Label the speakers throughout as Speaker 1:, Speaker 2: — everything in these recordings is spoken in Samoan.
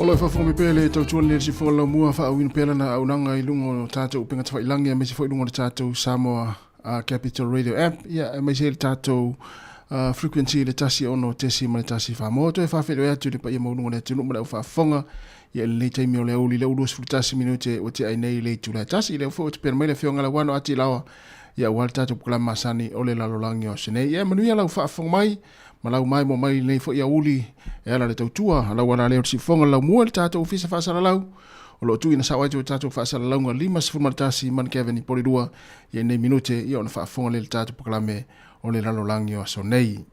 Speaker 1: O lo o faafofoga mai pea le tautua lenei i le siufofoga o le laumua faaauauina pea lana auaunaga i luga o tatou upega tafailagi aemaise foi i luga o le tatou Samoa Capital Radio App, ia aemaise le tatou frequency i le 106.1 Mo toe faafeiloai atu i le paia maualuga o le atunuu ma le au faafofoga ia i lenei taimi o le aoauli le 21 minute ua tea ai nei le itula e tasi. Lea foi ua tapena mai le afioga Lauano Ati Laoa ia aua le tatou polokalame masani o le lalolagi o aso nei. Ia manuia lau faafofoga mai ma lau maimoa mai lenei foi aoauli e ala le tautua a lau ala lea o le siufofoga le laumua i le tatou ofisa faasalalau o lo o tuuina sao ai o tatou faasalalauga 51 Money Avenue Polilua ia nei minute ia ona faafofoga lea i le tatou polokalame o le lalolagi o aso nei.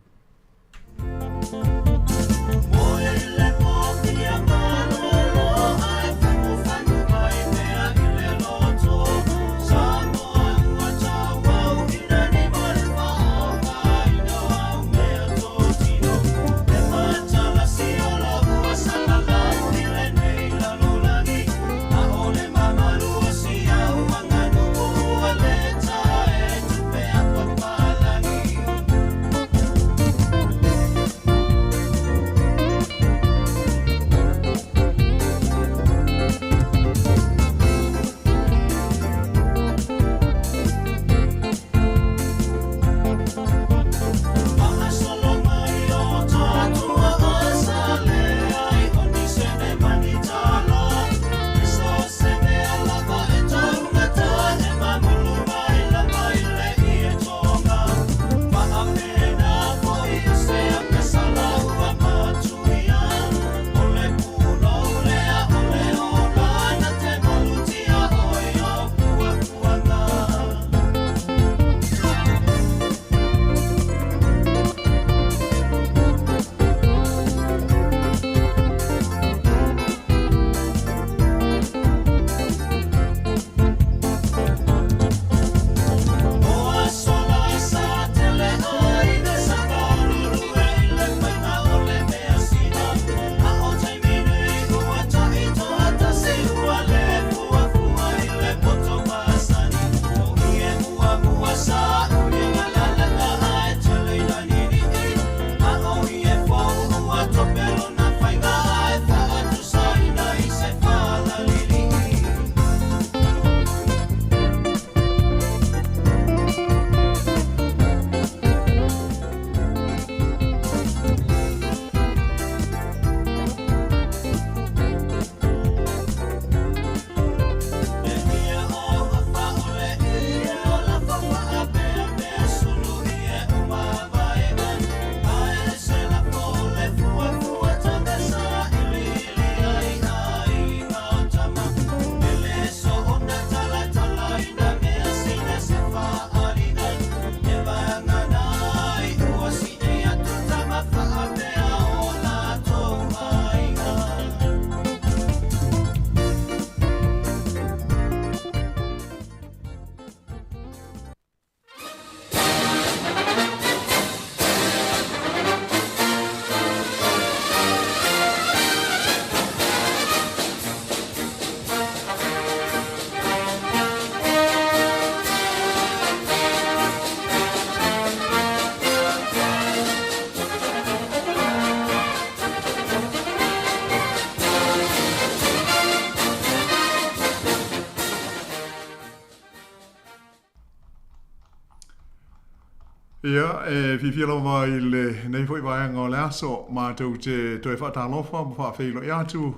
Speaker 2: Ia, e fiafia lava i lenei foi vaega o le aso, matou te toe faatalofa ma faafeiloai atu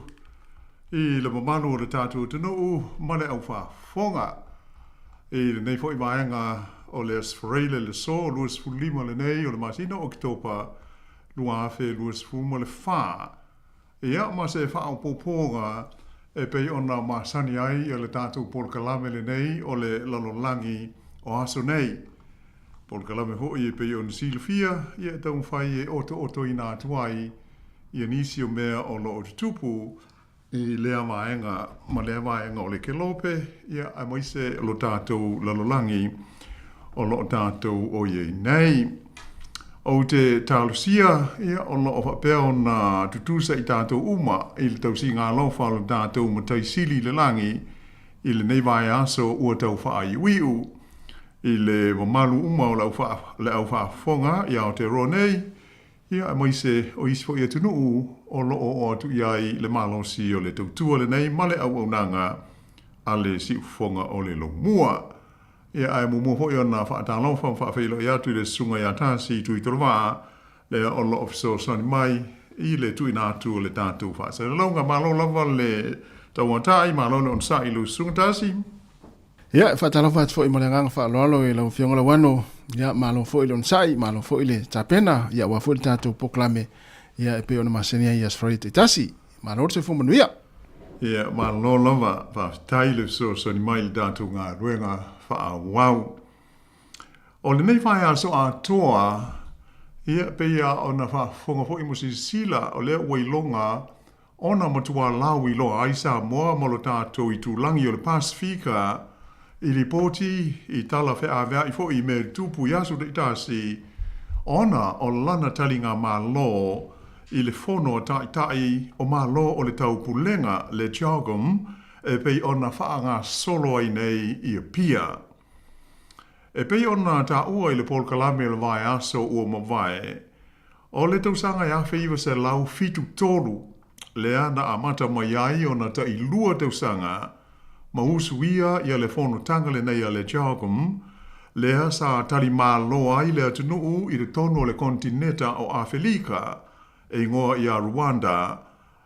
Speaker 2: i le mamalu o le tatou atunuu ma le aufaafofoga. I lenei foi vaega o le Aso Faraile le so 25 lenei o le masina o Oketopa 2024. Ia, ma se faaopoopoga e pei ona masani ai le tatou polokalame lenei o le lalolagi o aso nei. Polokalame foi e pei ona silafia, ia e taumafai e otootoina atu ai ia nisi o mea o lo o tutupu i lea vaega ma lea vaega o le kelope, ia aemaise lo tatou lalolagi o lo o tatou o i ai nei. Ou te talosia, ia, o lo o faapea ona tutusa i tatou uma i le tausiga alofa o le tatou Matai Sili i le lagi i lenei vaiaso ua tau faaiuiu i le mamalu uma o le au faafofoga i Aotearoa nei. Ia, aemaise o isi foi atunuu o lo o oo atu i ai le malosi o le tautua lenei ma le auaunaga a le siufofoga o le Lomua. Ia, ae muamua foi ona faatalofa ma faafeiloai atu i le Susuga ia Tasi Tuitolovaa, lea o lo o fesoasoani mai i le tuuina atu o le tatou faasalalauga. Malo lava le tauatai, malo le onosai i lau Susuga Tasi.
Speaker 1: Ia, e faatalofa atu foi ma le agaga faaaloalo i lau Afioga Lauano. Ia, malo foi le onosai, malo foi le tapena, ia, aua foi le tatou polokalame, ia, e pei ona masani ai i Aso Faraile taitasi. Malo le soifua manuia.
Speaker 2: Ia, malo lava, faafetai le fesoasoani mai i le tatou galuega faaauau. O lenei vaiaso atoa, ia, pei lava ona faafofoga foi ma silasila, o lea ua iloga ona matua lauiloa ai Samoa ma lo tatou itulagi o le Pasefika i lipoti i tala feaveai foi i mea tupu i aso taitasi ona o lana taligamalo i le Fono a Taitai o Malo o le Taupulega, le CHOGM, e pei ona faagasolo ai nei i Apia. E pei ona taua i le polokalame o le vaiaso ua mavae, O le tausaga e 1973 lea na amata mai ai ona tailua tausaga ma usuia ia le fonotaga lenei a le CHOGM, lea sa talimalo ai le atunuu i totonu o le konetineta o Afelika, e igoa ia Rwanda,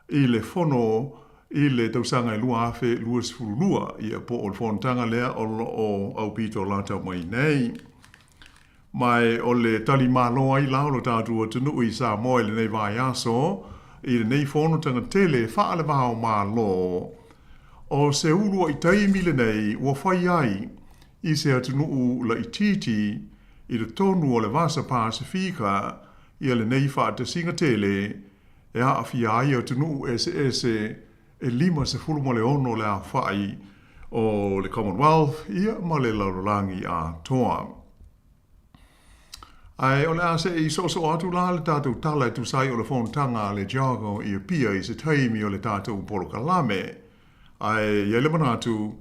Speaker 2: i le fono i le tausaga e 2022, ia po o le fonotaga lea o lo o aupito lata mai nei. Ma o le talimalo ai la o lo tatou atunuu i Samoa i lenei vaiaso, i lenei fonotaga tele faale-va-o-Malo. O se uluai taimi lenei ua fai ai i se atunuu laitiiti i totonu o le Vasa Pasefika ia lenei faatasiga tele e aafia ai atunuu eseese e 56 le aofai o le Commonwealth ia ma le lalolagi atoa. Ae o le a se i soosoo atu la le tatou tala e tusa ai o le fonotaga a le CHOGM i Apia i se taimi o le tatou polokalame. Ae i ai le manatu,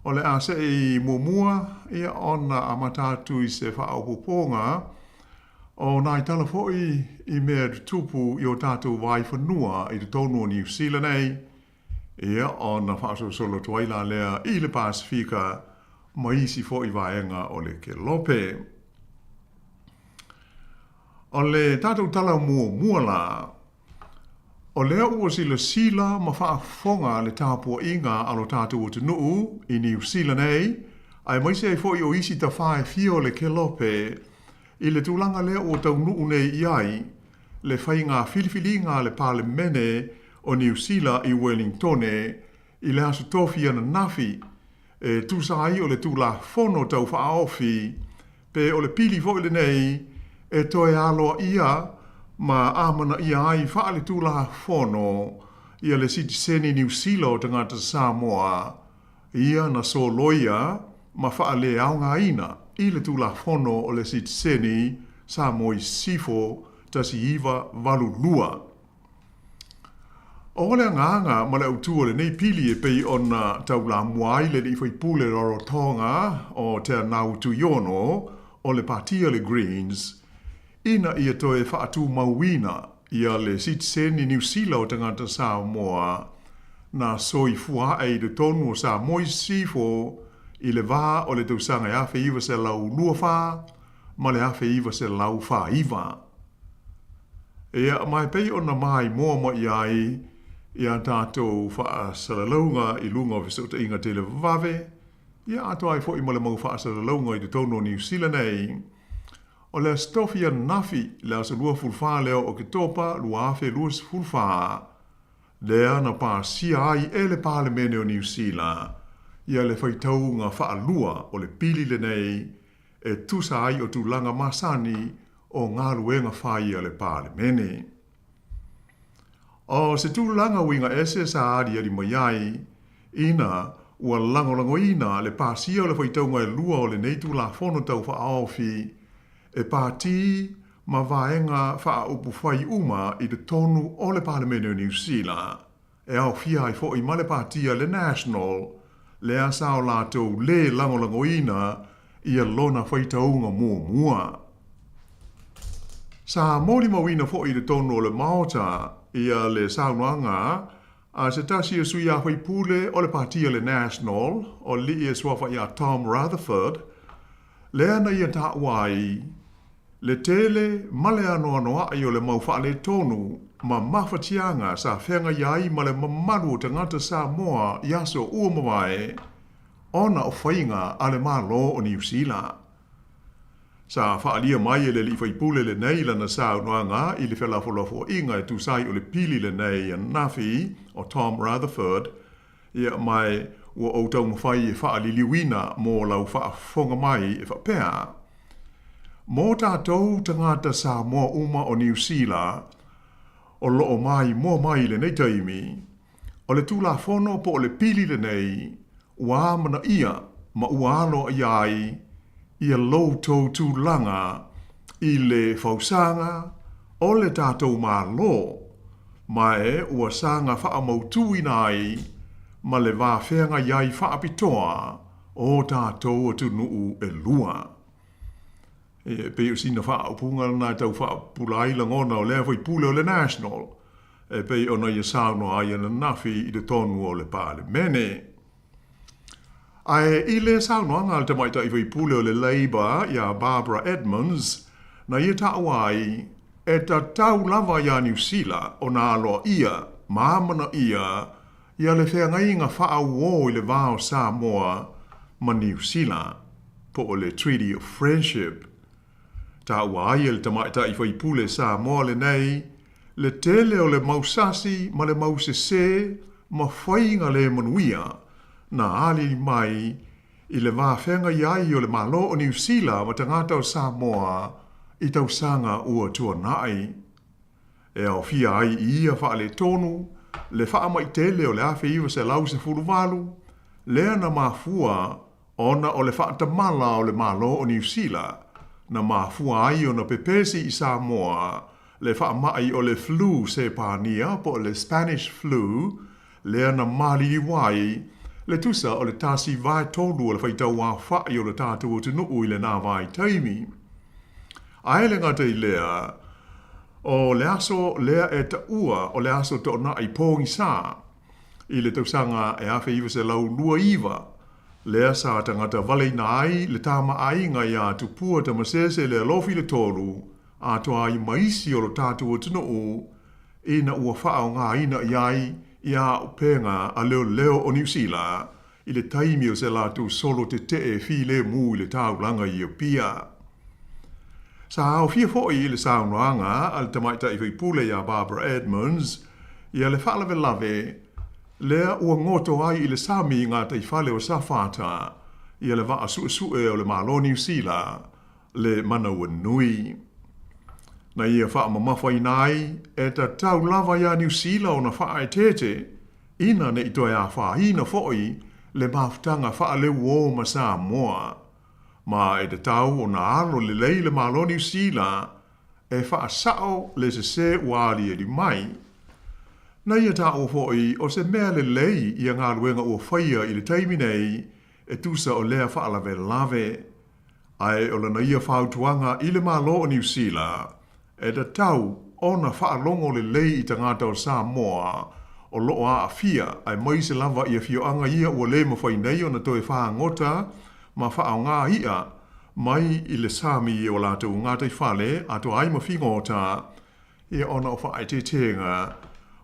Speaker 2: o le a se i muamua ia ona amata atu i se faaopoopoga o nai tala foi i mea tutupu i o tatou vaifanua i totonu o Niu Sila nei, ia ona faasolosolo atu ai la lea i le Pasefika ma isi foi vaega o le Kelope. O le tatou tala muamua la, O lea ua silasila ma faafofoga le tapuaiga a lo tatou atunuu i Niu Sila nei, aemaise ai foi o isi tafā e fia o le Kelope, i le tulaga lea ua taunuu nei i ai le faiga filifiliga a le Palemene o Niu Sila i Welingtone i le Aso Tofi ananafi, e tusa ai o le Tulafono Tau Faaofi, pe o le pili foi lenei e toe aloaia ma amanaia ai faale-Tulafono ia le sitiseni Niu Sila o tagata Samoa, ia na soloia ma faaleaogaina i le Tulafono o le Sitiseni Samoa i Sisifo 1982. O le agaga ma le autu o lenei pili e pei ona taulamua ai le alii faipule Rarotonga o Teanau Tuiono o le Pati a le Greens ina ia toe faatumauina ia le sitiseni Niu Sila o tagata Samoa na soifua ae i totonu o Samoa i Sisifo i le va o le tausaga e 1924 ma le 1949. Ia, ma e pei ona maimoa mai ai i a tatou faasalalauga i luga o fesootaiga televavave, ia atoa ai foi ma le mau faasalalauga i totonu o Niu Sila nei, o le Aso Tofi ananafi, le aso 24 lea o Oketopa 2024, lea na pasia ai e le Palemene o Niu Sila ia le faitauga faalua o le pili lenei e tusa ai o tulaga masani o galuega fai a le Palemene. O se tulaga uiga ese sa aliali mai ai, ina ua lagolagoina le pasia o le faitauga e lua o lenei Tulafono Tau Faaofi e pati ma vaega faaupufai uma i totonu o le Palemene o Niu Sila, e aofia ai foi ma le Pati a le National, lea sa o latou lē lagolagoina ia lona faitauga muamua. Sa molimauina foi i totonu o le Maota ia le saunoaga a se tasi o sui usufono o le Pati a le National, o le alii e suafa ia Tom Rutherford, lea na ia taua ai le tele ma le anoanoai o le mau faaletonu ma mafatiaga sa feagai ai ma le mamalu o tagata Samoa i aso ua mavae ona o faiga a le Malo o Niu Sila. Sa faaalia mai e le alii faipule lenei lana saunoaga i le felafolafoaiga e tusa ai o le pili lenei ananafi o Tom Rutherford, ia ma ua ou taumafai e faaliliuina mo lau faafofoga mai e faapea, Mo tatou tagata Samoa uma o Niu Sila o lo o maimoa mai i lenei taimi, O le Tulafono po o le Pili lenei ua amanaia ma ua aloaia ai ia lo outou tulaga i le fausaga o le tatou Malo, ma e ua saga faamautuina ai ma le va feagai ai faapitoa o tatou atunuu e lua. E pei o sina faaupuga lena e tau faapupula ai lagona o lea faipule o le National e pei ona ia saunoa ai ananafi i totonu o le Palemene. Ae i le saunoaga a le tamaitai faipule o le Labour ia Barbara Edmonds, na ia taua ai, e tatau lava iā Niu Sila ona aloaia ma amanaia ia le feagaiga faauō i le va o Samoa ma Niu Sila, po o le Treaty of Friendship. Taua ai e le tamaitai faipule Samoa lenei le tele o le mau sasi ma le mau sesē ma faiga le manuia na aliali mai i le va feagai ai o le Malo o Niu Sila ma tagata o Samoa i tausaga ua tuanai. E aofia ai i ia faaletonu le faamai tele o le 1918, lea na mafua ona o le faatamala o le Malo o Niu Sila, na mafua ai ona pepesi i Samoa le faamai o le flu Sepania po o le Spanish Flu, lea na maliliu ai le tusa o le 1/3 o le faitau aofai o le tatou atunuu i lena vaitaimi. Ae le gata i lea, o le aso lea e taua o le aso toonai pogisa i le tausaga e 1929, lea sa tagata valeina ai le tamaaiga iā Tupua Tamasese Lealofi le Tolu, atoa ai ma isi o lo tatou atunuu ina ua faaaogaina i ai ia auupega a leoleo o Niu Sila i le taimi o se latou solo tetee filemu i le taulaga i Apia. Sa aofia foi i le saunoaga a le tamaitai faipule iā Barbara Edmonds ia le faalavelave lea ua goto ai i le sami i gataifale o Safata ia le vaa suesue o le Malo Niu Sila le Manauanui. Na ia faamamafaina ai e tatau lava iā Niu Sila ona faaeteete ina ne i toe afaina foi le mafutaga faaleuō ma Samoa, ma e tatau ona alo lelei le Malo Niu Sila e faasao le sesē ua aliali mai. Na ia taua foi o se mea lelei ia galuega ua faia i le taimi nei e tusa o lea faalavelave, Ae o lana ia fautuaga i le Malo o Niu Sila, e tatau ona faalogo lelei i tagata o Samoa o lo o aafia aemaise lava i afioaga ia ua le mafai nei ona toe fagota ma faaaoga i'a mai i le sami i o latou gataifale atoa ai ma figota ia ona o faaeteetega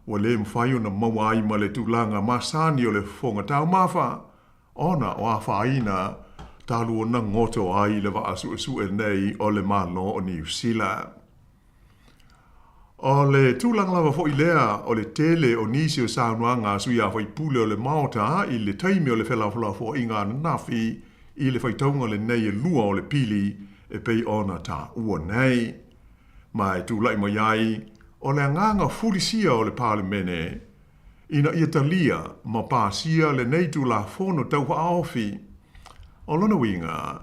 Speaker 2: ua le mafai ona maua ai ma le tulaga masani o le fofoga taumafa ona o afaina talu ona goto ai le vaa suesue nei o le Malo o Niu Sila. O le tulaga lava foi lea o le tele o nisi o saunoaga a sui usufono o le Maota i le taimi o le felafolafoaiga ananafi i le faitauga lenei e lua o le pili e pei ona taua nei. Ma e tulai mai ai o le agaga fulisia o le Palemene ina ia talia ma pasia lenei Tulafono Tau Faaofi. O lona uiga,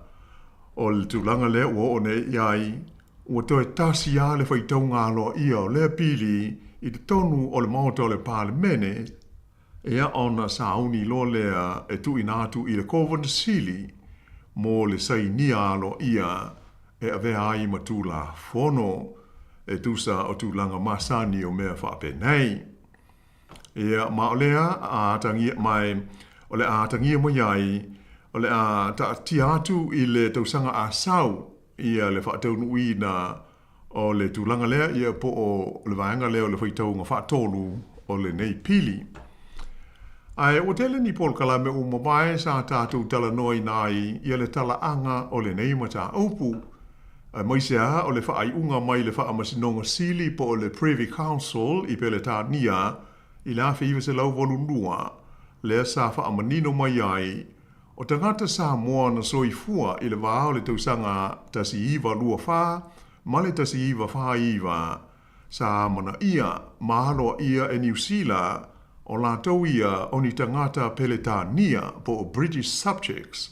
Speaker 2: o le tulaga lea ua oo nei i ai, ua toe tasi lava le faitauga aloaia o lea pili i totonu o le Maota o le Palemene, ia ona sauni loa lea e tuuina atu i le Kovana Sili mo le sainia aloaia e avea ai ma Tulafono. E tusa o tulaga masani o mea faapenei. Ia, ma o lea a atagia mai, o le a atagia mai ai, o le a taatia atu i le tausaga a sau ia le faataunuuina o le tulaga lea, ia po o le vaega lea o le faitauga faatolu o lenei pili. Ae ua tele ni polokalame ua mavae sa tatou talanoaina ai ia le talaaga o lenei mataupu, aemaise lava o le faaiuga mai le Faamasinoga Sili po o le Privy Council i Peretania i le 1982, lea sa faamanino mai ai o tagata Samoa na soifua i le va o le tausaga 1924 ma le 1949, sa amanaia ma aloaia e Niu Sila o latou ia o ni tagata Peretania po o British subjects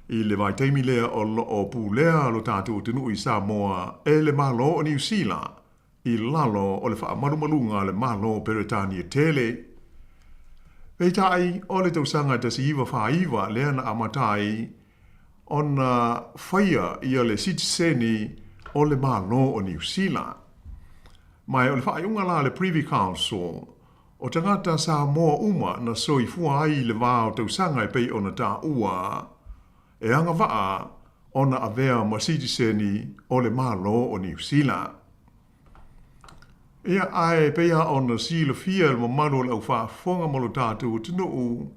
Speaker 2: i le vaitaimi lea o lo o pulea lo tatou atunuu i Samoa e le Malo o Niu Sila i lalo o le faamalumaluga a le Malo o Peretania tele. Peitai, o le tausaga 1949 lea na amata ai ona faia ia le sitiseni o le Malo o Niu Sila. Ma o le faaiuga la a le Privy Council, o tagata Samoa uma na soifua ai i le va o tausaga e pei ona taua, e agavaa ona avea ma sitiseni o le Malo o Niu Sila. Ia, ae pei lava ona silafia e le mamalu o le au faafofoga ma lo tatou atunuu,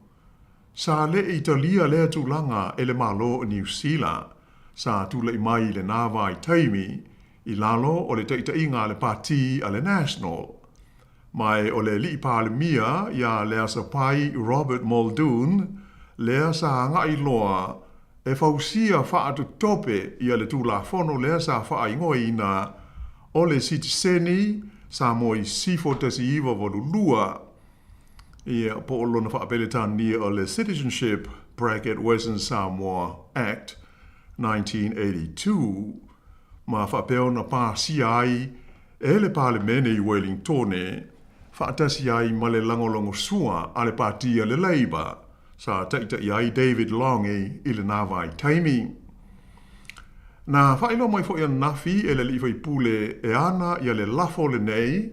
Speaker 2: sa le i talia lea tulaga e le Malo o Niu Sila, sa tulai mai i lena vaitaimi i lalo o le taitaiga a le Pati a le National. Ma o le Alii Palemia ia Leasapai Robert Muldoon lea sa agai loa e fausia faatotope ia le Tulafono lea sa faaigoaina o le Sitiseni Samoa i Sisifo 1982, ia, po o lona faa-Peretania o le Citizenship bracket Western Samoa Act 1982, ma faapea ona pasia ai e le Palemene i Wellingtone, faatasi ai ma le lagolagosua a le Pati a le Labour, sa taitai ai David Lange i lena vaitaimi. Na faailoa mai foi ananafi e le alii faipule e ana ia le lafo lenei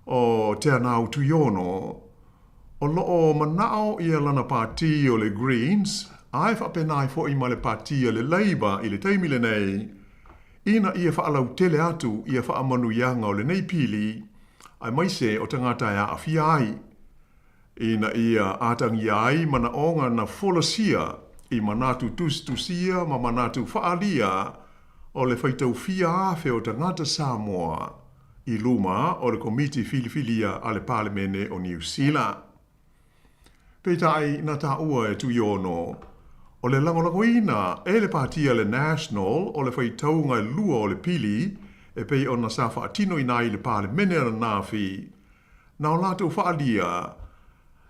Speaker 2: o Teanau Tuiono, o lo o manao ia lana pati o le Greens, ae faapena ai foi ma le pati a le Labour i le taimi lenei, ina ia faalautele atu ia faamanuiaga o lenei pili, aemaise o tagata e aafia ai, ina ia atagia ai manaoga na folasia i manatu tusitusia ma manatu faaalia o le faitau fia afe o tagata Samoa i luma o le Komiti Filifilia a le Palemene o Niu Sila. Peitai, na taua e Tuiono, o le lagolagoina e le Pati a le National o le faitauga e lua o le pili e pei ona sa faatinoina ai i le Palemene ananafi, na o latou faaalia,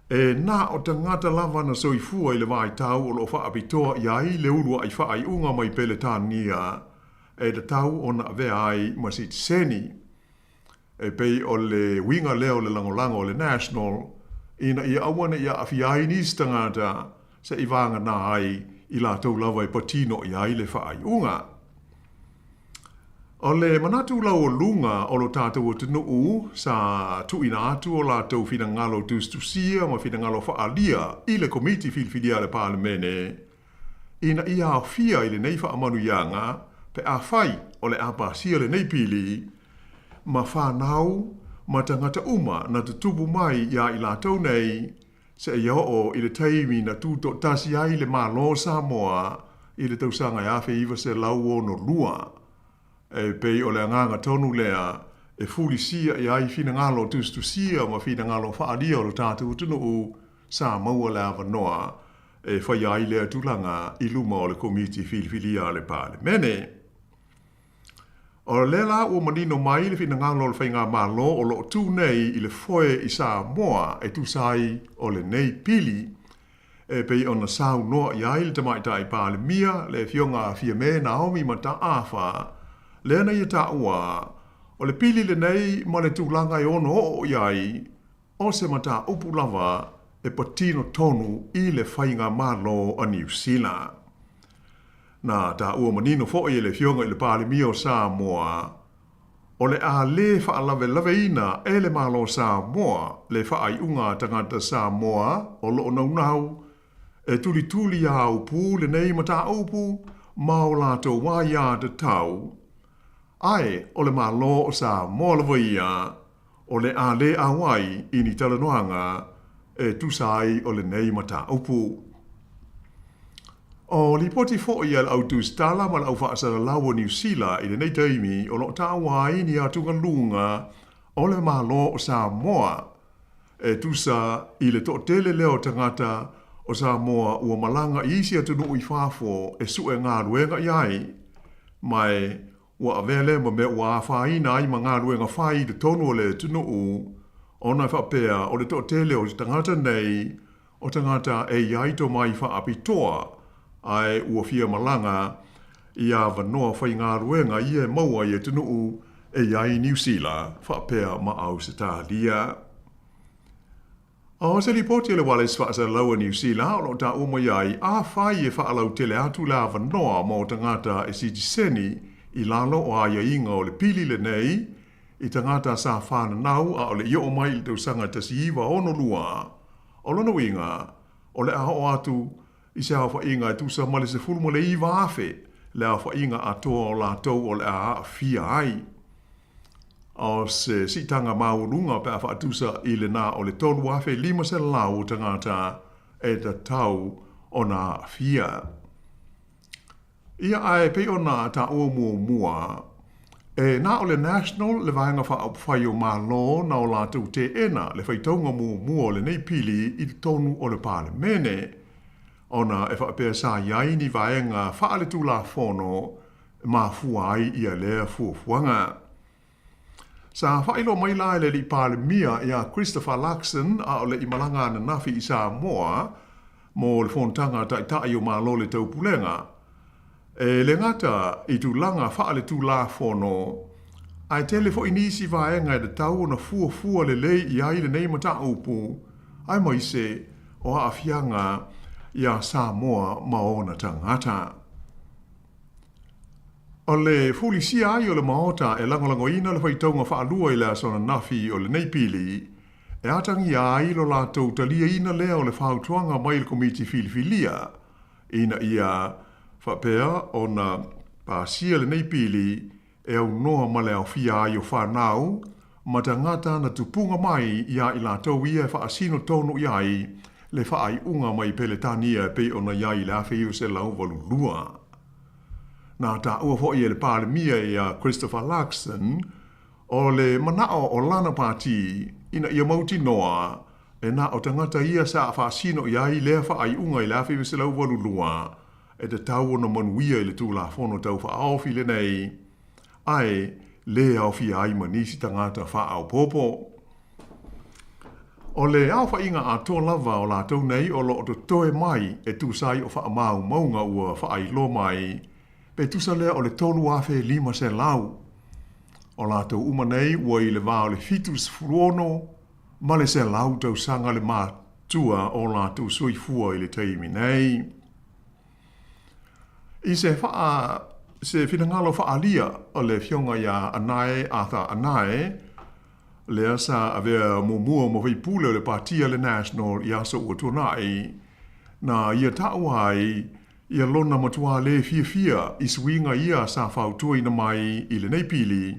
Speaker 2: e na o tagata lava na soifua i le vaitau o lo o faapitoa i ai le uluai faaiuga mai Peretania e tatau ona avea ai ma sitiseni. E pei o le uiga lea o le lagolago a le National ina ia aua ne i aafia ai nisi tagata seʻi vagana ai i latou lava e patino i ai le faaiuga. O le manatu laualuga o lo tatou atunuu sa tuuina atu o latou finagalo tusitusia ma finagalo faaalia i le Komiti Filifilia a le Palemene ina ia aofia i lenei faamanuiaga pe afai o le a pasia lenei pili ma fanau ma tagata uma na tutupu mai iā i latou nei seia oo i le taimi na tutoatasi ai le Malo o Samoa i le tausaga e 1962. E pei o le agaga tonu lea e fulisia i ai finagalo tusitusia ma finagalo faaalia o lo tatou atunuu sa maua le avanoa e faia ai lea tulaga i luma o le Komiti Filifilia a le Palemene. O lea la ua manino mai le finagalo o le Faigamalo o lo o tu nei i le foe i Samoa e tusa ai o lenei pili e pei ona saunoa i ai le Tamaitai Palemia, le Afioga a Fiame Naomi Mataafa, lea na ia taua, o le pili lenei ma le tulaga e ono oo i ai, o se mataupu lava e patino tonu i le Faigamalo a Niu Sila. Na taua manino foi e le Afioga i le Palemia o Samoa, O le a lē faalavelaveina e le Malo o Samoa le faaiuga a tagata Samoa o lo o naunau e tulituli aupu lenei mataupu ma o latou aiā tatau, ae o le Malo o Samoa lava ia o le a lē auai i ni talanoaga e tusa ai o lenei mataupu. O lipoti foi a le au tusitala ma le au faasalalau o Niu Sila i lenei taimi o lo o taua ai ni atugaluga o le Malo o Samoa e tusa i le toatele lea o tagata o Samoa ua malaga i isi atunuu i fafo e sue galuega i ai, ma e ua avea lea ma mea ua afaina ai ma galuega fai i totonu o le atunuu, ona e faapea o le toatele o tagata nei o tagata e i ai tomai faapitoa ae ua fia malaga i avanoa faigaluega ia e maua i atunuu e i ai Niu Sila faapea ma Ausetalia. O se lipoti a le Ualesi Faasalalau a Niu Sila o lo o taua mai ai, afai e faalautele atu le avanoa mo tagata e sitiseni i lalo o aiaiga o le pili lenei i tagata sa fananau a o le i oo mai i le tausaga 1962, o lona uiga, o le a oo atu i se aofaiga e tusa ma le 19,000 le aofaiga atoa o latou o le a aafia ai. O se siitaga maualuga pe a faatusa i lena o le 3,500 o tagata e tatau ona aafia. Ia ae pei ona taua muamua, e na o le National le Vaega Faaupufai o Malo na o latou teena le faitauga muamua o lenei pili i totonu o le Palemene, ona e faapea sa i ai ni vaega faaletulafono e mafua ai ia lea fuafuaga. Sa faailoa mai la e le alii Palemia ia Christopher Luxon a o le i malaga ananafi i Samoa mo le fonotaga a Taitai o Malo o le Taupulega, e le gata i tulaga faaletulafono, ae tele foi nisi vaega e tatau ona fuafua lelei i ai lenei mataupu, aemaise o aafiaga iā Samoa ma ona tagata. O le fulisia ai o le Maota e lagolagoina le faitauga faalua i le aso ananafi o lenei pili, e atagia ai lo latou taliaina lea o le fautuaga mai le Komiti Filifilia ina ia faapea ona pasia lenei pili e aunoa ma le aofia ai o fanau ma tagata na tupuga mai iā i latou ia e faasino tonu i ai le faaiuga mai Peletania e pei ona i ai i le 1982. Na taua foi e le Palemia ia Christopher Luxon o le manao o lana pati ina ia mautinoa e na o tagata ia sa faasino i ai lea faaiuga i le 1982 e tatau ona manuia i le Tulafono Tau Faaofi lenei, ae lē aofia ai ma nisi tagata faaopoopo. O le aofaiga atoa lava o latou nei o lo o totoe mai e tusa ai o faamaumauga ua faailoa mai, pe tusa lea o le 3,500. O latou uma nei ua i le va o le 76 ma le 100 tausaga le matua o latou soifua i le taimi nei. I se whaa, se finagalo faaalia o le Afioga iā Anae Arthur Anae, lea sa avea muamua ma faipule o le Pati a le National i aso ua tuanai, na ia taua ai ia lona matuā lē fiafia i suiga ia sa fautuaina mai i lenei pili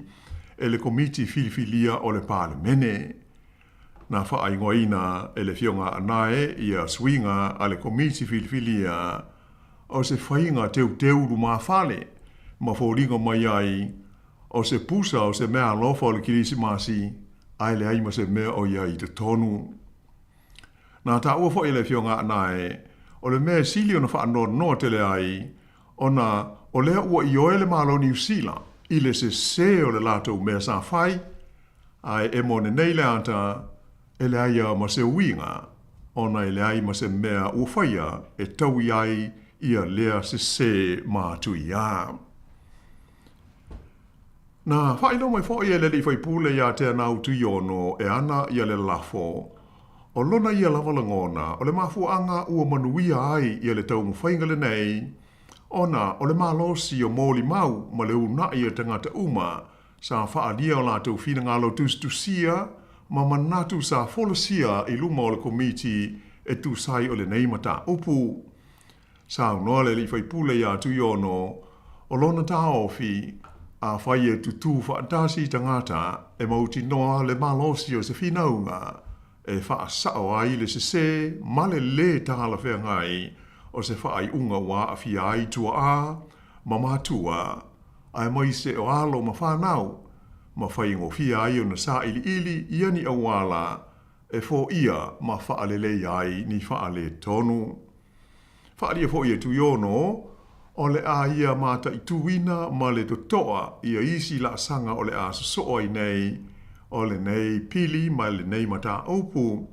Speaker 2: e le Komiti Filifilia o le Palemene. Na faaigoaina e le Afioga Anae ia suiga a le Komiti Filifilia o se faiga teuteu lumafale ma foliga mai ai o se pusa o se meaalofa o le Kerisimasi ae leai ma se mea o i ai i totonu. Na taua foi e le Afioga Anae o le mea e sili ona faanoanoa tele ai ona o lea ua ioe le Malo Niu Sila i le sesē o le latou mea sa fai, ae emo nenei le ata e leai a ma se uiga, ona e leai ma se mea ua faia e taui ai ia lea sesē matuia. Na faailoa mai foi e le alii faipule iā Teanau Tuiono e ana ia le lafo, o lona ia lava lagona o le mafuaaga ua manuia ai ia le taumafaiga lenei, ona o le malosi o molimau ma le uunai a tagata uma. Sa faaalia o latou finagalo tusitusia ma manatu sa folasia i luma o le Komiti e tusa ai o lenei mataupu. Saunoa le alii faipule ia Tuiono, o lona taofi, afai e tutū faatasi tagata e mautinoa le malosi o se finauga e faasao ai le sesē ma le lē talafeagai o se faaiuga ua aafia ai tuaa ma matua, aemaise o alo ma fanau, ma faigofie ai ona sailiili ia ni auala e foia ma faaleleia ai ni faaletonu. Faaalia foi e Tuiono, o le a ia mataituina ma le totoa ia isi laasaga o le a sosoo ai nei o lenei pili ma lenei mataupu.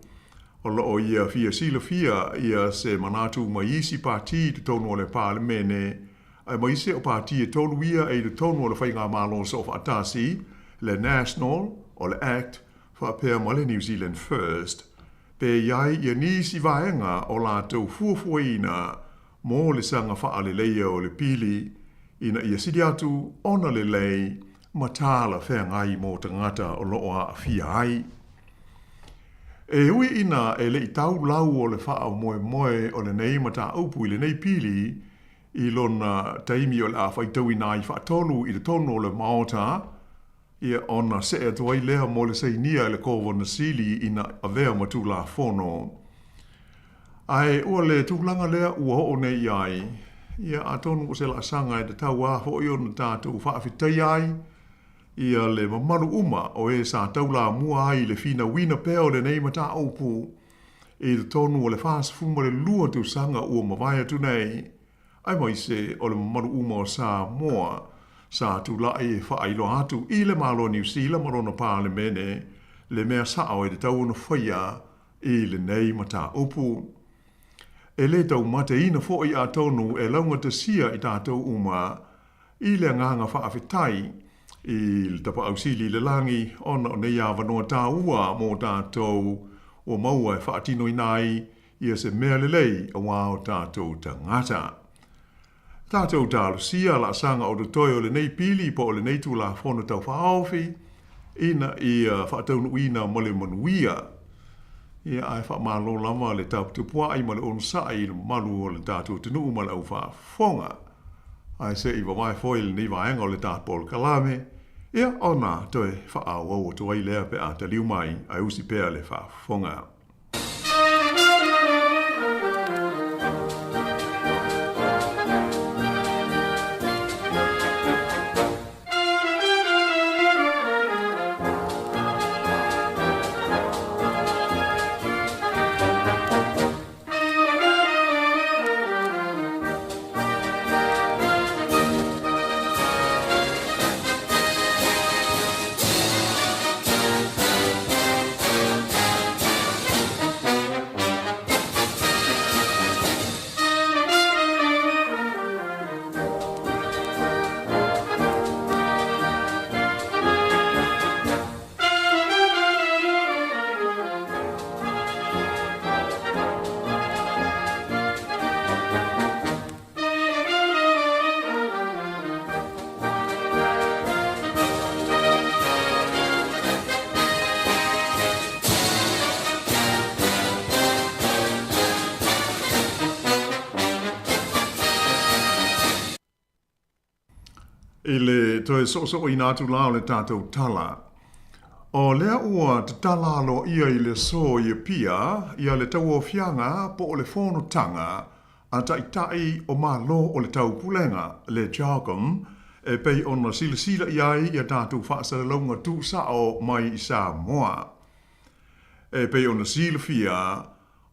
Speaker 2: O lo o ia fia silafia ia se manatu mai isi pati i totonu o le Palemene, aemaise o pati e tolu ia e i totonu o le Faigamalo Soofaatasi, le National, o le act, faapea ma le New Zealand First, pe i ai ia nisi vaega o latou fuafuaina mo le saga faaleleia o le pili ina ia sili atu ona lelei ma talafeagai mo tagata o lo o aafia ai. E ui ina e le i tau lau o le faamoemoe o lenei mataupu i lenei pili i lona taimi o le a faitauina ai faatolu i totonu o le Maota, ia ona see atu ai lea mo le sainia e le Kovana Sili ina avea ma Tulafono. Ae ua le tulaga lea ua oo nei i ai, ia atonu o se laasaga e tatau lava foi ona tatou faafetaia ai ia le mamalu uma o e sa taulamua ai i le finauina pea o lenei mataupu i totonu o le 42 tausaga ua mavae atu nei, aemaise o le mamalu uma o Samoa sa tulai e faailoa atu i le Malo o Niu Sila ma lona Palemene le mea sao e tatau ona faia i lenei mataupu. E le taumateina foi atonu e laugatasia i tatou uma i le agaga faafetai i le Tapaau Sili i le Lagi ona o nei avanoa taua mo tatou ua maua e faatinoina ai ia se mea lelei aua o tatou tagata. Tatou talosia laasaga o totoe o lenei pili po o lenei Tulafono Tau Faaofi ina ia faataunuuina ma le manuia. Ia, ae faamalo lava le taputapuai ma le onosai i le mamalu o le tatou atunuu ma le aufaafofoga. Ae se i vavae foi lenei vaega o le tatou polokalame, ia ona toe faaauau atu ai lea pe a taliu mai ae usi pea le faafofoga. I le toe soosooina atu la o le tatou tala, o lea ua tatala aloaia i le aso i Apia ia le tauaofiaga po o le fonotaga a Taitai o Malo o le Taupulega, le CHOGM, e pei ona silasila i ai i a tatou faasalalauga tuusao mai i Samoa. E pei ona silafia,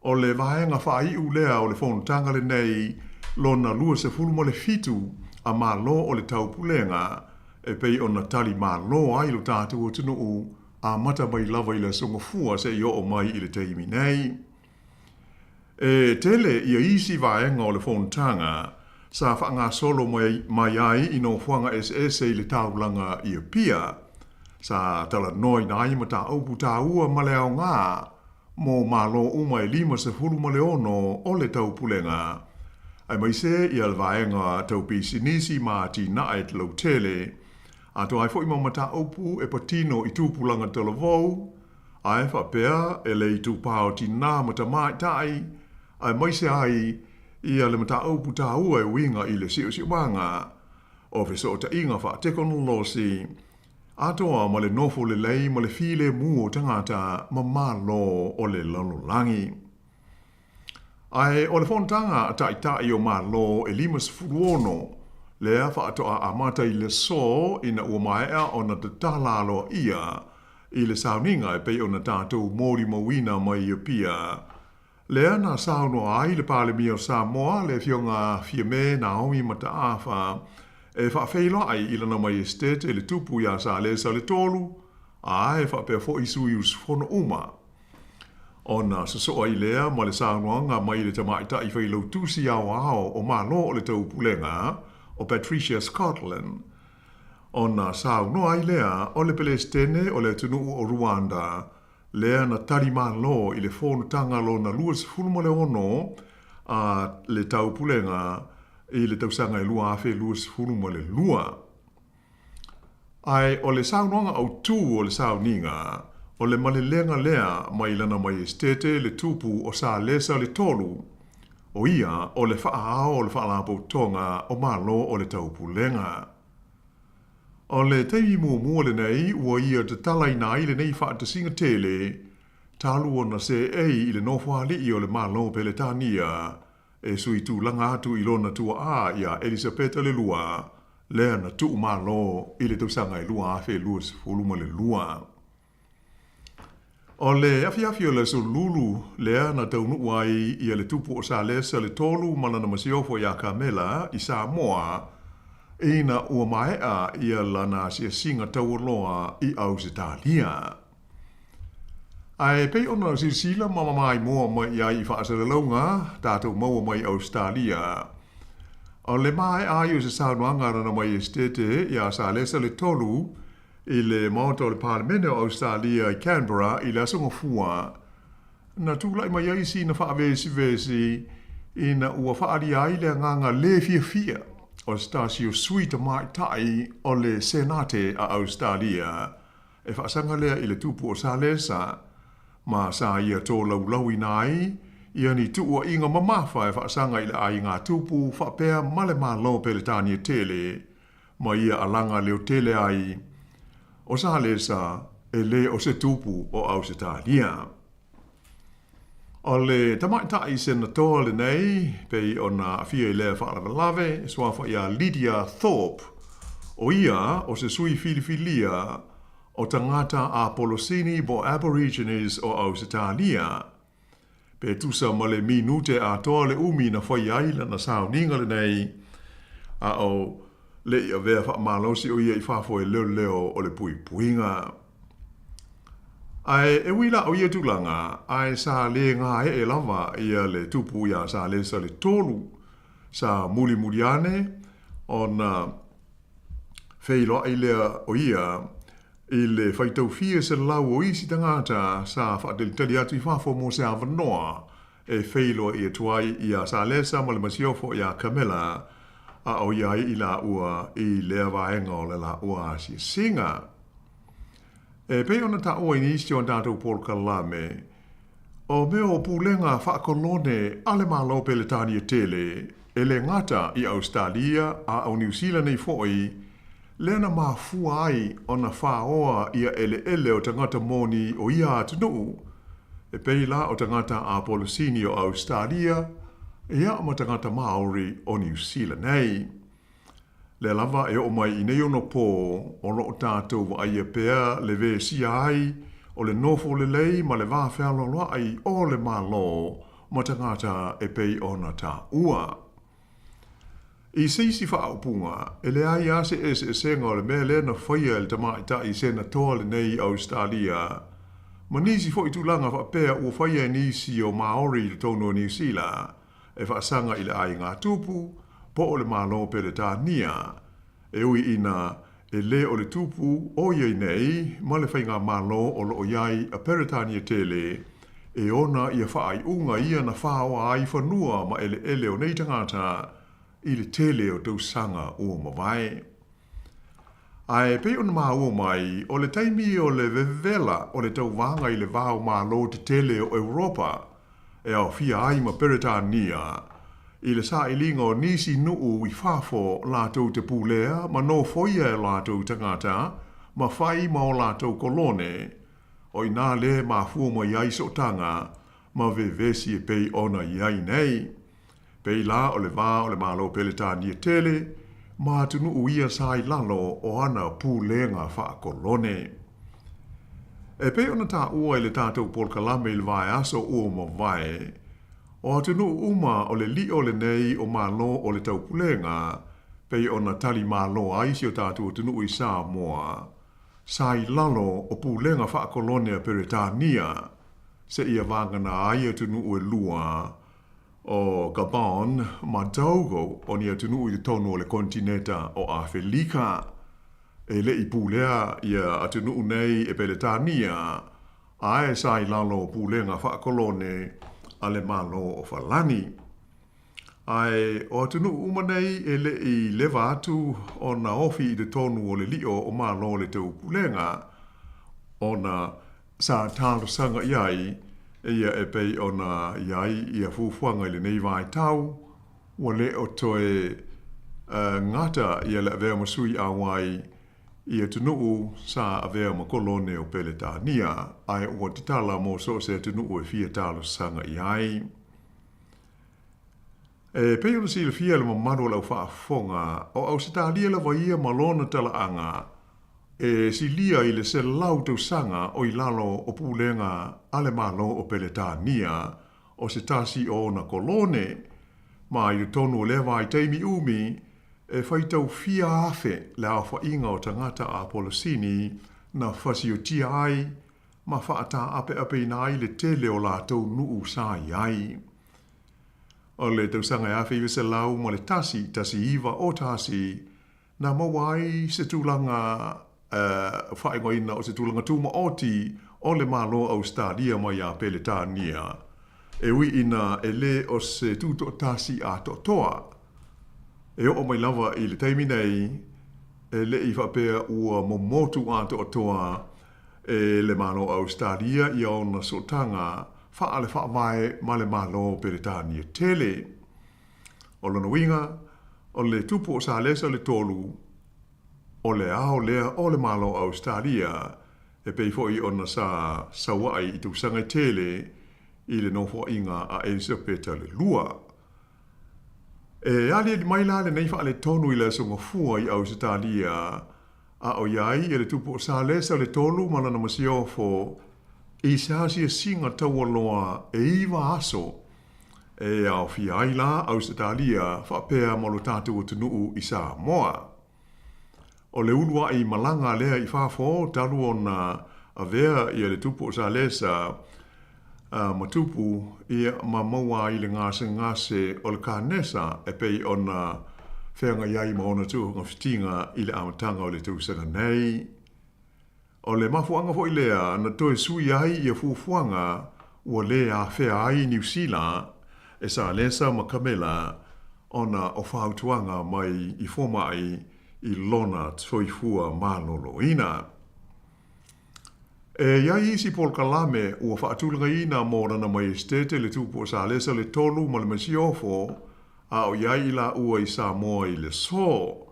Speaker 2: o le vaega faaiu lea o le fonotaga lenei lona 27 a Malo o le Taupulega e pei ona tali malo ai lo tatou atunuu amata mai lava i le Aso Gafua seia oo mai i le taimi nei. E tele ia isi vaega o le fonotaga sa faagasolo mai ai i nofoaga eseese i le taulaga i Apia, sa talanoaina ai mataupu taua ma le aoga mo Malo uma e 56 o le Taupulega, aemaise ia le vaega tau pisinisi ma atinae lautele. Atoa ai foi ma mataupu e patino i tupulaga talavou, ae faapea e le itupa o tinā ma tamaitai, aemaise ai ia le mataupu taua e uiga i le siosiomaga o fesootaiga faatekonolosi, atoa ma le nofo lelei ma le filemu o tagata ma Malo o le lalolagi. Ae o le fonotaga a Taitai o Malo e 56, lea faatoa amata i le aso ina ua maea ona tatala aloaia i le sauniga e pei ona tatou molimauina mai i Apia, lea na saunoa ai le Palemia o Samoa, le Afioga Fiame Naomi Mataafa, e faafeiloai i Lana Maiesetete le Tupu ia Salesa le Tolu, ae faapea foi sui usufono uma. Ona sosoo ai lea ma le saunoaga mai le Tamaitai Failautusi Aoao o Malo o le Taupulega, o Patricia Scotland. Ona saunoa ai lea o le Pelesitene o le atunuu o Rwanda, lea na tali malo i le fonotaga lona 26 a le Taupulega i le tausaga e 2022. Ae o le saunoaga autū o le sauniga, o le malelega lea mai Lana Maiesetete le Tupu o Salesa le Tolu, o ia o le Faa-ao o le Faalapotopotoga o Malo o le Taupulega. O le taimi muamua lenei ua ia tatalaina ai lenei faatasiga tele, talu ona seei i le nofoalii o le Malo o Peretania, e sui tulaga atu i lona tuaa iā Elisapeta le Lua, lea na tuu malo i le tausaga e 2022. O le afiafi o le Aso Lulu lea na taunuu ai ia le Tupu o Salesa le Tolu ma lana masiofo iā Kamela i Samoa, ina ua maea ia lana asiasiga taualoa i Ausetalia. Ae pei ona silasila ma maimoa mai i ai i faasalalauga tatou maua mai i Ausetalia, o le maea ai o se saunoaga a Lana Maiesetete iā Salesa le Tolu i le Maota o le Palemene o Ausetalia i Canberra i le Aso Gafua, na tulai mai ai sina faavesivesi ina ua faaalia ai le agaga le fiafia o se tasi o sui tamaitai o le Senate a Ausetalia E faasaga lea i le tupu o Salesa, ma sa ia tolaulauina ai ia ni tuuaiga mamafa e faasaga i le aiga tupu faapea ma le Malo Peretania tele, ma ia alaga leotele ai o Salesa e le o se tupu o Ausetalia. O le tamaitai senatoa lenei, pei ona aafia i lea faalavelave, e suafa iā Lydia Thorpe, o ia o se sui filifilia o tagata Apolosini po Aborigines o Ausetalia. Pe tusa ma le minute atoa le umi na faia ai lana sauniga lenei, a o le i avea faamalosi o ia i fafo e leoleo o le puipuiga. Ae e ui la o ia tulaga, ae sa le gaee lava ia le tupu iā Salesa le Tolu, sa mulimuli ane ona feiloai lea o ia i le faitau fia selau o isi tagata sa faatalitali atu i fafo mo se avanoa e feiloai atu ai iā Salesa ma le masiofo iā Kamela, a o ia ai i laua i lea vaega o le laua asiasiga. E pei ona taua i nisi o a tatou polokalame, o mea o pulega faakolone a le Malo Peretania tele, e le gata i Ausetalia a o Niu Sila nei foi, lea na mafua ai ona faoa ia eleele o tagata moni o ia atunuu, e pei la o tagata Apolosini o Ausetalia, ia ma tagata Maori o Niu Sila nei. Lea lava e oo mai i nei ono pō, o lo o tatou vaaia pea le vesia ai o le nofo lelei ma le va fealoaloai o le Malo ma tagata e pei ona taua. I se isi faaupuga, e leai lava se eseesega o le mea lea na faia e le tamaitai senatoa lenei i Ausetalia, ma nisi foi tulaga faapea ua faia e nisi o Maori i totonu o Niu Sila, e faasaga i le aiga tupu, po o le Malo Peretania, e ui ina e le o le tupu o i ai nei ma le faigamalo o lo o i ai a Peretania tele, e ona ia faaiuga ia na faoa ai fanua ma eleele o nei tagata i le tele o tausaga ua mavae. Ae pei ona maua mai, o le taimi o le vevela o le tauvaga i le va o Malo tetele o Europa, e aofia ai ma Peretania, i le sailiga o nisi nuu i fafo latou te pulea ma nofoia e o latou tagata ma fai ma o latou kolone, o i inā lea e mafua mai ai sootaga ma vevesi e pei ona i ai nei. Pei la o le va o le Malo Peretania tele ma atunuu ia sa i lalo o ana pulega faakolone. E pei ona taua i le tatou polokalame i le vaeaso ua mavae, o atunuu uma o le lio lenei o Malo o le Taupulega, pei ona tali malo ai si o tatou atunuu i Samoa, sa i lalo o pulega faakolone a Peretania, seia vagana ai atunuu e lua, o Gabon ma Togo, o ni atunuu i totonu o le konetineta o Afelika. E le i pulea ia atunuu nei e Peretania, ae sa i lalo o pulega faakolone a le Malo o Falani. Ae o atunuu uma nei e le i leva atu ona ofi i totonu o le lio o Malo o le Taupulega, ona sa talosaga i ai ia e pei ona i ai ia fuafuaga i lenei vaitau, ua le o toe gata ia le avea ma sui auai i atunuu sa avea ma kolone o Peretania, ae ua tatala mo so o se atunuu e fia talosaga i ai. E pei ona silafia e le mamalu o le au faafofoga, o Ausetalia lava ia ma lona talaaga, e silia i le 100 tausaga o i lalo o pulega a le Malo o Peretania, o se tasi o ona kolone, ma i totonu o lea vaitaimi umi, e faitau fia afe le aofaiga o tagata a Polosini na fasiotia ai ma faataapeapeina ai le tele o latou nuu sa i ai. O le tausaga e 1901, 1901, na maua ai se tulaga faaigoaina o se tulaga tumaoti o le Malo o Ausetalia mai ia Peretania, e ui ina e lē o se tutoatasi atoatoa. E oo mai lava i le taimi nei, e le i faapea ua momotu atoatoa e le Malo o Ausetalia ia ona sootaga faale-faavae ma le Malo o Peretania tele. O lona uiga, o le tupu o Salesa le Tolu, o le ao lea o le Malo o Ausetalia, e pei foi ona sa saua'i i tausaga e tele i le nofoaiga a Elisapeta le Lua. E aliali mai la lenei faaletonu i le Aso Gafua i Ausetalia, a o i ai le tupu o Salesa le Tolu ma lana masiofo i se asiasiga taualoa e 9 aso, e aofia ai la Ausetalia faapea ma lo tatou atunuu i Samoa. O le uluai malaga lea i fafo talu ona avea ia le tupu o Salesa ma tupu ia ma maua ai le gasegase o le kanesa e pei ona feagai ai ma ona togafitiga i le amataga o le tausaga nei. O le mafuaaga foi lea na toe sui ai ia fuafuaga ua lē afea ai Niu Sila e Salesa ma Kamela ona o fautuaga mai i fomai i lona soifua maloloina. E i ai isi polokalame ua faatulagaina mo Lana Maiesetete le tupu o Salesa le Tolu ma le Masiofo, a o i ai i laua i Samoa i le aso.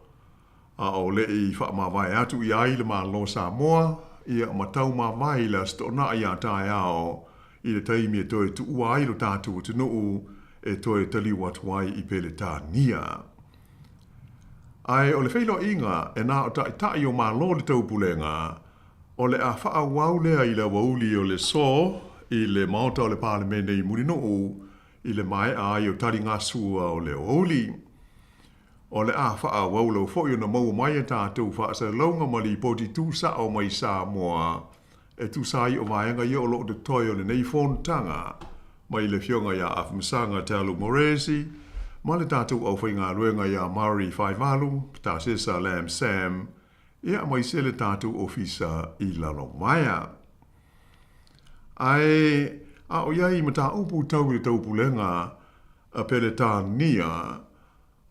Speaker 2: A o le i faamavae atu i ai le Malo Samoa, ia ma taumavae i le Aso Toonai a taeao i le taimi e toe tuua ai lo tatou atunuu e toe taliu atu ai i Peretania. Ae o le feiloaiga e na o taitai o Malo le Taupulega, o le a faaauau lea i le aoauli o le aso i le Maota o le Palemene i Mulinuu i le maea ai o taligasua o le aoauli. O le a faaauau lava foi ona maua mai a tatou faasalalauga ma lipoti tuusao mai Samoa e tusa ai o vaega ia o lo o totoe o lenei fonotaga mai le Afioga ia Afamasaga Talu Moresi ma le tatou aufaigaluega ia Murray Faivalu, Tasesa Lam Sam, ia aemaise le tatou ofisa i Lalomaea. Ae a o i ai mataupu tau i le taupulega a Peretania,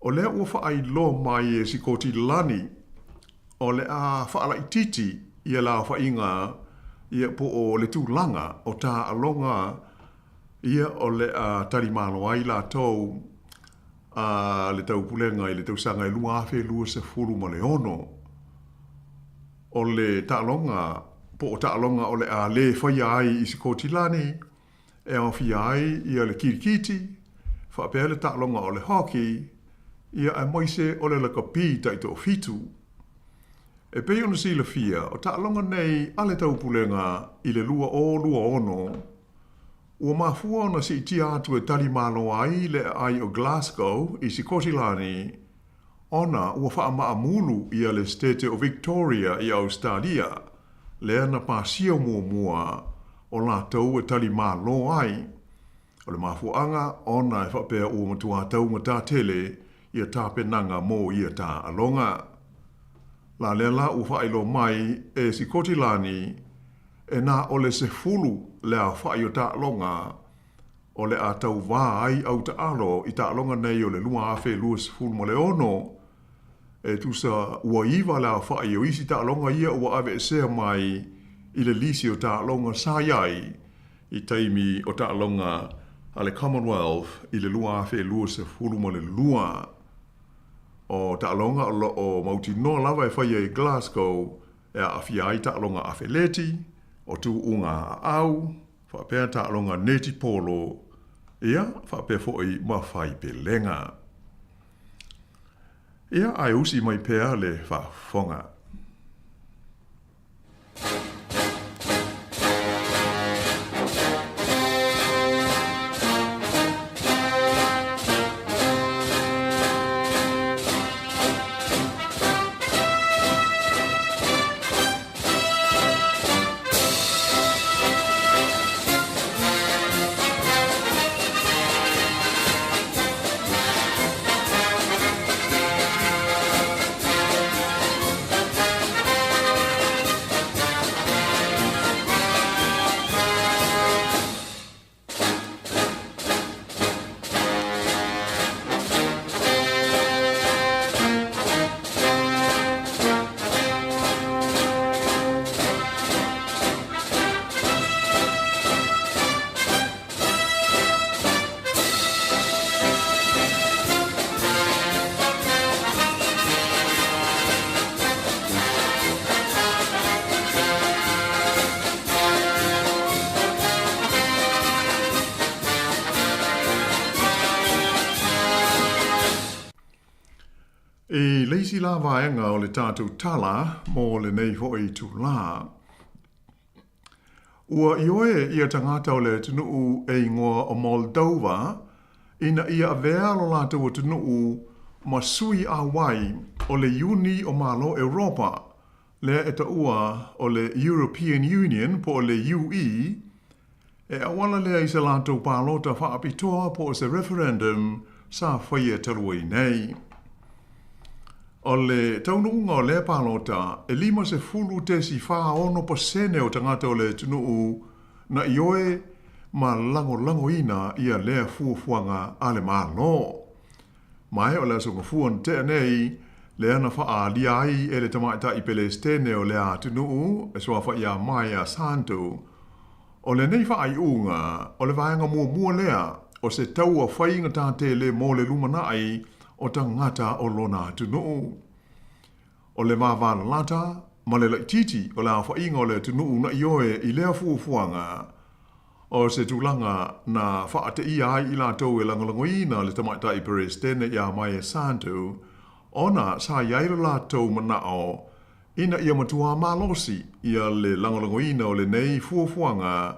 Speaker 2: o lea ua faailoa mai e Sikotilani. O le a faalaitiiti ia le aofaiga ia po o le tulaga o taaloga ia o le a talimalo ai latou a le Taupulega i le tausaga e 2026. O le taaloga po o taaloga o le a le faia ai i Sikotilani e aofia ai ia le kirikiti, faapea le taaloga o le hockey, ia aemaise o le lakapi taitoafitu. E pei ona silafia, o taaloga nei a le Taupulega i le 2026, ua mafua ona siitia atu e talimalo ai le aai o Glasgow i Sikotilani ona ua faamaamulu ia le Setete o Victoria i Ausetalia, lea na pasia muamua o latou e talimalo ai. O le mafuaaga ona e faapea ua matua taugata tele ia tapenaga mo ia taaloga. La lea la ua faailoa mai e Sikotilani e na o le 10 le aofai o taaloga o le a tauvā ai au taalo i taaloga nei o le 2026, e tusa ua 9 le aofai o isi taaloga ia ua aveesea mai i le lisi o taaloga sa i ai i taimi o taaloga a le Commonwealth i le 2022. O taaloga o lo o mautinoa lava e faia i Glasgow e aafia ai taaloga afeleti, o tuuga aau, faapea taaloga netipolo, ia, faapea foi ma faipelega. Ia, ae usi mai pea le faafofoga. I le isi la vaega o le tatou tala mo lenei foi itulā, ua ioe ia tagata o le atunuu e igoa o Moldova ina ia avea lo latou atunuu ma sui auai o le Iuni o Malo Europa, lea e taua o le European Union po o le UE, E auala lea i se latou palota faapitoa po o se referendum sa faia talu ai nei. O le taunuuga o lea palota, e 50.46 pasene o tagata o le atunuu na ioe ma lagolagoina ia lea fuafuaga a le Malo. Ma e o le Aso Gafua na tea nei, lea na faaalia ai e le tamaitai Pelesitene o lea atunuu e suafa ia Maia Sandu, O lenei faaiuga, o le vaega muamua lea o se taua faigata tele mo le lumanai o tagata o lona atunuu. O le vavalalata ma le laitiiti o le aofaiga o le atunuu na ioe i lea fuafuaga, o se tulaga na faateia ai i latou e lagolagoina le Tamaitai Peresetene ia Maia Sandu ona sa i ai lo latou manao Ina ia matua malosi ia le lagolagoina o lenei fuafuaga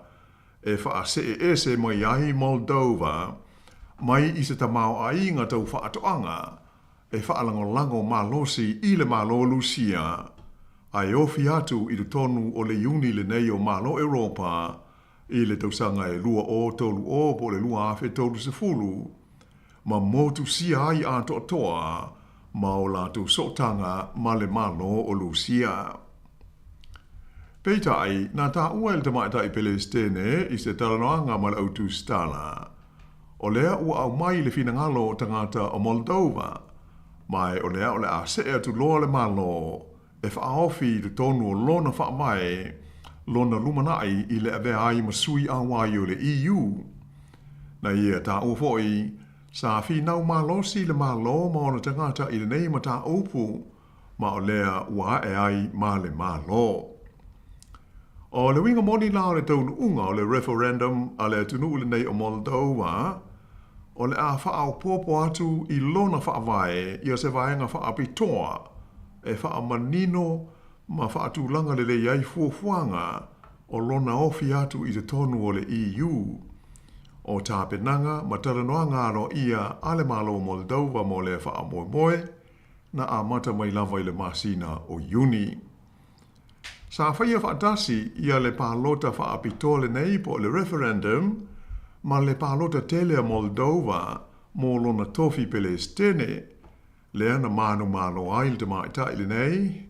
Speaker 2: e faasee ese mai ai Moldova mai i se tamaoaiga tau faatoaga e faalagolago malosi i le Malo Lusia ae ofi atu i totonu o le Iuni lenei o Malo Europa i le tausaga e 2030 po o le 2030 ma motusia ai atoatoa ma o latou sootaga ma le Malo o Lusia. Peitai, na taua e le tamaitai Pelesitene i se talanoaga ma le au tusitala, o lea ua aumai le finagalo o tagata o Moldova, ma e o lea o le a see atu loa le Malo e faaofi i totonu o lona faavae lona lumanai i le avea ai ma sui auai o le EU. Na ia taua foi, sa finau malosi le Malo ma ona tagata i lenei mataupu, ma o lea ua ae ai ma le Malo. O le uiga moni la o le taunuuga o le referendum a le atunuu lenei o Moldova, o le a faaopoopo atu i lona faavae ia se vaega faapitoa e faamanino ma faatulaga lelei ai fuafuaga o lona ofi atu i totonu o le EU. O tapenaga ma talanoaga aloaia a le Malo o Moldova mo lea faamoemoe, na amata mai lava i le masina o Iuni. Sa faia faatasi ia le palota faapitoa lenei po o le referendum ma le palota tele a Moldova mo lona tofi Pelesitene, lea na manumalo ai le tamaitai lenei,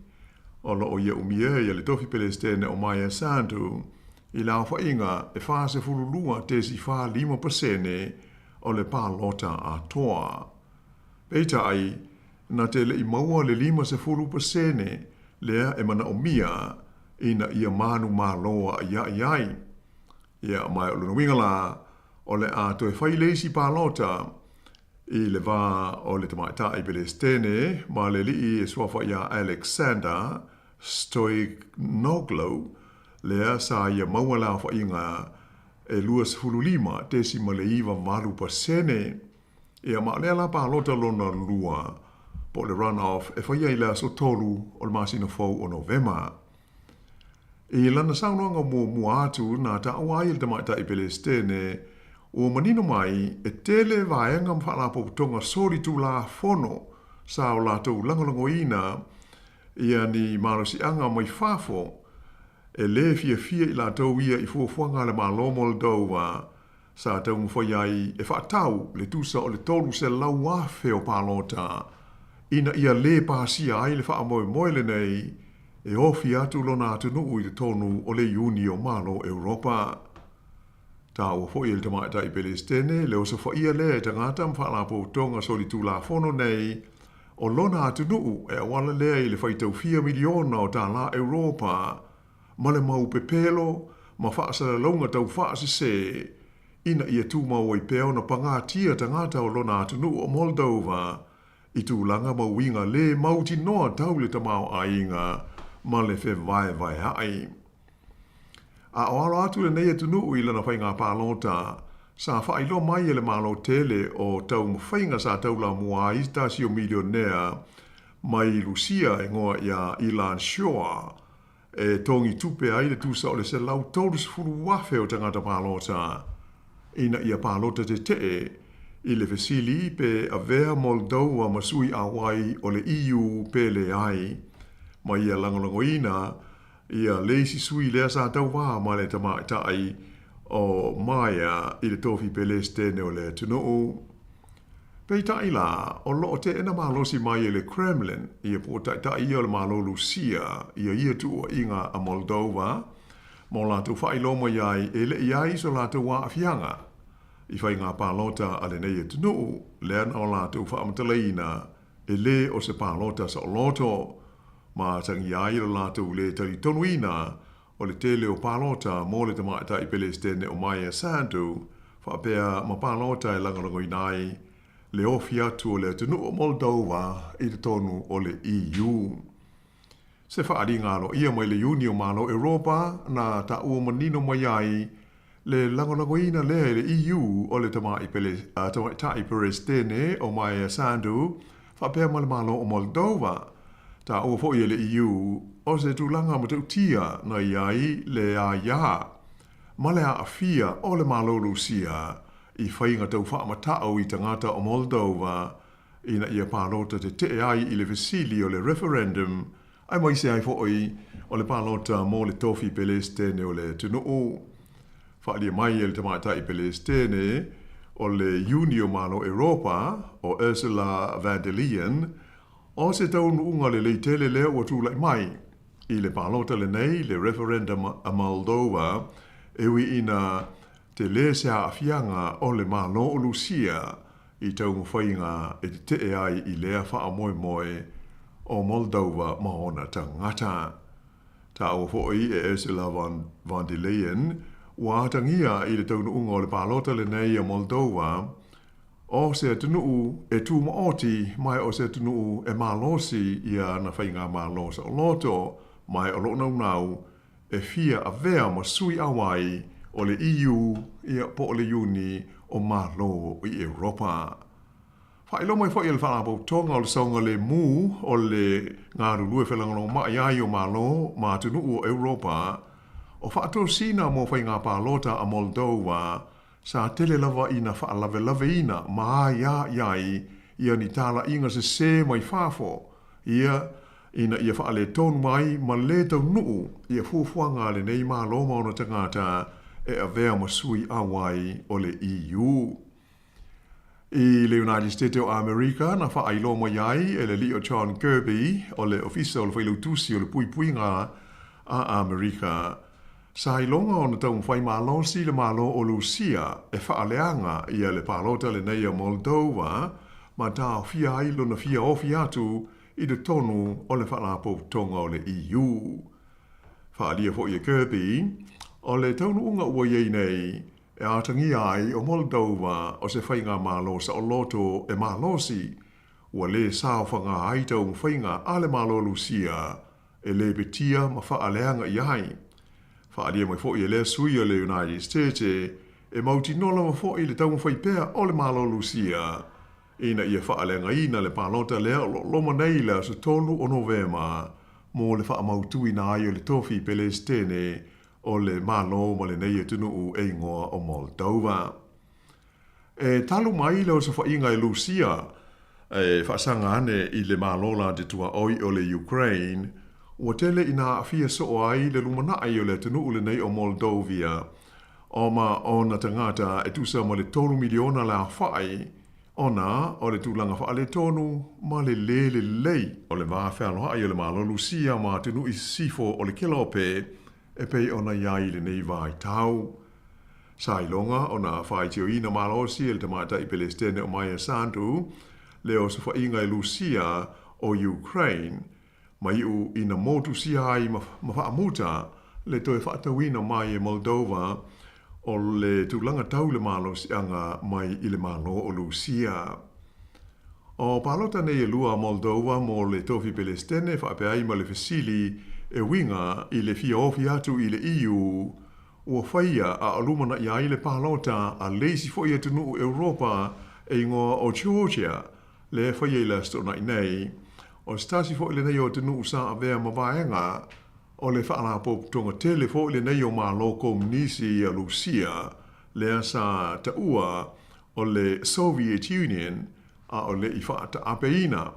Speaker 2: o lo o ia umia ia le tofi Pelesitene o Maia Sandu i le aofaiga e 42.45% o le palota atoa. Peitai, na te le i maua le 50% lea e manaomia ina ia manumalo a'ia'i ai. Ia, ma o lona uiga la, o le a toe fai le isi palota i le va o le tamaitai Pelesitene ma le alii e suafa ia Alexander Stoianoglo, lea sa ia maua le aofaiga e 25.98%. Ia, ma o lea la palota lona lua, po o le run-off, e faia i le aso 3 o le masina fou o Novema. I lana saunoaga muamua atu na taua ai e le tamaitai Pelesitene, ua manino mai e tele vaega ma faalapotopotoga solitulafono sa o latou lagolagoina ia ni malosiaga mai fafo e lē fiafia i latou ia i fuafuaga a le Malo Moldova sa taumafai ai e faatau le tusa o le 300,000 o palota ina ia lē pasia ai le faamoemoe lenei e ofi atu lona atunuu i totonu o le Iuni o Malo Europa. Taua foi e le tamaitai Pelesitene le osofaia lea e tagata ma faalapotopotoga solitulafono nei o lona atunuu e auala lea i le faitau fia miliona o tālā Europa ma le mau pepelo ma faasalalauga taufaasese ina ia tumau ai pea ona pagatia tagata o lona atunuu o Moldova i tulaga ma uiga lē mautinoa tau le tamaoaiga ma le fevaevaea'i. A o alo atu lenei atunuu i lana faiga palota, sa faailoa mai e le Malo tele o taumafaiga sa taulamua ai se tasi o milionea mai Lusia e igoa ia Ilan Shor, e togi tupe ai le tusa o le 130,000 o tagata palota ina ia palota tetee i le fesili pe avea Moldova ma sui auai o le EU pe leai, ma ia lagolagoina ia le isi sui lea sa tauvā ma le tamaitai o Maia i le tofi Pelesitene o le atunuu. Peitai la, o lo o teena malosi mai e le Kremlin ia po o taitai ia o le Malo Lusia ia ia tuuaiga a Moldova ma o latou faailoa mai ai e le i ai so latou aafiaga i faiga palota a lenei atunuu lea na o latou faamatalaina e lē o se palota saoloto ma atagia ai lo latou lē talitonuina o le tele o palota mo le tamaitai Pelesitene o Maia Sandu faapea ma palota e lagolagoina ai le ofi atu o le atunuu o Moldova i totonu o le EU. Se faaaliga aloaia mai le Iuni o Malo Europa na taua manino mai ai le lagolagoina lea e le EU o le tamaitai Peresetene o Maia Sandu faapea ma le Malo o Moldova. Taua foi e le EU o se tulaga matautia na i ai le aia ma le aafia o le Malo Lusia i faiga tau faamata'u i tagata o Moldova ina ia palota tetee ai i le fesili o le referendum aemaise ai foi o le palota mo le tofi Pelesitene o le atunuu. Faaalia mai e le tamaitai Pelesitene o le Iuni o Malo Europa o Ursula von der Leyen, o se taunuuga lelei tele lea ua tulai mai i le palota lenei, le referendum a Moldova, e ui ina tele se aafiaga o le Malo o Lusia i taumafaiga e tetee ai i lea faamoemoe o Moldova ma ona tagata. Taua foi e Ursula von von der Leyen, ua atagia i le taunuuga o le palota lenei a Moldova, o se atunuu e tumaoti ma o se atunuu e malosi i ana faigamalo saoloto, ma o loo naunau e fia avea ma sui auai o le EU ia po o le Iuni o Malo i Europa. Faailoa mai foi e le Faalapotopotoga o le Saogalemu o le Galulue Felagolagomai ai o Malo ma Atunuu o Europa, o faatosina mo faiga palota a Moldova sa tele lava ina faalavelaveina ma aia i ai ia ni talaiga sesē mai fafo ia ina ia faaletonu ai ma lē taunuu ia fuafuaga a lenei Malo ma ona tagata e avea ma sui auai o le EU. I le United States o Amerika na faailoa mai ai e le alii o John Kirby o le Ofisa o le Failautusi o le Puipuiga a Amerika, sa iloga ona taumafai malosi le Malo o Lusia e faaleaga ia le palota lenei a Moldova ma taofia ai lona fia ofi atu i totonu o le Faalapotopotoga o le EU. Faaalia foi e Kirby, o le taunuuga ua i ai nei e atagia ai o Moldova o se faigamalo saoloto e malosi, ua lē saofaga ai taumafaiga a le Malo o Lusia e lepetia ma faaleaga i ai. Faaalia mai foi e lea sui o le United States e mautinoa lava foi le taumafai pea o le Malo o Lusia ina ia faaleagaina le palota lea o loo loma nei i le aso 3 o Novema mo le faamautuina ai o le tofi Pelesitene o le Malo ma lenei atunuu e igoa o Moldova. E talu mai le osofaiga e Lusia e faasaga ane i le Malo la te tuaoi o le Ukraine, ua tele ina aafia soo ai le lumanai o le atunuu lenei o Moldovia, o ma ona tagata e tusa ma le 3 miliona le aofai, ona o le tulaga faaletonu ma le lē lelei o le va fealoai o le Malo Lusia ma atunuu i sisifo o le Kelope e pei ona i ai i lenei vaitau. Sa iloga ona faitioina malosi e le tamaitai Pelesitene o Maia Sandu le osofaiga e Lusia o Ukraine, ma iu ina motusia ai ma faamuta le toe faatauina mai e Moldova o le tulaga tau le malosiaga mai i le Malo o Lusia. O palota nei e lua a Moldova mo le tofi Pelesitene faapea ai ma le fesili e uiga i le fia ofi atu i le EU, ua faia a o lumanai ai le palota a le isi foi atunuu Europa e igoa o Georgia, lea e faia i le Aso Toonai nei. O se tasi foi lenei o atunuu sa avea ma vaega o le Faalapotopotoga tele foi lenei o Malo Komunisi a Lusia, lea sa taua o le Soviet Union a o le i faataapeina.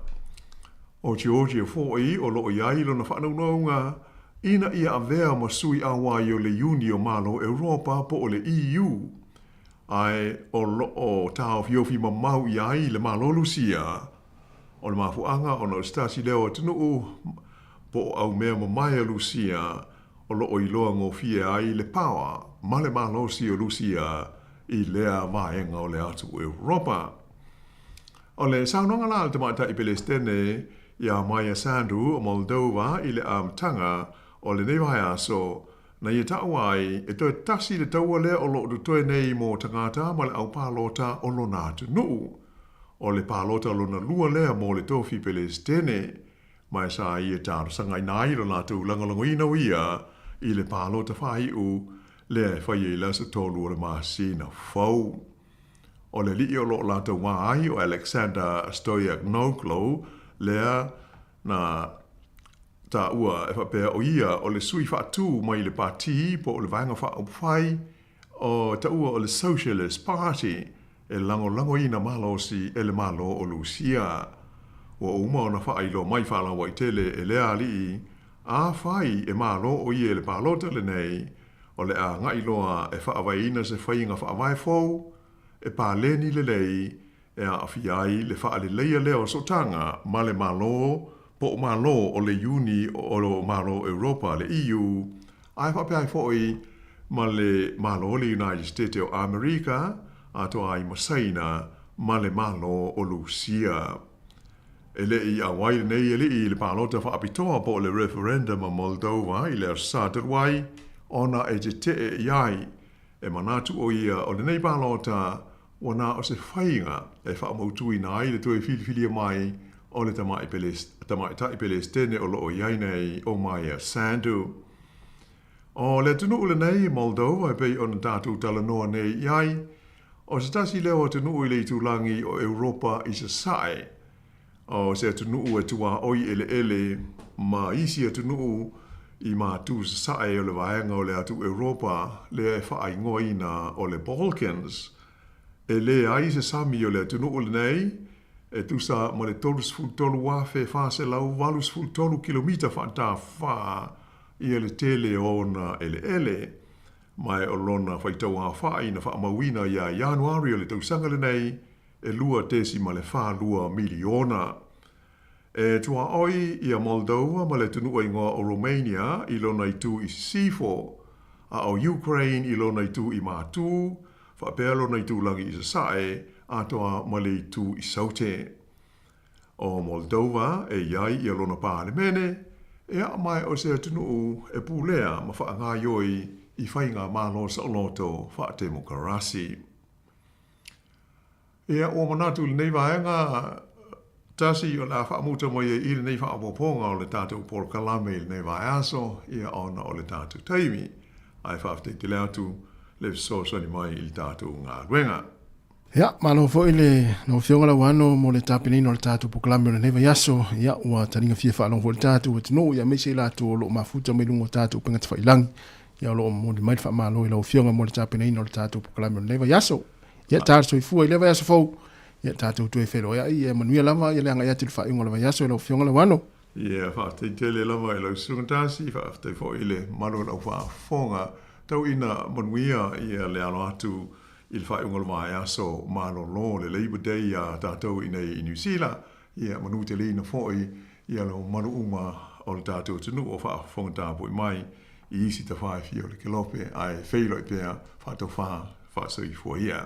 Speaker 2: O Georgia foi o loo i ai lona faanaunauga ina ia avea ma sui auai o le Iuni o Malo Europa po o le EU, ae o loo taofiofi mamau i ai le Malo Lusia. O le mafuaaga ona o se tasi lea o atunuu po o aumea mamae a Lusia o loo iloa gofie ai le paoa ma le malosi o Lusia i lea vaega o le atu Europa. O le saunoaga la a le tamaitai Pelesitene iā Maia Sandu o Moldova i le amataga o lenei vaiaso, na ia taua ai e toe tasi le taua lea o loo totoe nei mo tagata ma le au palota o lona atunuu. O le palota lona lua lea mo le tofi Pelesitene, ma e sa ia talosagaina ai lo latou lagolagoina o ia i le palota faaiu lea e faia i le aso 3 o le masina fou. O le alii o loo latou wā ai o Alexander Stoianoglo lea na taua e faapea o ia o le sui faatu mai le pati po o le Vaega Faaupufai o taua o le Socialist Party e lagolagoina malosi e le Malo o Lusia. Ua uma ona faailoa mai faalauaitele e lea alii, afai e malo o ia i le palota lenei, o le a agai loa e faavaeina se faiga faavae fou e paleni lelei e aafia ai le faaleleia lea o sootaga ma le Malo po o Malo o le Iuni o Malo Europa, le EU, ae faapea ai foi ma le Malo o le United States o Amerika, atoa ai ma Saina ma le Malo o Lusia. E le i auai lenei alii i le palota faapitoa po o le referendum a Moldova i le Aso Sa talu ai ona e tetee i ai. E manatu ʻo ia o lenei palota ua na o se faiga e faamautuina ai le toe filifilia mai o le tamaitai Pelesitene o lo o i ai nei ʻo Maia Sandu. ʻO le atunuu lenei, Moldova, e pei ona tatou talanoa nei i ai, ʻo se tasi lea o atunuu i le itulagi o ʻEuropa i Sasae. ʻO se atunuu e tuaoi ʻeleʻele ma isi atunuu i matu sasae o le vaega o le atu ʻEuropa lea e faaigoaina ʻo le Balkans. E leai se sami o le atunuu lenei e tusa ma le 33,483 kilomita faatafā ia le tele o ona eleele, ma e o lona faitauaofai na faamauina ia Ianuari o le tausaga lenei e 2.42 miliona. E tuaoi ia Moldova ma le atunuu e igoa o Romania i lona itu i sisifo, a o Ukraine i lona itu i matu, faapea lona itulagi i sasae, atoa ma le itu i saute. ʻO Moldova e i ai ia lona Palemene, e aʻa mai o se atunuu e pulea ma faagaioi i faigamalo saoloto faatemokarasi. Ia, ua manatu i lenei vaega, tasi o le a faamuta mai ai i lenei faaopoopoga o le tatou polokalame i lenei vaiaso, ia ona o le tatou taimi. Ae faafetai tele atu le fesoasoani mai i le tatou galuega.
Speaker 1: Ia, malo foi le lau Afioga Lauano mo le tapenaina o le tatou polokalame o lenei vaiaso. Ia, ua taliga fia faalogo foi le tatou atunuu, ia aemaise i latou o lo o mafuta mai luga o tatou upega tafailagi. Ia, o lo o momoli mai le faamalo i lau Afioga mo le tapenaina o le tatou polokalame o lenei vaiaso. Ia, talo soifua i lea vaiaso fou. Ia, tatou toe feiloaiai, ia manuia lava ia le agai atu i le faaiuga o le vaiaso i lau Afioga Lauano.
Speaker 2: Ia, faafetai tele lava i lau Susuga Tasi, faafetai foi i le mamalu o le au faafofoga. Tau ina manuia ia le alo atu i le faaiuga o le vaiaso malolo le Labour Day iā tatou i inei i Niu Sila, ia manuteleina foi ia le mamalu uma o le tatou atunuu o faafofoga tapuai mai i isi tafa e fia o le kelope ae feiloai pea faatofa faasoifua ia.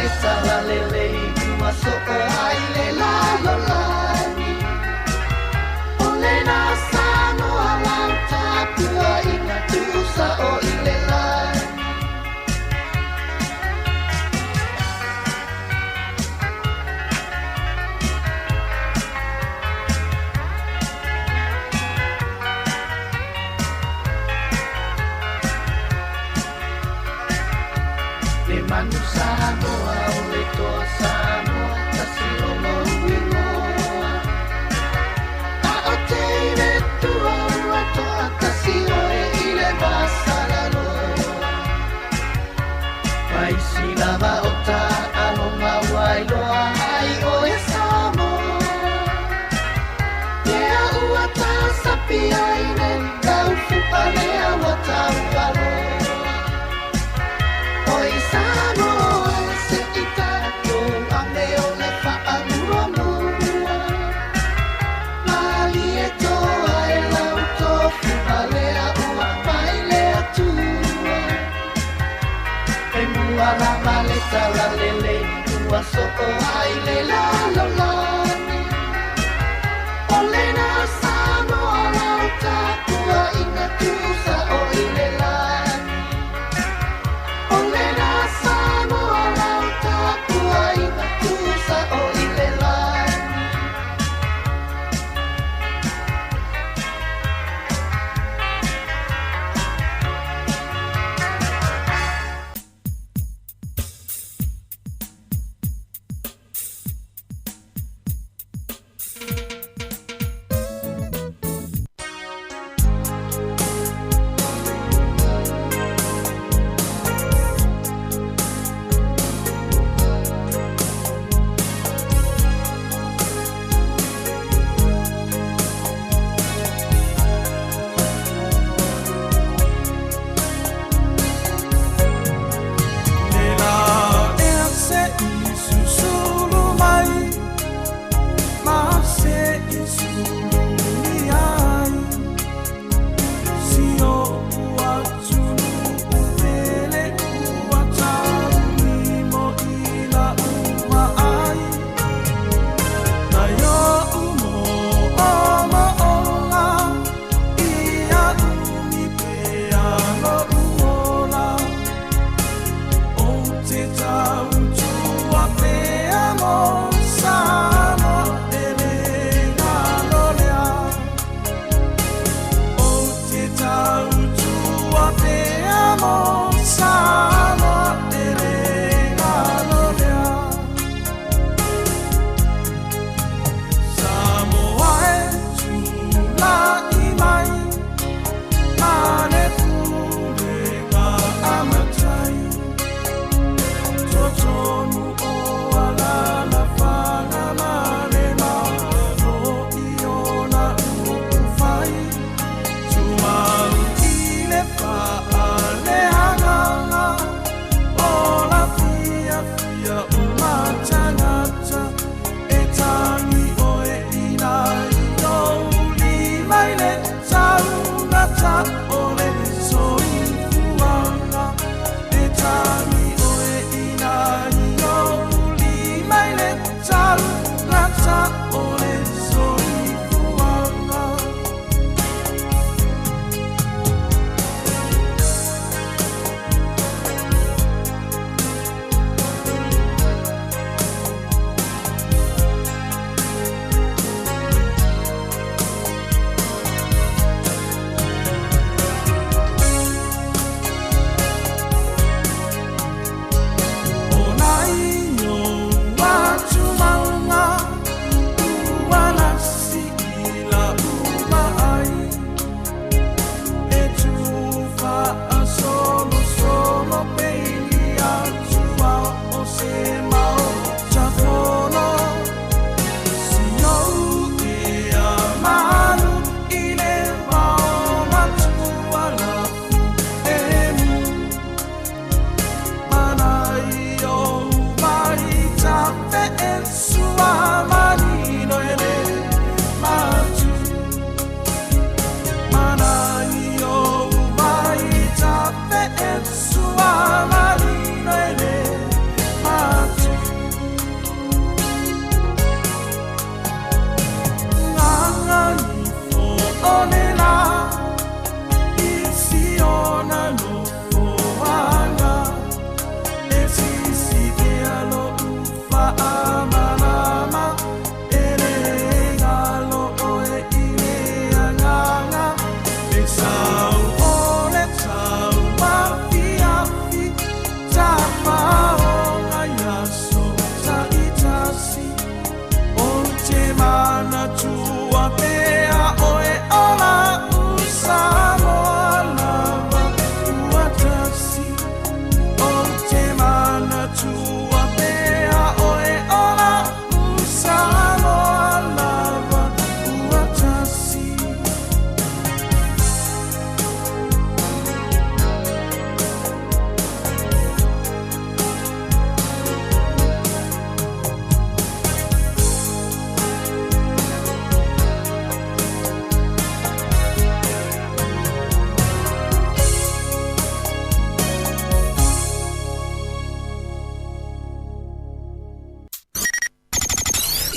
Speaker 3: le talalelei ua soo ai le lalolagi. O lena Samoa lau tapuaiga tuusao i le lagi. Le manu Samoa o le toa Samoa tasi o lou igoa. A o te i le tua ua toatasi oe i le masalaloa. Vaisi lava o taaloga ua iloa ai oe Samoa. Lea ua tasapi ai le taufu'a lea ua taualoa. Oi Samoa se i tatou ame o le faamuamua. Malie toa e lau tofuga lea ua mai le Atua. E mua lava le talalelei ua soo ai le lalolagi. O lena Samoa lau tapuaiga tuusao i le lagi. O lena Samoa lau tapuaiga tuusao i le lagi.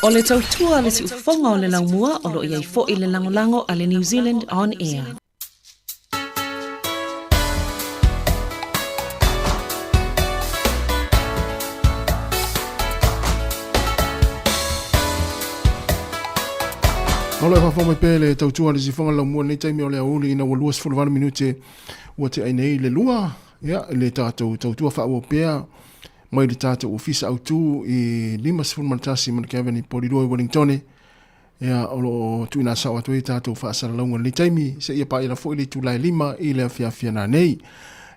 Speaker 4: O le tautua a le siufofoga o le laumua o lo o i ai foi le lagolago a le New Zealand On Air.
Speaker 1: Malo e faafofoga mai pea le tautua a le siufofoga o le laumua i lenei taimi o le aoauli ina ua 28 minute ua tea ai nei le lua, ia, le tatou tautua faaauau pea mai le tatou ofisa autu i 51 Manukau i Porirua i Wellingtone. Ia, o lo o tuuina sao atu ai tatou faasalalauga i lenei taimi, seia paia foi le itula e 5 i le afiafi nanei.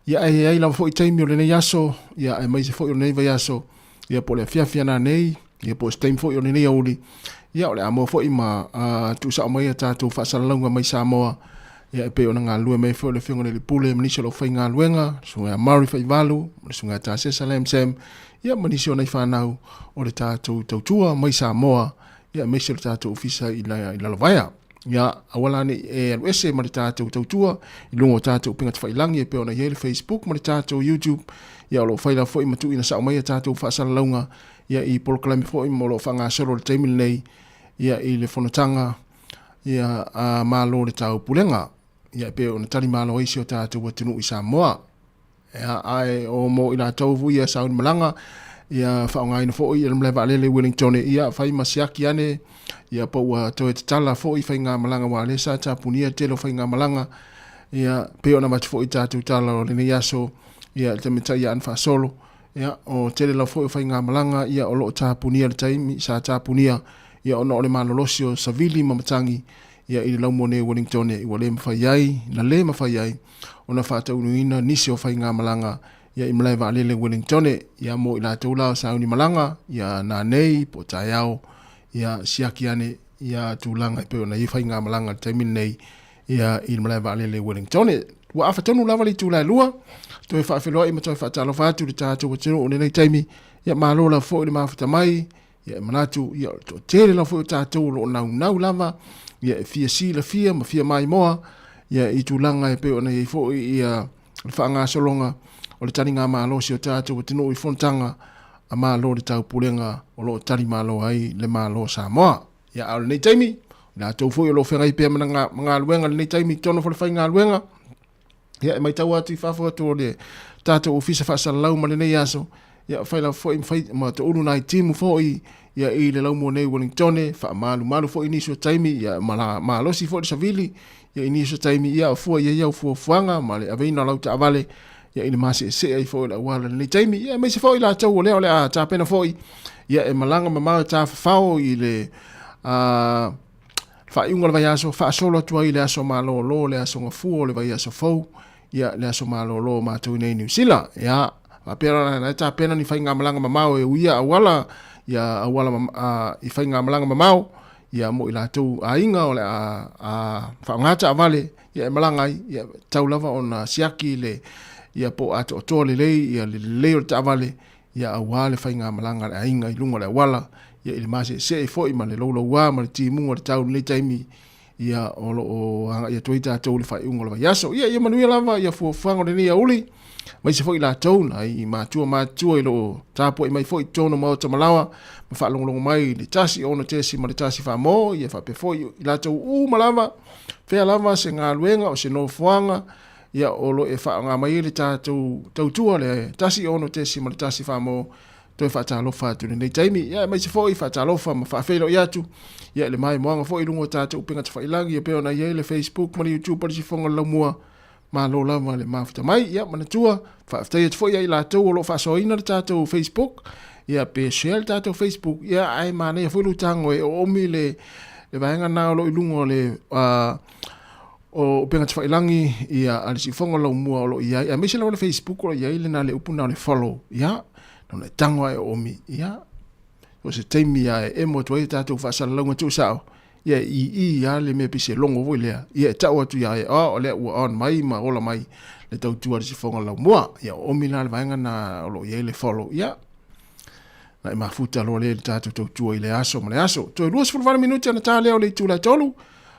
Speaker 1: Ia, ae i ai lava foi taimi o lenei aso, ia, aemaise foi o lenei vaiaso, ia, po o le afiafi nanei, ia, po o se taimi foi o lenei aoauli, ia, o le a maua foi ma tuusao mai a tatou faasalalauga mai Samoa, ia, e pei ona galulue mai foi le Afioga i le Alii Pule ma nisi o le aufaigaluega, le Susuga ia Murray Faivalu, ma le Susuga ia Tasesa Lam Sam, ia, ma nisi o nai fanau o le tatou tautua mai Samoa, ia, aemaise o le tatou ofisa i Lalovaea. Ia, aua la ne i e alu ese ma le tatou tautua i luga o tatou upega tafailagi e pei ona i ai le Facebook ma le tatou YouTube. Ia, o lo o fai lava foi ma tuuina sao mai a tatou faasalalauga ia i polokalame foi ma o lo o faagasolo i le taimi lenei ia i le fonotaga ia a Malo o le Taupulega ia e pei ona tali malo ai si o tatou atunuu i Samoa. Ia, ae o mo i latou foi ia sauni malaga, ia faaaogaina foi le malae vaalele i Wellington, ia fai ma siaki ane, ia po ua toe tatala foi faigamalaga aua o lea sa tapunia le tele o faigamalaga, ia pei ona avatu foi tatou tala o lenei aso, ia le tamaitai ia Anne Faasolo, ia o tele lava foi o faigamalaga ia o lo o tapunia le taimi sa tapunia ia ona o le malolosi o savili ma matagi ia i le laumua nei o Wellington ua le mafai ai na le mafai ai ona faataunuuina nisi o faigamalaga ia i malae vaalele Wellington ia mo i latou la o sauni malaga ia nanei po o taeao ia siaki ane ia tulaga e pei ona i ai faigamalaga i le taimi lenei ia i le malae vaalele Wellington. Ua afa tonu lava le itula e lua, toe faafeiloai ma toe faatalofa atu i le tatou atunuu i lenei taimi. Ia malo lava foi le mafuta mai, ia e manatu ia o le toatele lava foi o tatou o lo o naunau lava ia e fia silafia ma fia maimoa ia i tulaga e pei ona i ai foi ia le faagasologa o le taligamalo o si o tatou atunuu i fonotaga a Malo o le Taupulega o lo o talimalo ai le Malo o Samoa. Ia, a o lenei taimi, i latou foi o lo o feagai pea ma galuega i lenei taimi i totonu o falefaigaluega, ia, e matau atu i fafo atu o le tatou ofisa faasalalau ma lenei aso, ia, fai lava foi ma fai ma toulu nai timu foi ia i le laumua nei i Wellingtone, faamalumalu foi i nisi o taimi, ia, ma la, malosi foi le savili, ia i nisi o taimi, ia, fua i ai au fuafuaga ma le aveina o lau taavale, ia i le maseesee ai foi o le auala i lenei taimi, ia aemaise foi latou o lea o le a tapena foi, ia e malaga mamao e tafafao i le faaiuga o le vaiaso, faasolo atu ai i le aso malolo, le aso gafua o le vaiaso fou, ia le aso malolo o matou i nei Niu Sila. Ia, faapea la na e tapena ni faigamalaga mamao e uia auala, ia auala i faigamalaga mamao, ia mo i latou aiga o le a faaaoga taavale, ia e malaga ai, ia tau lava ona siaki le, ia po o atoatoa lelei, ia le lelei o le taavale, ia aua le faigamalaga a le aiga i luga o le auala, ia i le maseesee foi ma le louloua ma le timuga o le tau i lenei taimi, ia o lo o agai atu ai tatou i le faaiuga o le vaiaso. Ia, ia manuia lava ia fuafuaga o lenei aoauli, aemaise foi latou nai matua matutua i lo o tapuai mai foi i totonu o maota malaoa ma faalogologo mai i le 1 6.1 faamo, ia faapea foi i latou uma lava, fea lava se galuega o se nofoaga, ia o lo o e faaaoga mai ai le tatou tautua le 1 6.1 faamo, toe faatalofa atu i lenei taimi. Ia, aemaise foi faatalofa ma faafeiloai atu ia i le maimoaga foi i luga o tatou upega tafailagi e pei ona i ai le Facebook ma le YouTube o le Sifoga o le Laumua. Malo lava le mafuta mai. Ia, manatua, faafetai atu foi ia i latou o lo o faasoaina le tatou Facebook, ia pe share le tatou Facebook, ia ae manaia foi lutago e oomi le vaega na o lo o i luga o le o upega tafailagi ia a le Siufogo Laumua o lo o i ai, aemaise lava le Facebook o lo o i ai lena le upu na o le follow, ia, na ona e tago lava e oomi, ia, o se taimi lava e emo atu ai a tatou faasalalauga tuusao, ia e ii lava le mea pei se logo foi lea, ia e tau atu ia e, oh, o lea ua on mai ma ola mai le tautua a le Siufogo Laumua, ia oomi la le vaega na o lo o i ai le follow, ia, na e mafuta loa lea i le tatou tautua i le aso ma le aso. Toe 28 minute ona ta lea o le itula e 3.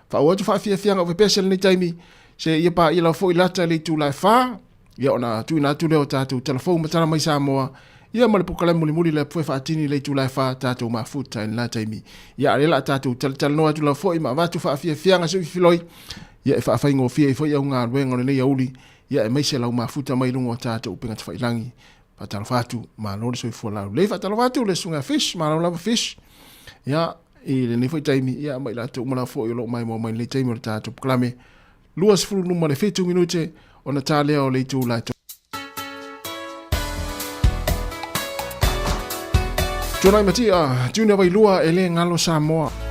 Speaker 1: Faaauau atu faafiafiaga o pepese lenei taimi, se ia paia lava foi lata i le itula e 4, ia ona tuuina atu lea o tatou tala fou ma tala mai Samoa, Ia ma le polokalame mulimuli lea pue faatini le itula e 4 tatou mafuta i lena taimi. Ia a lea la tatou talatalanoa atu lava foi ma avatu faafiafiaga se filoi. Ia e faafaigofie ai foi au galuega o lenei aoauli. Ia aemaise lau mafuta mai luga o tatou upega tafailagi. Faatalofa atu, malo le soifua laulelei. Faatalofa atu le susuga Fish, malo lava Fish. Ia, i lenei foi taimi, ia ma i latou uma lava foi o lo o maimoa mai i lenei taimi o le tatou polokalame. 27 minute ona ta lea o le itula e Tuanai Matia, Junior Vailua, e le galo Samoa.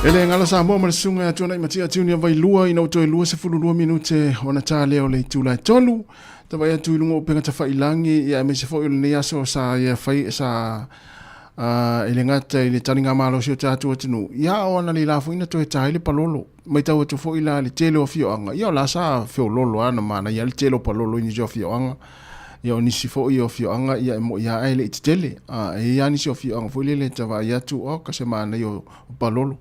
Speaker 1: E le galo Samoa ma le susuga ia Tuanai Matia Junior Vailua ina ua toe 22 minute ona ta lea o le itula e 3. Tavaai atu i luga o upega tafailangi, ia aemaise foi o lenei aso sa ia fai sa e le gata i le taligamalo o si o tatou atunuu, ia a o analeila foi na toe ta ai le palolo. Matau atu foi la le tele o afioaga, ia o la sa feololo lava na manaia le tele o palolo i nisi o afioaga. Ia o nisi foi o afioaga, ia e moni lava e le i tetele. A e i ai lava nisi o afioaga foi lele e ta vaai atu, oka se manaia o palolo.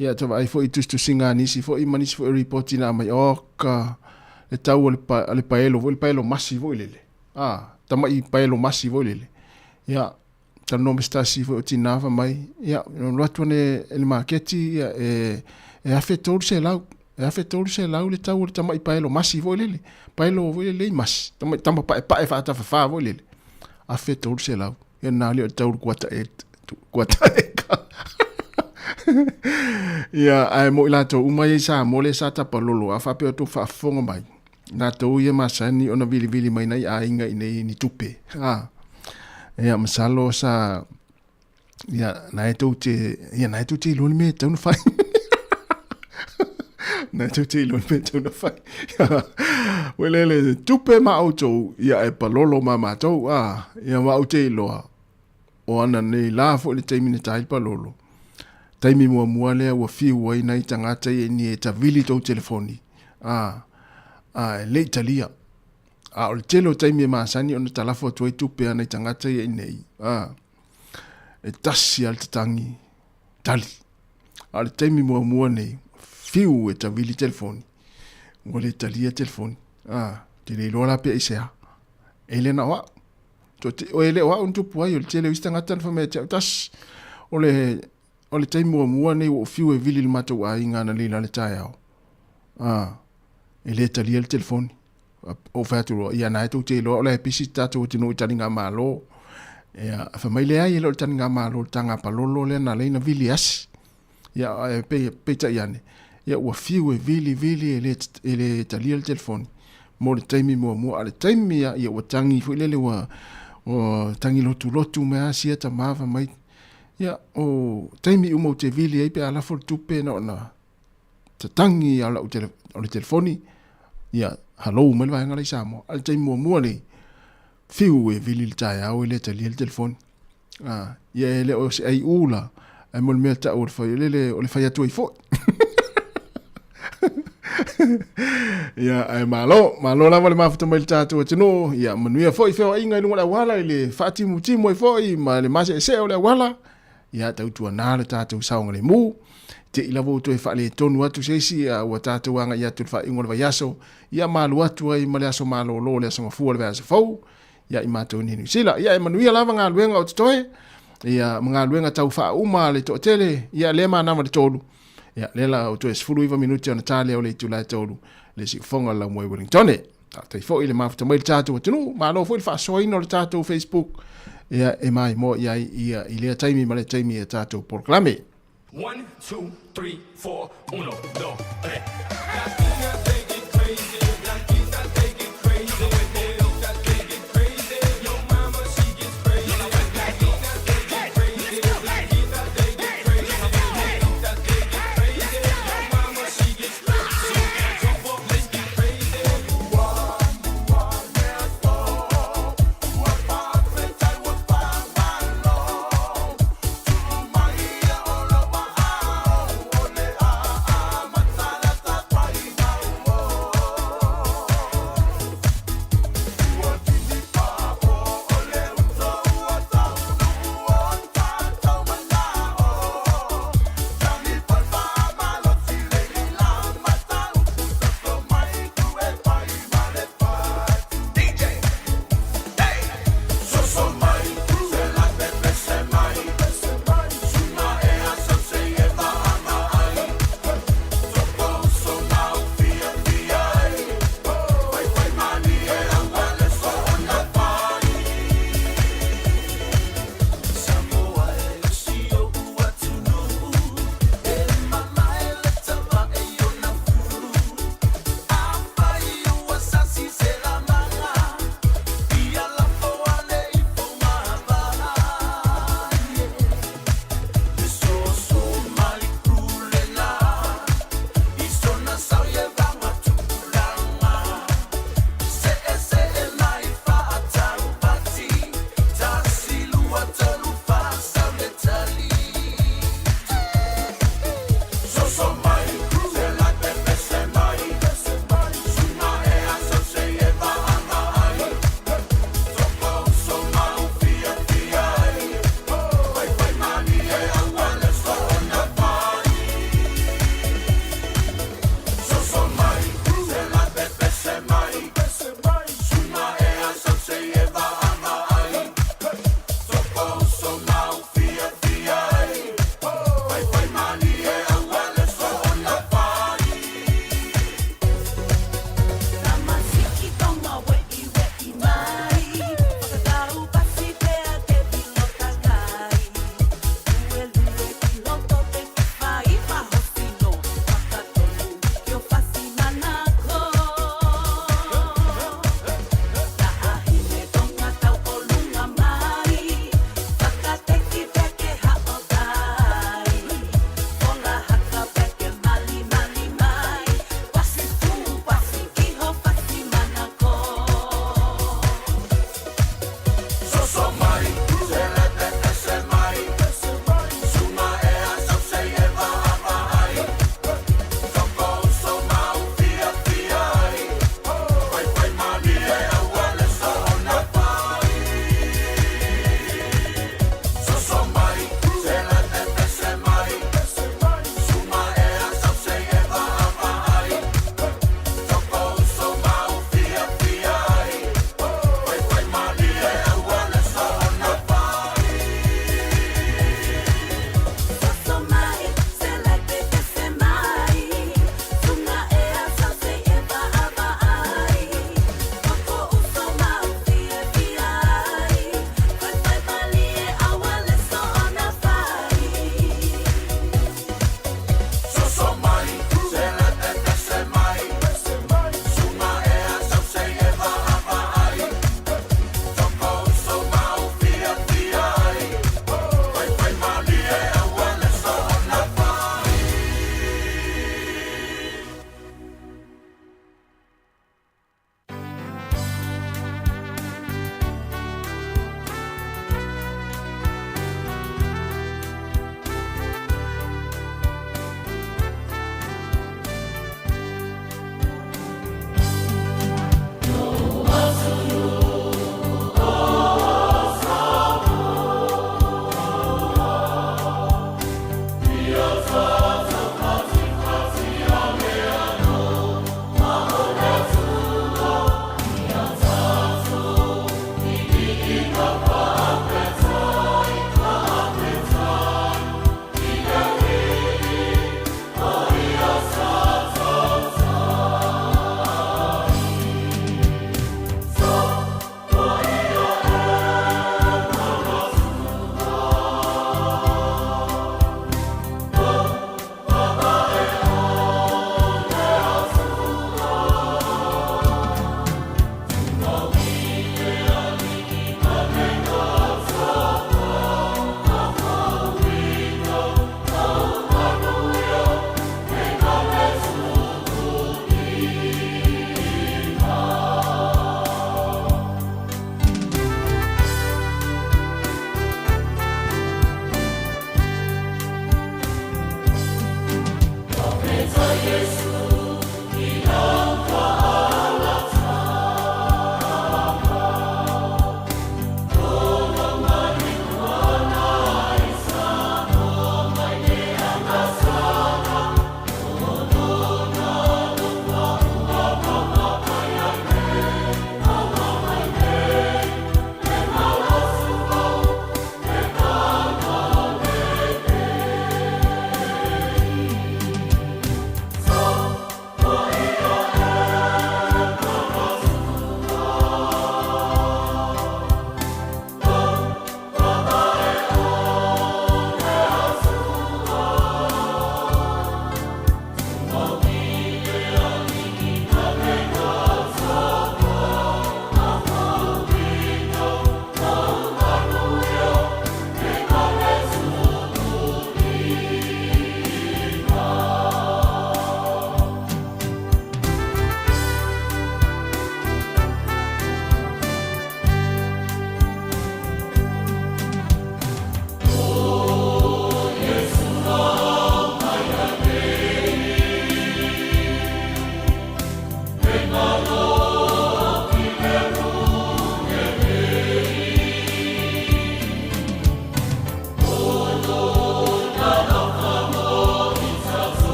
Speaker 1: Ia ta vaai foi i tusitusiga a nisi foi ma nisi foi o ripoti na aumai, oka le tau o le, pa, le paelo foi, le paelo masi foi lele. A, tama'i paelo masi foi lele. Ia, talanoa ma se tasi foi o tinā fai mai, ia, alu atu ane i le maketi, ia, e, e $1,300, e $1,300 le tau o le tama'i paelo masi foi lele. Paelo foi lele i masi, tama'i tama paepae faatafafā foi lele. $1,300. Ia na alii o le tau o le kuata e, kuata eka. Ia, ae mo i latou uma ia i Samoa lea sa tapalolo, a faapea o tou faafofoga mai, latou ia masani ona vilivili mai nai aiga i nei ni tupe. A, ia, masalo sa, ia, na e tou te, ia, na e tou te iloa le mea e tatau ona fai. Na e tou te iloa le mea e tatau ona fai. Ua lele, tupe ma outou, ia e palolo ma matou, a, ia ma ou te iloa, o ana nei la foi le taimi na ta ai le palolo, taimi muamua lea ua fiu ai nai tagata ia ni e tavili tou telefoni, a, a e le i talia. A o le tele o taimi e masani ona talafo atu ai tupe a nai tagata ia i nei, a, e tasi lava le tatagi tali. A o le taimi muamua nei, fiu e tavili telefoni, ua le talia telefoni, a, te le iloa la pe aisea. E le na o au. E le o au na tupu ai, o le tele o isi tagata na fai mai ia te au, tasi, o le, o le taimi muamua nei ua ou fiu e vili i le matou aiga analeila i le taeao, a, e le talia le telefoni. Ou fai atu loa, ia na e tou te iloa o la e pisi tatou atunuu i taligamalo. Ia, fai mai, leai, e le o le taligamalo, o le taga palolo lea na ala ai ona vili asi. Ia, ae peitai ane, ia ua fiu e vili vili e le, e le talia le telefoni mo le taimi muamua. A le taimi lava, ia ua tagi foi lele ua, ua tagi lotulotu mai lava sia tama fai mai, ia, o taimi uma ou te vili ai pe a lafo le tupe na ona tatagi lava o lau tele, o le telefoni, ia, halou mai le vaega la i Samoa. A le taimi muamua lenei, fiu e vili i le taeao e le talia le telefoni. A, ia e le o se ai ū la, ae mo le mea ta'u o le fai, o le, o le fai atu ai foi. Ia, ae malo, malo lava le mafuta mai le tatou atunuu, ia manuia foi feoaiga i luga o le auala i le faatimutimu ai foi ma le maseesee o le auala, ia tautuana le tatou saogalemu. Te i lava ua toe faaletonu atu se isi, a ua tatou agai atu i le faaiuga o le vaiaso, ia malu atu ai ma le aso malolo, le aso gafua o le vaiaso fou, ia i matou nei Niu Sila. Ia e manuia lava galuega o totoe, ia ma galuega tau faauma a le toatele, ia lea manava le 3, ia lea la o toe 19 minute ona ta lea o le itula e 3, le siufofoga o le Laumua i Wellingtone. Faafetai foi le mafuta mai le tatou atunuu, malo foi le faasoaina o le tatou Facebook, ia e maimoa i ai ia i lea taimi ma lea taimi i a tatou polokalame.
Speaker 5: One, two, three, four, uno, dos, tres.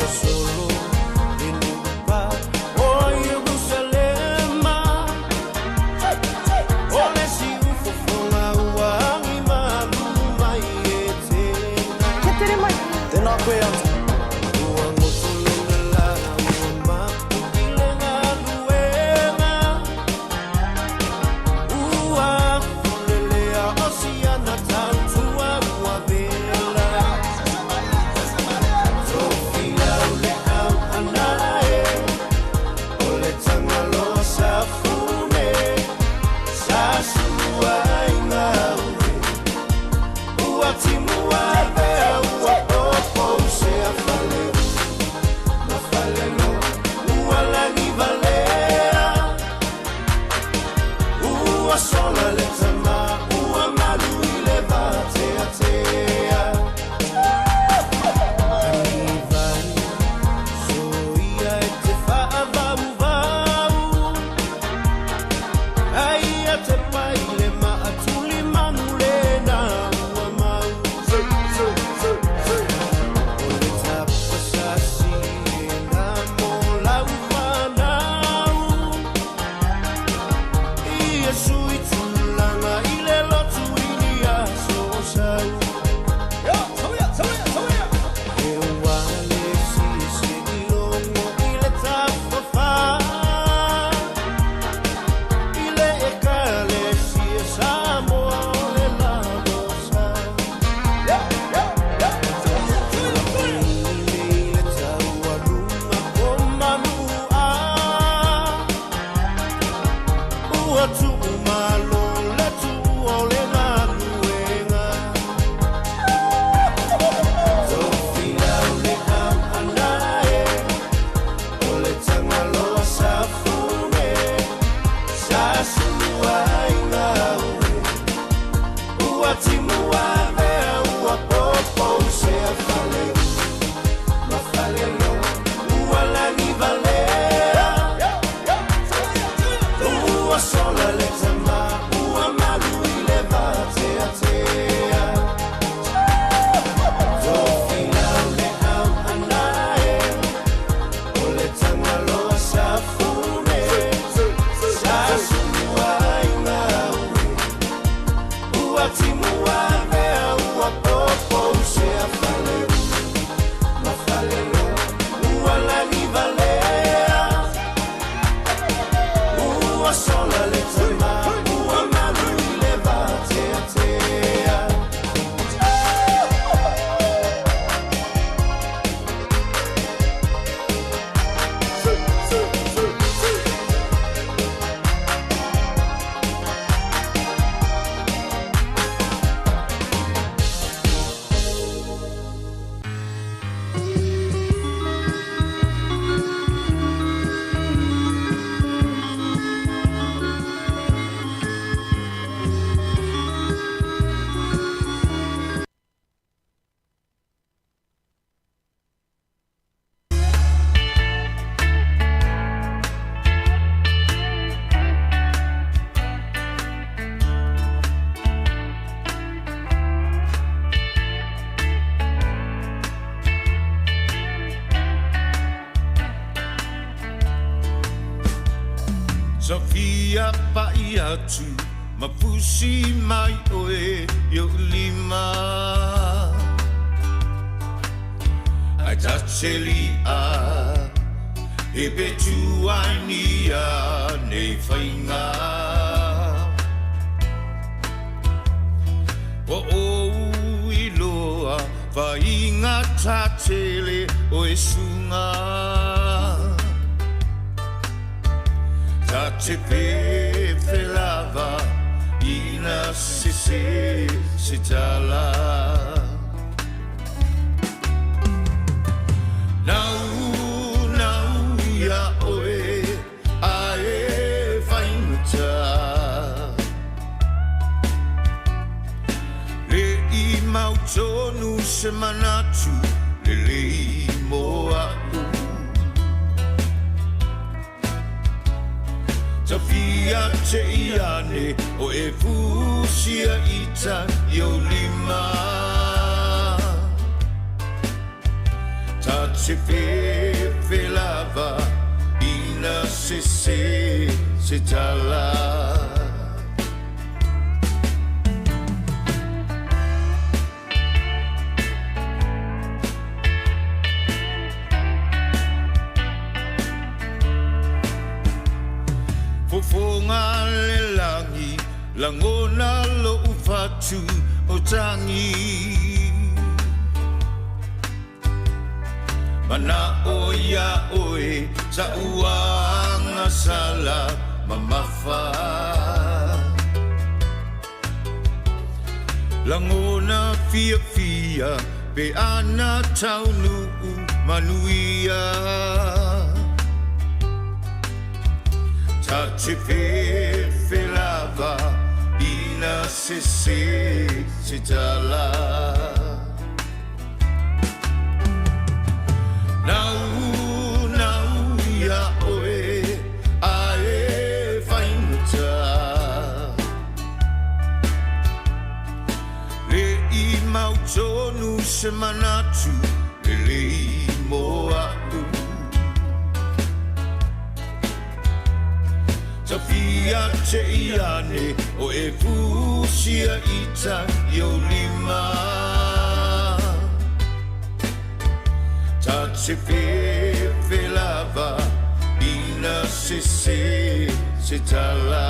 Speaker 6: Ua solo le nupa o Ierusalema, O le siufofoga ua agi malu mai e tena.
Speaker 7: Kia tere mai!
Speaker 5: Tēnā koe Aunty.
Speaker 6: Ua goto lona la ua mapu i le galuega, Ua folelea o siana tautua ua vela. Tofilau le auana e, o le Tagaloa Safune, Sa sua ai gaue, ua timu avea ua popo sea faleu ma faleloa, ua lagi valea, ua sola le tama, ua malu i le vateatea. Anivai, soia e te faavauvau, ai a te pai le maatuli manu le na ua mau. O le tapasasi e ngā mō lau whanau, I Iesu i tūlanga i le lotu i ni aso sau. E ua le sisi i logo i le tafawha, I le ekalesia Samoa o le lalosa. I le taualuga o manua, Ua tuumalo le tuu o le galuega. Tofilau le auana e, o le Tagaloa Safune, Sa sua ai gaue, ua timu avea ua popo sea faleu ma faleloa, ua lagi valea, ua sola le tama, ua malu i le vateatea. Tofilau le auana e, o le Tagaloa Safune, Sa sua ai gaue, ua timu avea ua popo sea faleu ma faleloa, ua lagi valea, ua sola le tama, ua malu i le vateatea.
Speaker 8: Sofia pa'i atu ma fusi mai oe i o'u lima. Ai ta te li'a e pe tu ai nia nei whainga. Wa ou iloa whainga tatele o e sunga. Ta te pefe lava ina se se tala. Nau, nau ia oe a e whaingata. Le i mau tonu se manatu, le lei moa u. Tawhia te iane o e fusia ita i o lima. Ta te fefe lava ina sese se tala. Fofoga le lagi, lagona lou fatu o tagi. Mana'o iā oe sa'u agasala mamafa. Lagona fiafia pe ana taunuu manuia. Ta te fefe lava ina sese se tala. Nau, nau iā oe ae faigata. Le i mautonu se manatu lelei mo a'u. Tafia te i ane o e fusia ita i ou lima. Ta te fefe lava ina sese se tala.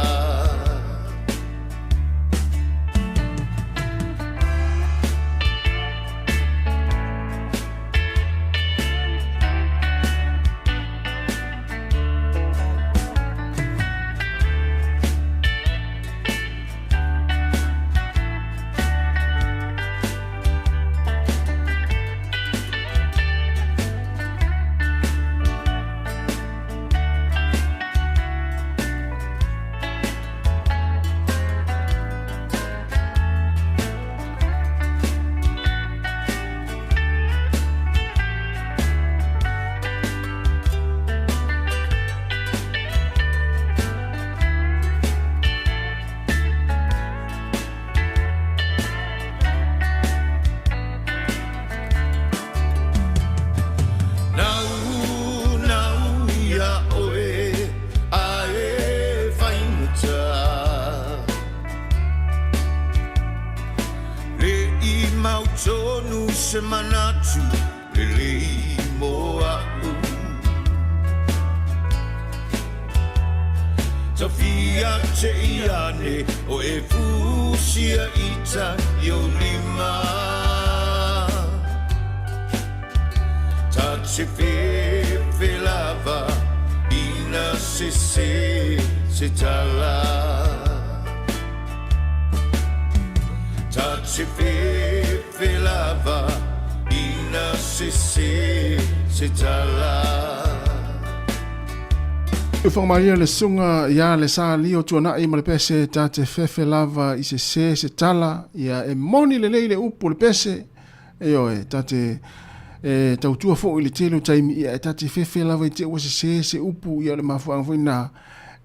Speaker 8: Nau, nau iā oe ae faigata. Le i mautonu se manatu lelei mo a'u. Tafia te i ane o e fusia ita i ou lima. Ta te fefe lava ina sese se tala. Ta te fefe lava ina sese se tala.
Speaker 1: Whakamaria le susuga ia le sa lio tuanai ma le pese ta te fefe lava i se se se tala ia e moni lelei le upu o le pese ioe ta te e tautua foi i le tele o taimi ia e ta te fefe lava i te ua sese se upu ia o le mafuaaga foi na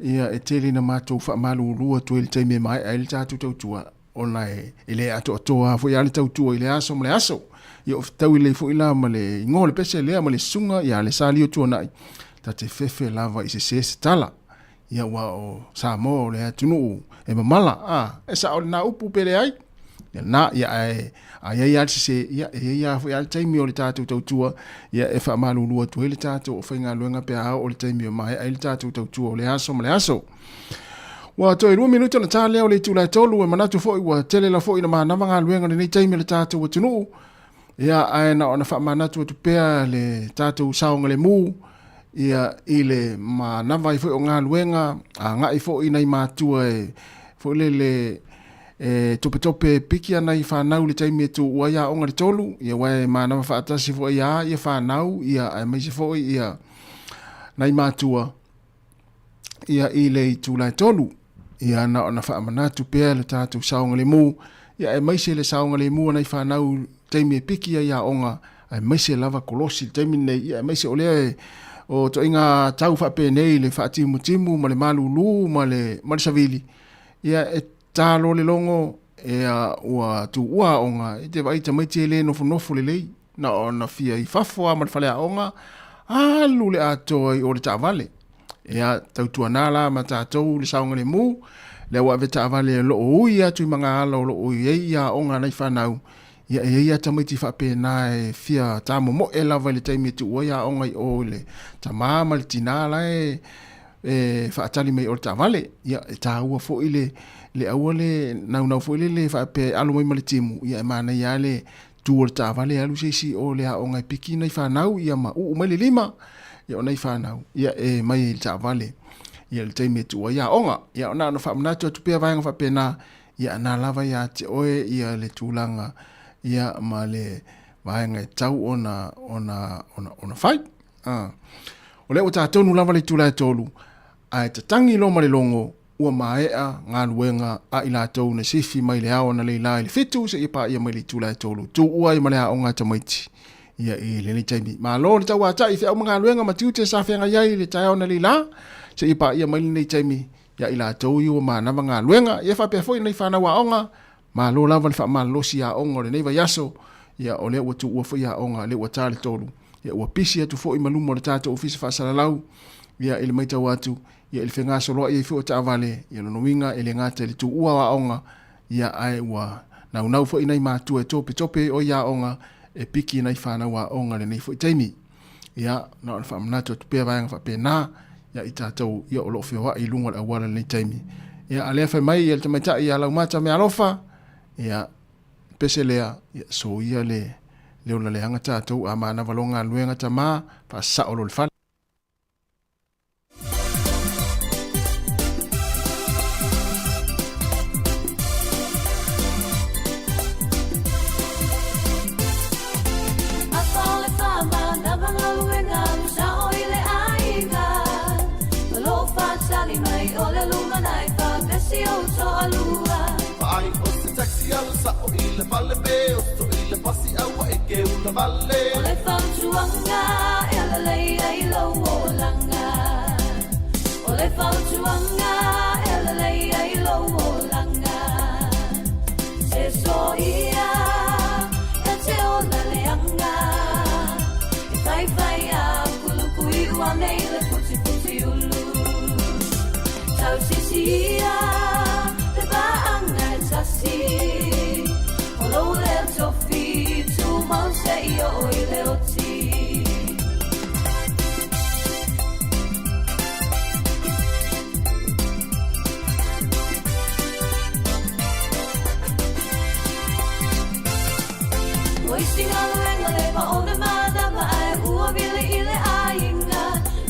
Speaker 1: ia e tele ina matou faamalulu atu ai i le taimi e maea ai le tatou tautua ona e e le atoatoa foi a le tautua i le aso ma le aso. Ia o fetaui lelei foi la ma le igoa o le pese lea ma le susuga ia le sa lio tuanai, ta te fefe lava i sese se tala. Ia ua o Samoa o le atunuu e mamala, a, e sao lena upu pe leai. Ia na, ia ae, a iai a le sese, ia e iai a foi a le taimi o le tatou tautua, ia e faamalulu atu ai le tatou aufaigaluega pe a oo i le taimi e maea ai le tatou tautua o le aso ma le aso. Ua toe 2 minute ona ta lea o le itula e 3, e manatu foi ua tele la foi ina manava galuega i lenei taimi a le tatou atunuu. Ia, ae na ona faamanatu atu pea le tatou saogalemu, ia, i le manava ai foi o galuega, agai foi nai matua e foi lele e topetope piki ana i fanau i le taimi e tuua ai aoga i le 3, ia aua e manava faatasi foi a ia fanau, ia, aemaise foi ia nai matua. ia i le itula e 3. Ia na ona faamanatu pea le tatou saogalemu, ia aemaise le saogalemu a nai fanau taimi e piki ai aoga, aemaise lava kolosi i le taimi lenei, ia aemaise o lea e o toaiga tau faapenei le faatimutimu ma le malulu ma le, ma le savili, ia e talo le logo, ia ua tuua aoga, e te vaai tamaiti e le nofonofo lelei. Na ona fia i fafo lava ma le faleaoga, alu le atoa i o le taavale. Ia, tautuana la ma tatou le saogalemu, lea ua ave taavale o lo o ui atu i magaala o lo o i ai aoga a nai fanau, ia e i ai lava tamaiti faapena e fia tamomoe lava i le taimi e tuu ai aoga i o i le tama ma le tina la e e faatali mai i o le taavale. Ia, e taua foi le, le aua le naunau foi lele faapea e alo mai ma le timu, ia e manaia lava le tu o le taavale alu se isi i o i le aoga e piki nai fanau ia ma uu mai le lima ia o nai fanau ia e mai ai i le taavale ia le taimi e tuu ai aoga. Ia na ona faamanatu atu pea vaega faapena ia na lava ia te oe ia le tulaga ia ma le vaega e tau ona ona ona ona fai. Ah. O lea ua tatonu lava le itula e tolu, ae tatagi loa ma le logo ua maea galuega a i latou na sifi mai le ao analeila i le 7 seia paia mai le itula e 3, tuua ai ma le aoga a tamaiti ia i lenei taimi. Malo le tauatai i feau ma galuega ma tiute sa feagai ai i le taeao analeila seia paia mai lenei taimi ia i latou ia ua manava galuega. Ia faapea foi nei fanau aoga, malo lava le faamalolosi aoga o lenei vaiaso, ia o lea ua tuua foi aoga, lea ua ta le 3, ia ua pisi atu foi ma luma o le tatou ofisa faasalalau, ia i le matau atu, ia i le fegasoloai ai foi o taavale, ia lona uiga e le gata i le tuua o aoga, ia ae ua naunau foi nai matua e topetope ai o i aoga e piki nai fanau aoga i lenei foi taimi. Ia, na ona faamanatu atu pea vaega faapena ia i tatou ia o lo o feoai i luga o le auala i lenei taimi. Ia, a lea fai mai ia le tamaitai ia Laumata Mealofa, ia, pese lea, ia, soia le, le ola leaga tatou, a manava loa galuega tama, faasao loa le fale.
Speaker 6: O le fautuaga e alalei ai lou olaga. O le fautuaga e alalei ai lou olaga. Se soia e te ola leaga. E faifai a kuluku i ua nei le putiputi ulu. Tausisia le vaanga e tasi. O lou lea tofi tumau seia oo i le oti. O isi galuega le pa o le manava ae ua vili i le aiga.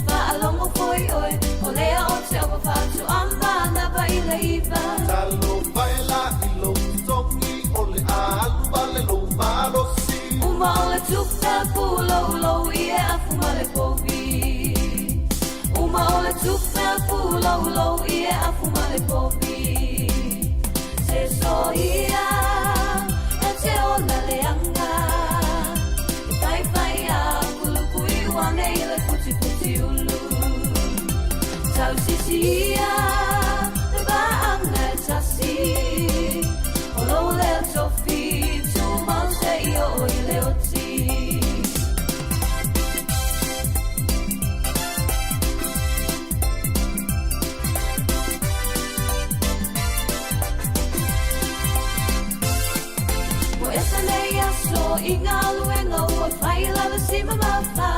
Speaker 6: Faalogo foi oe, o lea o te ua faatoa manava i le iva. Talofa e la i lou totogi o le a alu wale lou malosi. Uma o le tupe puloulou i e afu ma le povi. Uma o le tupe puloulou i e afu ma le povi. Se soia e te ola leaga. E faifai a kuluku i ua nei le putiputi ulu. Tausisia le vaanga e tasi. O lou lea tofi tumau seia oo i le oti. Ua ese nei aso i galuega ua fai lava si mamafa.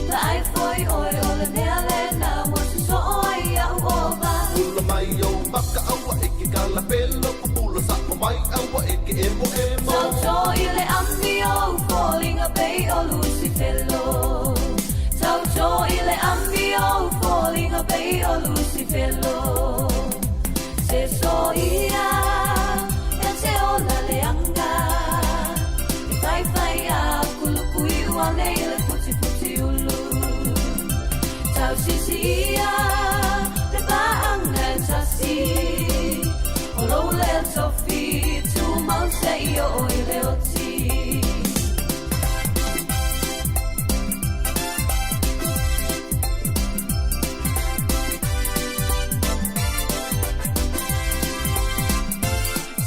Speaker 6: Vaai foi oe o le mea lena ua sosoo ai a'u ova. Pula mai ou maka aua e ke kala pelo pupula sa'o mai aua e ke emo emo. Tauto i le amio ou foliga pei o Lusifelo. Tauto i le amio ou foliga pei o Lusifelo. Se soia e te ola leaga. E faifai a kuluku i ua nei le putiputi ulu. Tausisia le vaanga e tasi. O lou lea tofi tumau seia oo i le oti.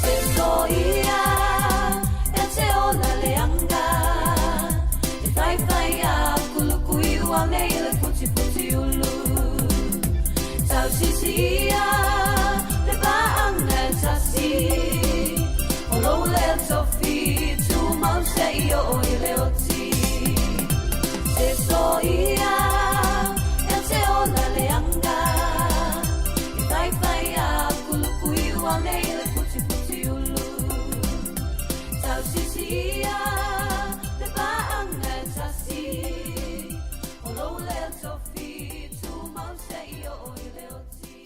Speaker 6: Se soia e te ola leaga. ane i le putiputi ulu. Tausisia le paaga e tasi, o lou lea tofi tumau seia oo i le oti. Se soia e te ola leaga, e faifai aku luku iu ane i le putiputi ulu. Tausisia le paaga e tasi, o lou lea tofi tumau seia oo i le oti.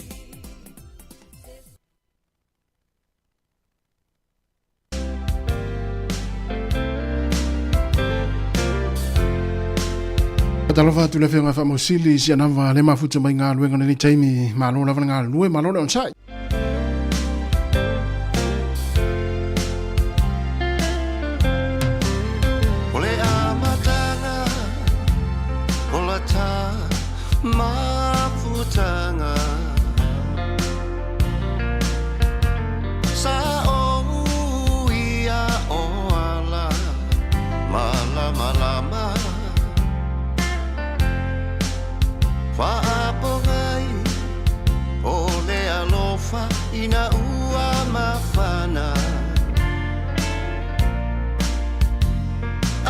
Speaker 1: Faatalofa atu le Afioga Faamausili i si anava le mafuta mai galuega lenei taimi. Malo lava le galulue, malo le onosai.
Speaker 8: O le amataga o la ta mafutaga Sa ou ia o ala malamalama Faapogai o le alofa ina ua mafana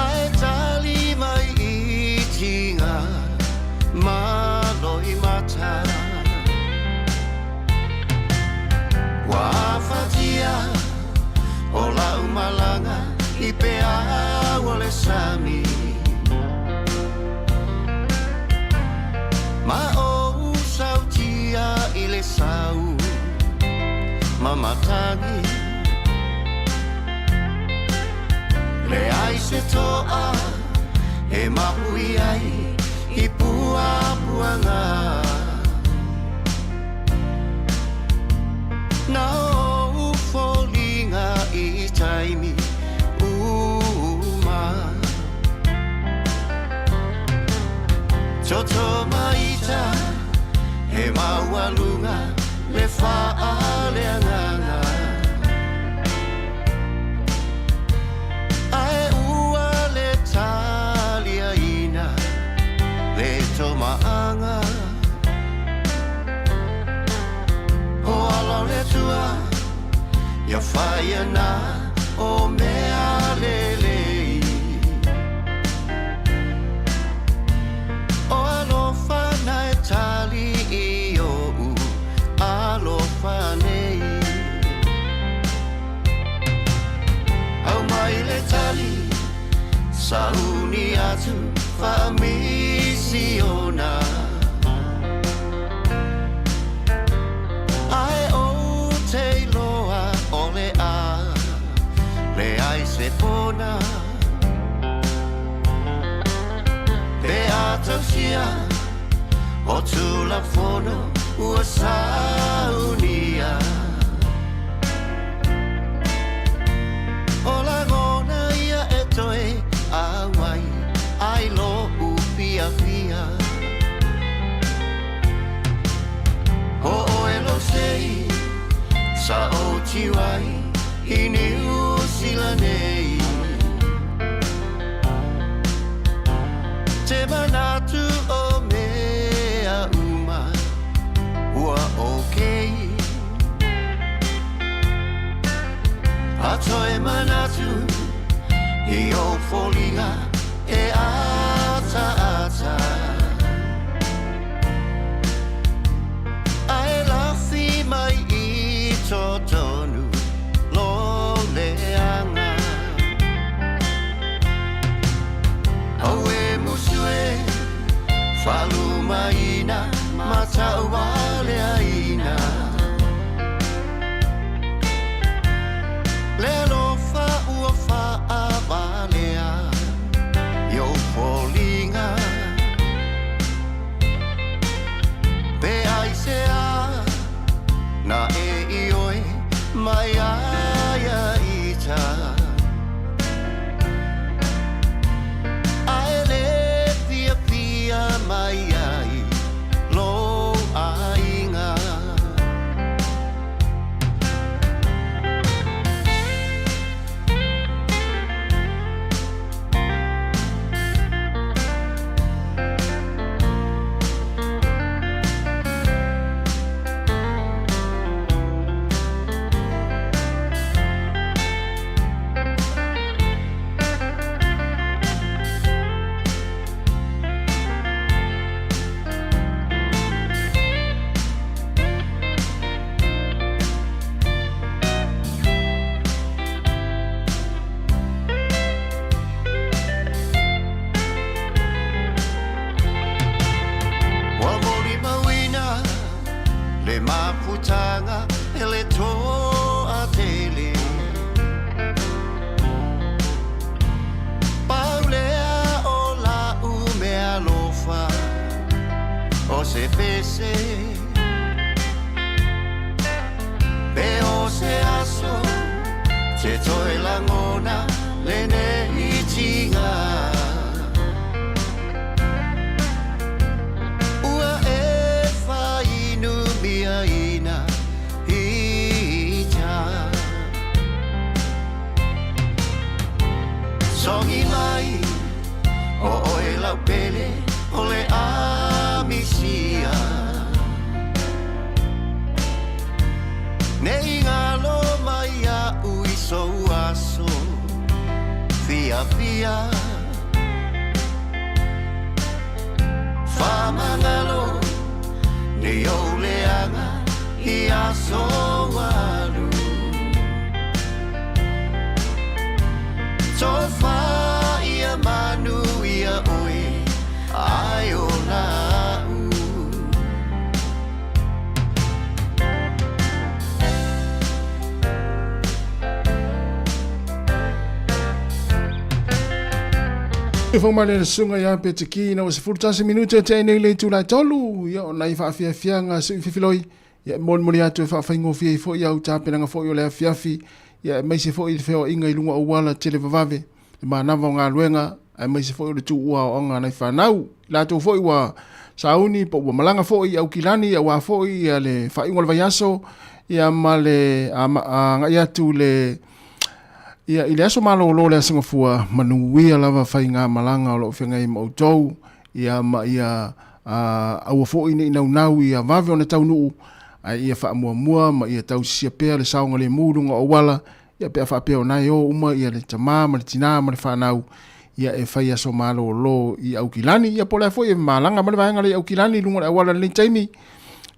Speaker 8: Ae tali mai i tiga ma loimata Ua afatia o lau malaga i peau o le sami Ma ou sautia i le sau ma matagi Leai se toa e mapu i ai i puapuaga Na ou foliga i taimi uma Toto maita he maualuga le faaleagaga Ae ua le taliaina le tomaaga O ala o le Atua ia faia na o mea lelei O alofa na e tali i o'u alofa nei Aumai le tali sauni atu faamisiona Ae ou te iloa o le a leai se pona Pe a tausia o Tulafono ua saunia O lagona ia e toe auai ai lo'u fiafia O oe lou sei sa ou tiu ai i Niu Sila nei Te manatu o mea uma ua okay A toe manatu i ou foliga e ataata Ae lafi mai i totonu lo leaga Aue musu e faalumaina ma taualeaina Le alofa ua faavalea i ou foliga Pe aisea na e ioe mai ai ia ita Ae le fiafia mai ai lou aiga. mafutaga e le toatele. Pau lea o la'u meaalofa o se pese pe o se aso te toe lagona lenei tiga. Ua e faainumiaina ita. Sogi mai o oe lau pele o le amisia. Nei galo mai a'u i sou aso fiafia. Faamagalo nei ou leaga i aso alu. Tofa ia manuia oe ai o la'u.
Speaker 1: E fau mai le susuga ia Petiki ina ua 11 minute e tea nei le itula e tolu, ia o nai faafiafiaga sui fifiloi, ia e molimoli atu e faafaigofie ai foi au tapenaga foi o le afiafi, ia aemaise foi le feoaiga i luga o auala televavave, le manava o galuega, aemaise foi o le tuua aoaoga a nai fanau. I latou foi ua sauni po ua malaga foi i Aukilani aua foi ia le faaiuga o le vaiaso, ia ma le agai atu le ia i le aso malolo o le Aso Gafua, manuia lava faigamalaga o lo o feagai ma outou, ia ma ia aua foi ne i naunau ia vave ona taunuu, ae ia faamuamua ma ia tausisia pea le saogalemu i luga o auala, ia pe a faapea o na e o uma ia le tama ma le tina ma le fanau, ia e fai aso malolo i Aukilani, ia po o le a foi e malaga ma le vaega lea i Aukilani i luga o le auala i lenei taimi,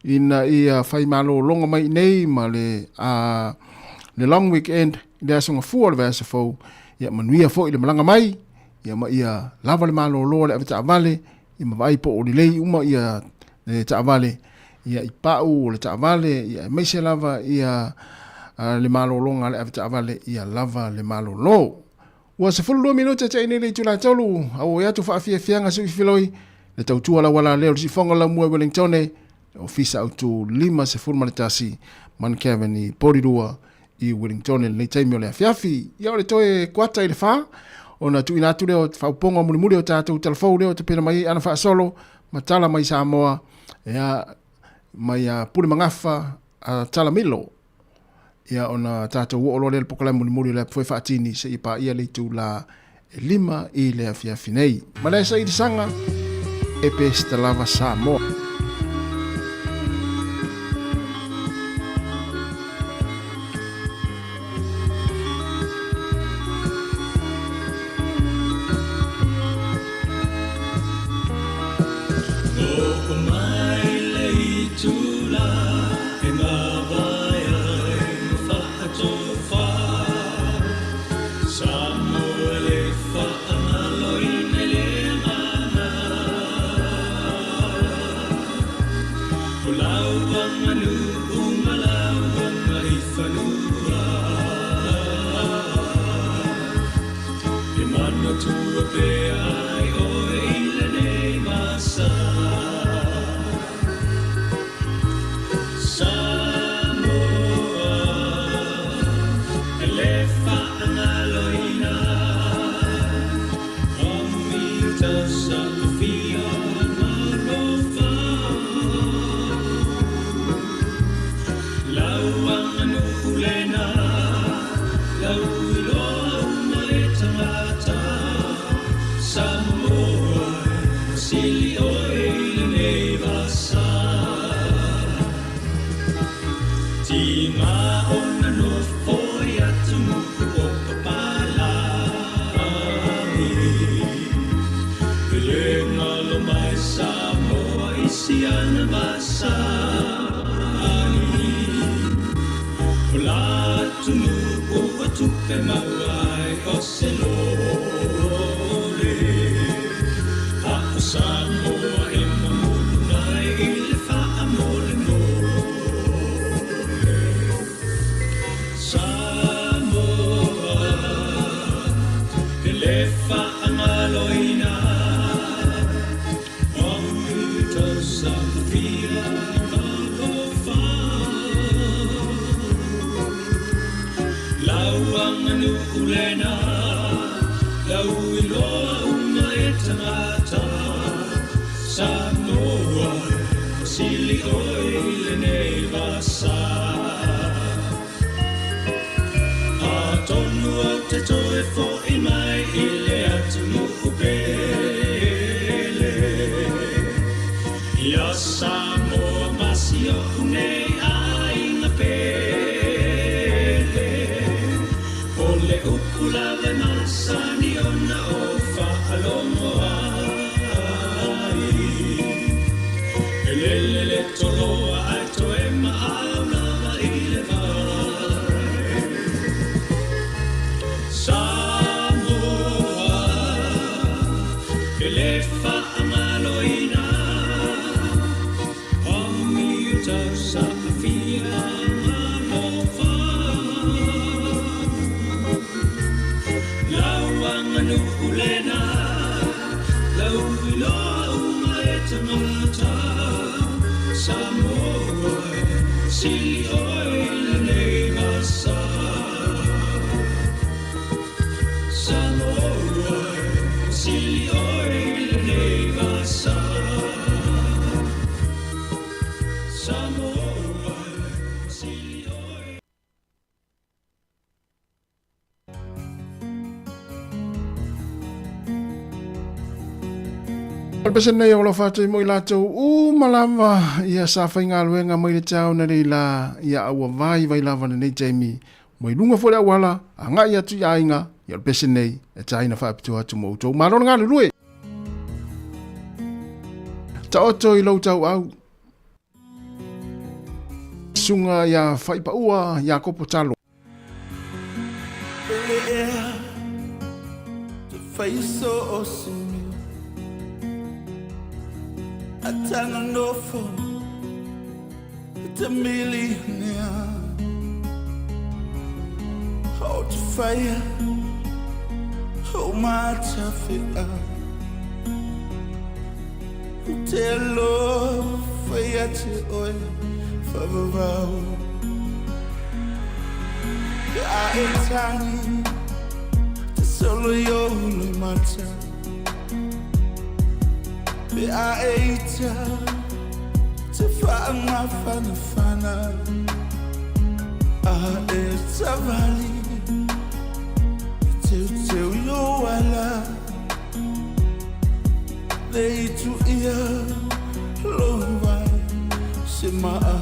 Speaker 1: ina ia fai malologa mai i nei ma le, le long weekend i le aso Gafua o le vaiaso fou, ia manuia foi le malaga mai, ia ma ia lava le malolo a le avetaavale, ia ma vaai po o lelei uma ia le taavale, ia i pau o le taavale, ia aemaise lava ia le malologa a le avetaavale, ia lava le malolo. Ua 12 minute te nei le itula e tolu, auoi atu faafiafiaga sui filoi, le tautua lauala lea o le sifoga laumua i Wellingtone, le ofisa autu 51 Mankevin i Porirua i Wellingtone lenei taimi o le afiafi. Ia o le toe kuata i le whā, ona tuuina atu lea o faauponga mulimuli o tātou talafou lea o tapena mai ai ana faasolo ma tala mai Samoa, ia, mai a Pule Magafa a Talamilo. Ia ona tātou oo loa lea i le polokalame mulimuli o le apu foi faatini seia paia le itula e 5 i le afiafi nei. Ma le sa i le saga, e pesita lava Samoa.
Speaker 7: Aganuu lena lau iloa uma e tagata Samoa sili oe i lenei vasa. Atonu ou te toe fo'i mai i le atunuu pele Ia Samoa ma si o'u nei aiga pele. O le upu lava e masani ona ou faalogo ai E lele le toloa ae toe maau lava i le vai. Samoa e le faagaloina Amio tausaafia alofa Lau aganuu lena lau iloa uma e tagata Samoa sili oe i lenei vasa. Samoa sili oe i lenei vasa. Samoa sili oe.
Speaker 1: O le pese nei o lo whātui mo i lātou uma lava ia sa whaingaluenga mai le tau na rei la ia aua vai vai lava lenei taimi mai lunga fo le auala a ngai atu i aiga ia o le pese nei e tāina whaapito atu mo outou. Malo le galulue! Taoto i lou tau au. Sunga ia Whaipaua ia Kopo Talo.
Speaker 9: Pele ea te whaiso o simi A tanga nofo i te milionea O te whaia o matawhea O te alofa ia te oe whavavau A e tangi te solo i o lui mata Pe a e ita te whaangafanafana A e tavali teu teu i o ala Le itu ia lo vai se maa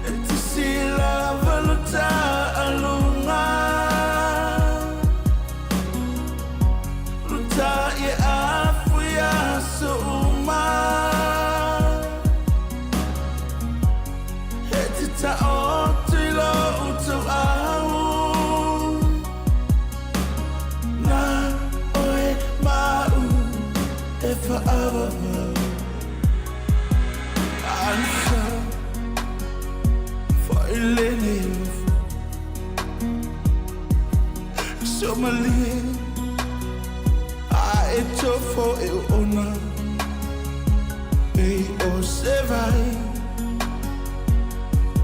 Speaker 9: E te sila valuta alunga Luta i afu ia suuma E te taoto i lo utau au Na oe mau e whaavavau Ansa whailene Somalie a e tofo e ona E o se vai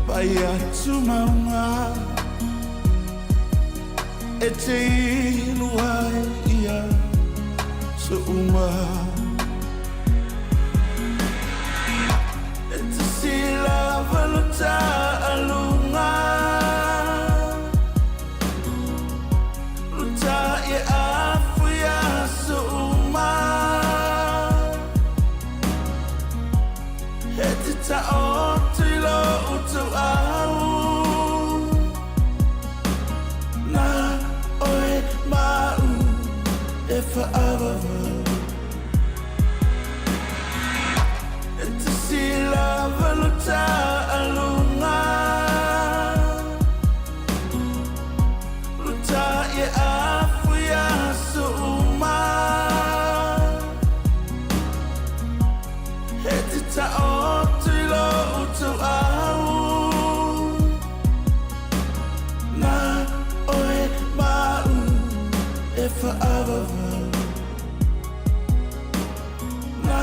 Speaker 9: Vai atu maunga E te inu ai ia so uma E te sila valuta alunga Luta i afu ia so uma E te taoto i lo utau au Na oe mau e whaavavau E te sila valuta alunga Luta i afu ia so uma E te taoto i lo utau au Na oe mau e whaavavau Na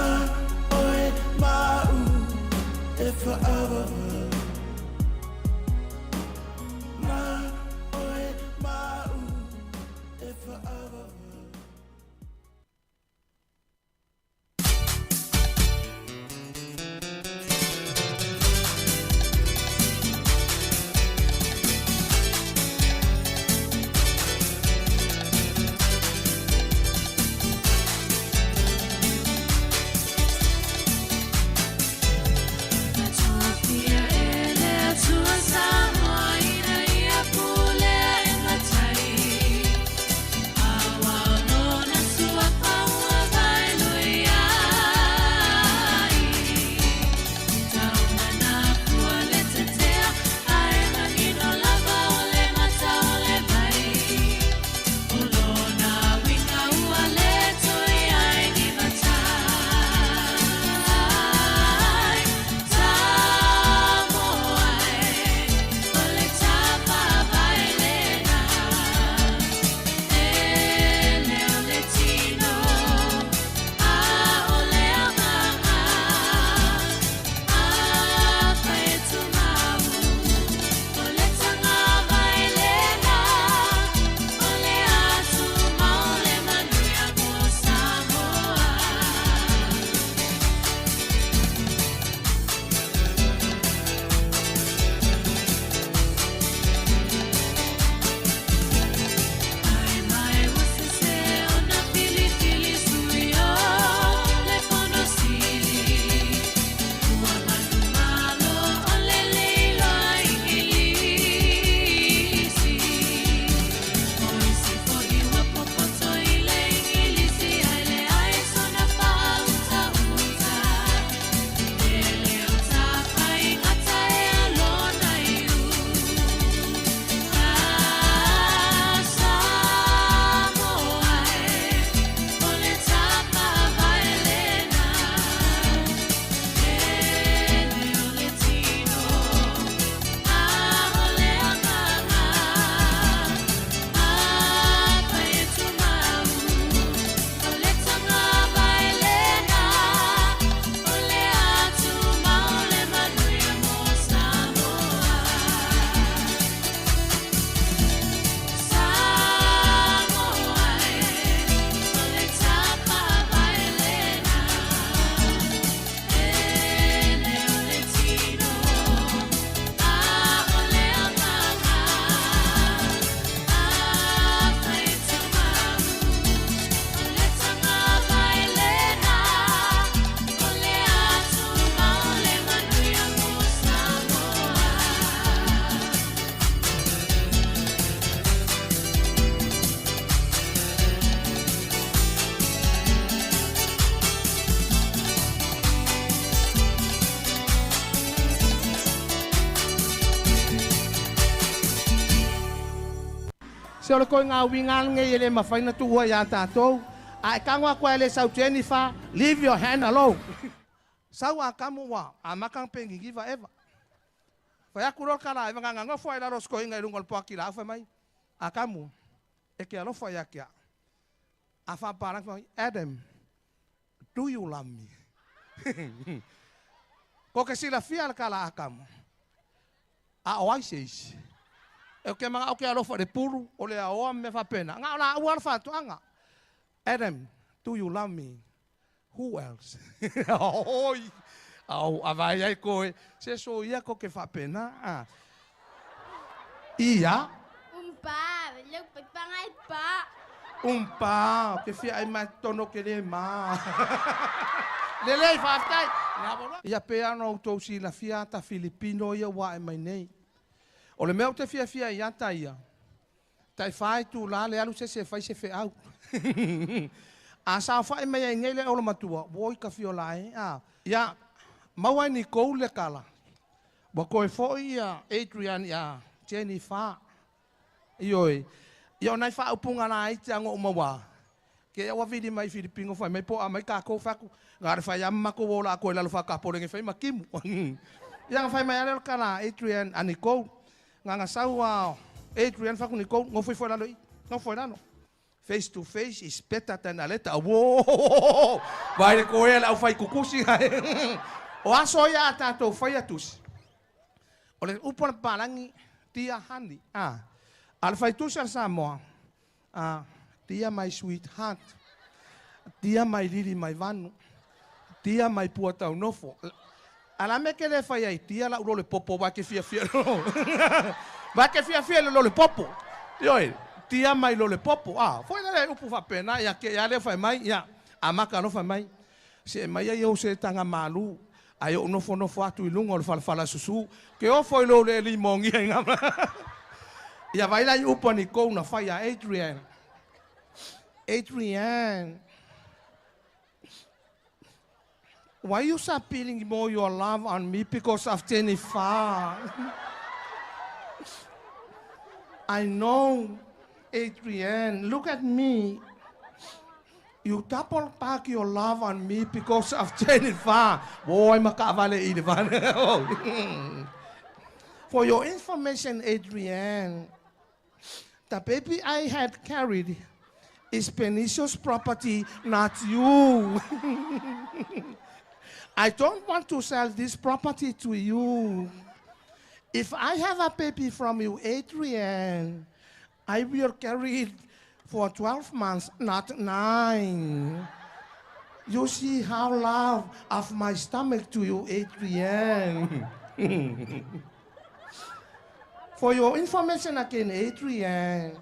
Speaker 9: oe mau e whaavavau.
Speaker 10: Se o le koiga uiga lenei e lē mafai na tuua iā tatou. A e tago atu ai le sau Jennifer, leave your hand alone. Sau Atamu ua amata ona penigiva Eva. Fai atu loa le tala a Eva, na ona nofo lava i lalo o se toeaina i luga o le poati laau fai mai, Atamu, e te alofa ia te a'u. A faapalagi fai mai, Adam, do you love me? Ko ke silafia le tala a Atamu, a o ai se isi? E ou te mana'o ke alofa i le pulu, o le aoa ma mea faapena. Na o laua le faatoaga. Adam, do you love me? Who else? Oi! Au, a vai ai koe, se so ia ko ke faapena. A. Ia.
Speaker 11: Umpa, leu paipanga e pa.
Speaker 10: Umpa, ke fia ai mai tono ke le ma. Lelei, faafetai. Ia pe ana outou silafia ata Filipino ia ua ae mai nei. O le mea ou te fiafia ai ata ia, tai fa itulā le alu se isi e fai se feau. A saofa'i mai ai nei le olomatua, ua oi ka fiola e, a. Ia, maua e Nicole le tala, ua toe fo'i ia Adrian ia Jennifer. Ioe, ia o nai faaupuga laiti lava na ou maua, ke ua vili mai i Filipino fai mai po o a mai kākou fai atu, na o le fai lava ma matou o latou i lalo faatapolene fai ma timu. Ia na fai mai lava lea o le tala a Adrian a Nicole, na na sau a Adrian fai atu Nicole, nofo ifo i lalo i i, nofo i lalo. Face to face is better than a letter. Uō! Vaai le koea le aufai kukusi. O aso ia a tatou faia tusi. O le upu a le papalagi, dear honey, a. A o le faitusi a le Samoa, a, dear my sweetheart, dear my lili mai vanu, dear my pua taunofo. A o le a mea e te le fai ai, dear la'u lole popo aua e te fiafia i le aua e te fiafia i le lole popo. Ioe, dear my lole popo, a. Foi lea e upu faapena, ia te i lava lea fai mai, ia, amata loa fai mai, Se'e mai ai ou setaga malū, ae ou nofonofo atu i luga o le falafala susu, ke ofo i lou le limogia i gama. Ia vaai la i upu a Nicole na fai ia Adrian. Adrian, why you spilling more your love on me because of Jennifer? I know, Adrian, look at me. You double back your love on me because of Jennifer. Ua o ai ma taavale i le vale. For your information, Adrian, the baby I had carried is Benicio's property, not you. I don't want to sell this property to you. If I have a baby from you, Adrian, I will carry it for 12 months, not 9. You see how love of my stomach to you, Adrian. For your information again, Adrian,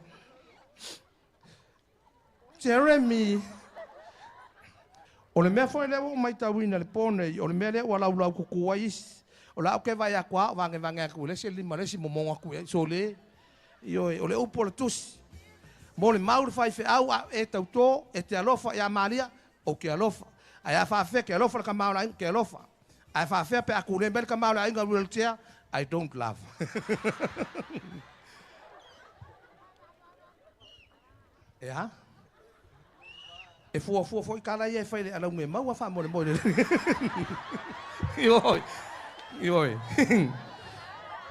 Speaker 10: Jeremy, O le mea foi lea ua ou matauina i le po nei, o le mea lea ua laulau kuku ai isi. O la ou ke vaai atu a o vagevagen atu i le isi lima le isi momoga atu i ai. Sole, ioe, o le upu o le tusi. Mo le mau le faifeau a e tautō, e te alofa iā Maria, ou ke alofa. Ae a faafefea ke alofa le tama o le aiga, ke alofa. Ae faafefea pe a kule mai le tama o le aiga wheelchair, I don't love. E a? E fuafua foi tala ia e fai i le alaunu e maua faamolemole. Ioe. Ioe.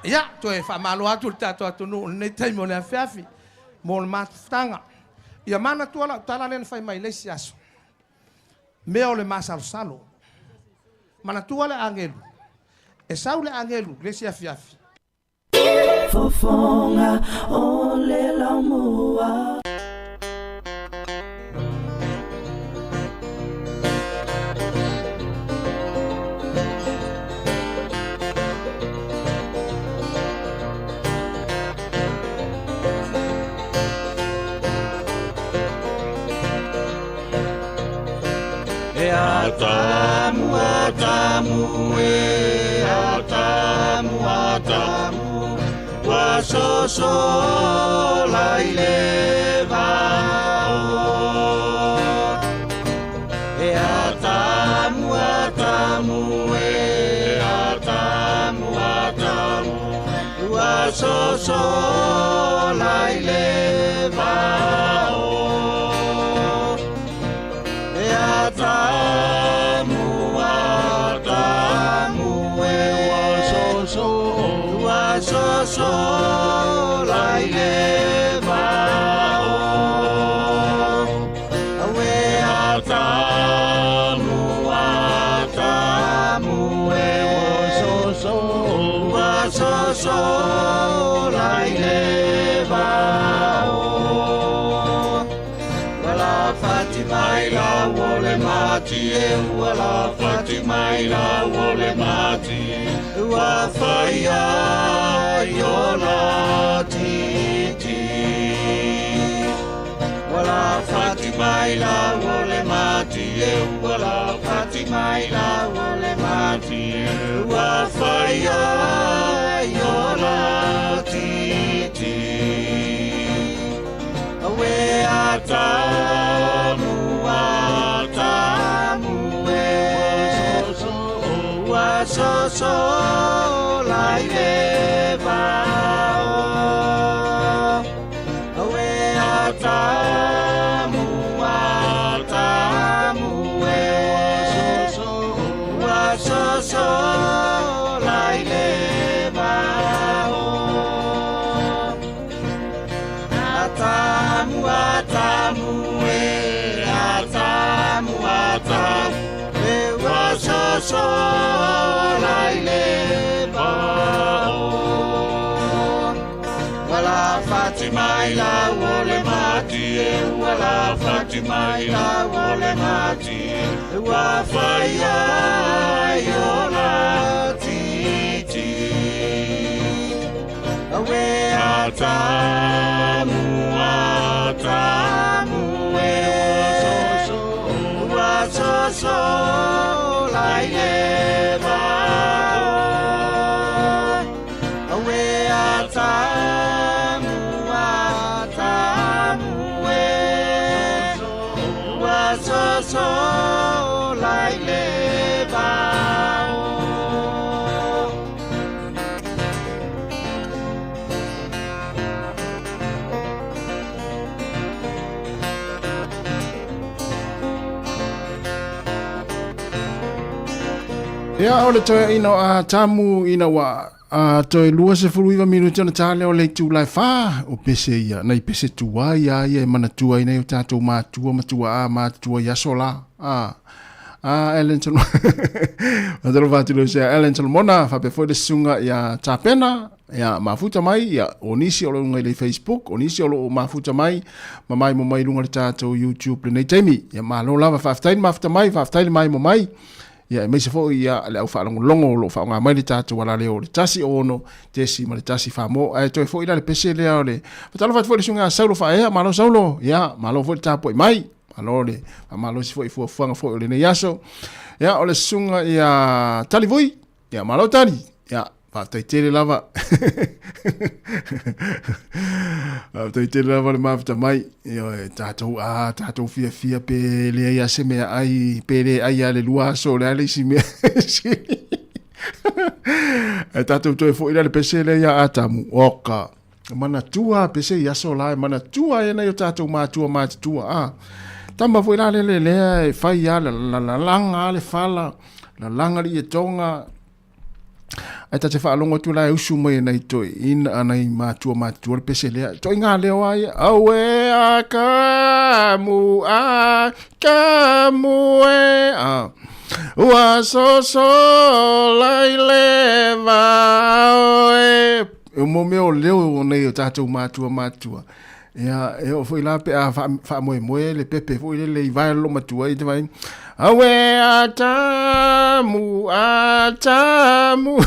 Speaker 10: Ia, toe faamalo atu i le tatou atunuu i lenei taimi o le afiafi mo le mafutaga. Ia manatua lau tala lea na fai mai i le isi aso. Mea o le masalosalo. Manatua le agelu. E sau le agelu i le isi afiafi.
Speaker 9: Fofoga o le laumua.
Speaker 8: E Atamu, Atamu, e Atamu, Atamu, ua sosola i le vao. E Atamu, Atamu, e Atamu, Atamu, ua Ua sosola i le vao. E Atamu, Atamu e. Ua soso, ua sosola i le vao. Aue Atamu, Atamu e. Ua soso, ua sosola i le vao. Ua fati mai la o le mati e, ua la fati mai la o le mati. Ua whaia i o la titi. Ua la fati mai la o le mati e, ua la fati mai la o le mati. Ua whaia i o la titi. Aue Atamu, Atamu e. Ua sosola i le vao. Aue Atamu, Atamu e. Ua sosola i le vao. Atamu, Atamu e, Atamu, Atamu e, ua sosola i le vao. Ua la fati mai la o le mati e, ua la fati mai la o le mati. Ua whaia i o la titi. Aue Atamu, Atamu e. Ua sosola i le vao. Aue Atamu, Atamu e. Ua sosola i le vao.
Speaker 1: Ia o le toe ina o Atamu ina ua toe 29 minuti ona tā lea o le itula e 4 o pese ia, nai pese tuai a ia e manatua ai nei o tātou mātua, matua a, mātua i aso la. Ellen Solomona. Matalo whātu leo sea Ellen Solomona, whape foi le sunga ia Tapena, ia mafuta mai, ia o nisi o lo unga i le Facebook, o nisi o lo mafuta mai, ma mai mo mai lunga le tātou YouTube le nei taimi. Ia malo lava, whaaftai mafuta mai, whaaftai mai mo mai. Ia e meise foi ia le au whaalongolongo o lo whaonga mai le tātou wala leo le tasi ono, tesi ma le tasi whamo. Ae toe foi la le pese lea o le, whatalo whatu foi le sunga Saulo whaea, malo Saulo, ia malo foi le tāpoi mai. Malo le, malo si foi fuafuaga foi o lenei aso. Ia o le susuga ia Talivui, ia malo Tali, ia faafetai tele lava. Faafetai tele lava le mafuta mai. Ia e tātou, tātou fiafia pe leai a se mea ai, pe le ai a le lua aso, le a le isi mea. E tātou toe foi la le pese lea ia Atamu. Oka. Manatua pese i aso la, e manatua e nei o tātou mātua mātutua. Tama foi la le le lea e whai a la la la langa le whala, la langa li e tonga. Ai ta te whaalongo atu la e usu mai e nei toi ina anai mātua mātua le pese lea. Toi ngā leo ai, aue a kamu, a kamu e. Ua soso lai le vao e. E mo mea o leo o nei o tātou mātua mātua. Ia, e o foi la pe a wha moe le pepe foi le le i vai lo matua i te vai. Aue a tamu, a tamu.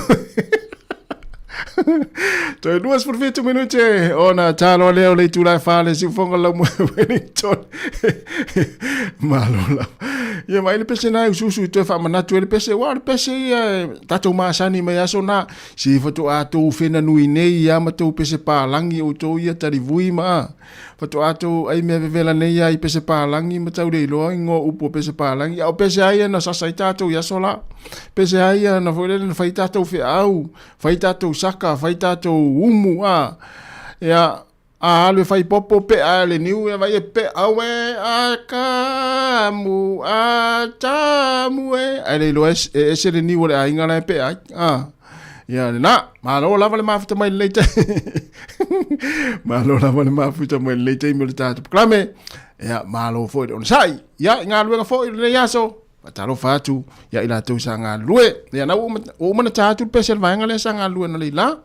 Speaker 1: Toi 27 minute ona talo leo le tula fale si fonga la mo Wellington. Malo la. Ia mai le pese na ususu toe fa manatu le pese wa le pese ia tatou masani mai aso na si foto a tou whena nui nei ia ma tou pese pālangi o tou ia tarivui ma. Foto a tou ai mea vevela nei ia i pese pālangi ma tau le iloa i ngō upu o pese pālangi. Au pese ai na sasa i tātou i aso la. Pese ai na foi le na whai tātou wheau, whai tātou saka. aka, fai tatou umu, a. Ia, a alu e fai popo pea e le niu, ia vai e pea au e a ka mu a ta mu e. Ae le iloa e ese le niu o le aiga la e pea ai. A. Ia lena, malo lava le mafuta mai lenei taimi. Malo lava le mafuta mai lenei taimi o le tatou polokalame. Ia, malo foi le onosai. Ia, i galuega foi lenei aso, faatalofa atu ia i latou sa galulue. Ia, na ua uma na ta atu le pese le vaega lea sa galulue na leila.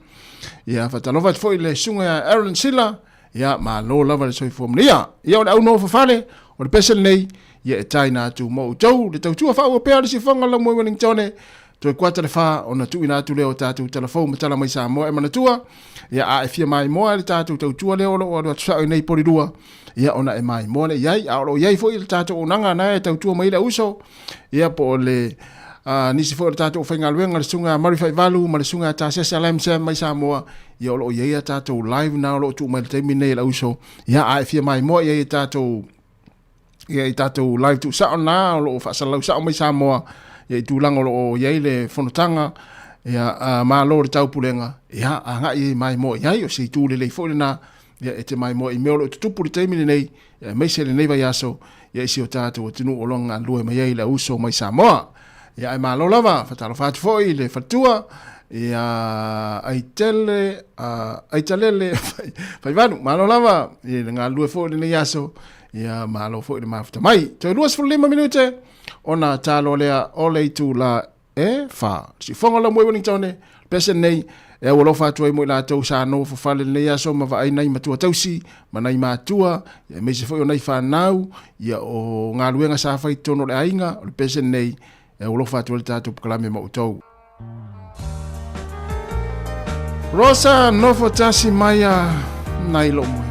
Speaker 1: Ia, faatalofa atu foi le susuga ia Aaron Sila. Ia, malo lava le soifua manuia. Ia, o le au nofo fale, o le pese lenei, ia e taina atu mo outou le tautua faaauau pea o le sifoga o le laumua i Wellingtone, toe kuata le fa ona tuuina atu lea o tatou talafou ma tala mai Samoa e manatua, ia a e fia maimoa i le tatou tautua lea o lo o alu atu sao i nei polilua, ia ona e maimoa lea i ai, a o lo o i ai foi le tatou auaunaga na e tautua mai ai le auuso, ia po o le nisi foi o le tatou aufaigaluega, le susuga ia Murray Faivalu ma le susuga ia Tasese Lamsam mai Samoa, ia o lo o i ai a tatou live na o lo o tuu mai i le taimi nei e le auuso, ia a e fia maimoa i ai i tatou ia i tatou live tuusao na o lo o faasalalau sao mai Samoa ia i tulaga o lo o i ai le fonotaga ia a, malo le taupulega ia agai ai maimoa i ai o se itu lelei foi lena ia e te maimoa i mea o lo o tutupu i le taimi lenei ia aemaise lenei vaiaso ia i si o tatou atunuu o lo o galulue mai ai le auuso mai Samoa. Ia ae malo lava, faatalofa atu foi i le faletua ia Aitele Aitalele Faivalu, malo lava i le galulue foi i lenei aso, ia malo foi le mafuta mai. Toe 25 minute ona talo lea o le itula e fa. Siufoga la moe Wellington, pese nei, e au alofa atu ai mo i latou sa nofo fale lenei aso ma vaai nai matua tausi ma nai matua, ia aemaise foi o nai fanau, ia o galuega sa fai i totonu o le aiga, o le pese nei, e au alofa atu ai le tatou polokalame ma outou. Rosa, nofo tasi mai a nai lou moe.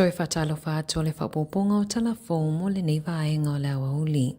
Speaker 12: Toe faatalofa atu o le faaopoopoga o tala fou mo lenei vaega o le aoauli.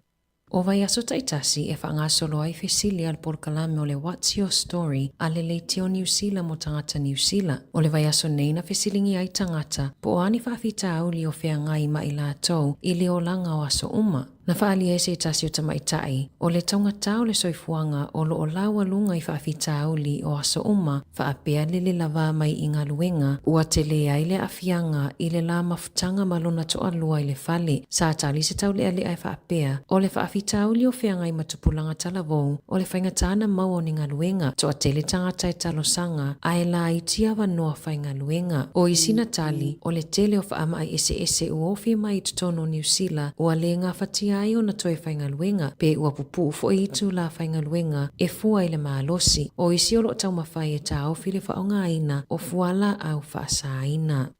Speaker 12: O vaiaso taitasi e faagasolo ai fesili a le polokalame o le What's Your Story a le Leitio Niu Sila mo tagata Niu Sila. O le vaiaso nei na fesiligia ai tagata po o a ni faafitauli o feagai ma i latou i le olaga o aso uma. Na faaalia ai se tasi o tamaitai o le taugata o le soifuaga o lo o laualuga i faafitauli o aso uma faapea le le lavā mai i galuega ua tele ai le aafiaga i le la mafutaga ma lona toalua i le fale. Sa tali se taulealea e faapea, o le faafitauli o feagai ma tupulaga talavou o le faigata na maua o ni galuega, toatele tagata e talosaga ae laiti avanoa faigaluega. O isi na tali, o le tele o faamai eseese ua ofi mai i totonu o Niu Sila ua le gafatia ai ona toe faigaluega, pe ua pupuu foi itulā faigaluega e fua i le malosi. O isi o lo o taumafai e taofi le faaaogaina o fualaau faasaina.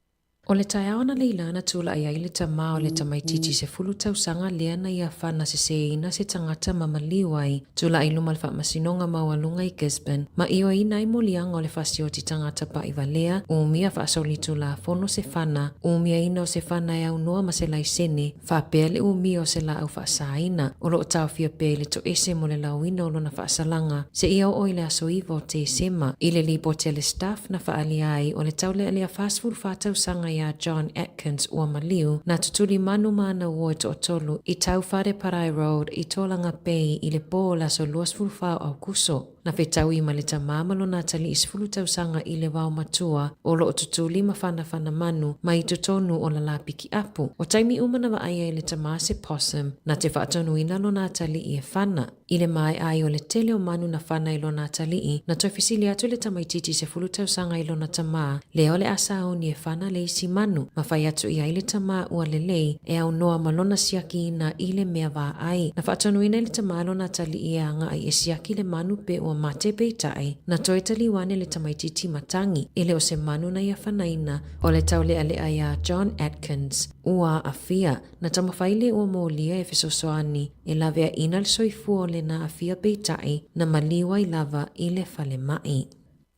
Speaker 12: O le taeao analeila na tulai ai le tama o le tamaitiiti 10 tausaga lea na ia fana seseina se tagata ma maliu ai, tulai i luma o le Faamasinoga Maualuga i Gisborne ma ioeina ai moliaga o le fasioti tagata paʻivalea, umia faasolitulafono se fana, umiaina o se fana e aunoa ma se laisene, faapea le umia o se laau faasaina. O lo o taofia pea i le toese mo le lauina o lona faasalaga seia oo i le aso 9 o Tesema. I le lipoti a le Stuff na faaalia ai o le taulealea 44 tausaga iā John Atkins ua maliu, na tutuli manu ma ana uo e toatolu i Tauwhareparae Road i Tolaga Bay i le pō o le aso 24 o Aokuso. Na fetaui ma le tamā ma lona atalii 10 tausaga i le wao matua o lo o tutuli ma whanawhana manu mai i totonu o la pikiapu. O taimi uma na vaai ai le tamā se possum, na te faatonuina lona atalii e fana. I le maea ai o le tele o manu na fana i lona atalii, na toe fesili atu le tamaitiiti 10 tausaga i lona tamā, lea o le a sauni e fana le isi manu, ma fai atu i ai le tamā ua lelei, e aunoa ma lona siakiina i le mea vaai. Na faatonuina e le tamā lona atalii e agaʻi e siaki le manu pe ua mate peitai, na toe taliu ane le tamaitiiti matagi, e le o se manu na ia fanaina, o le taulealea iā John Atkins, ua aafia. Na taumafai le ua molia e fesoasoani e laveaiina le soifua o lena aafia peitai, na maliu ai lava i le falemai.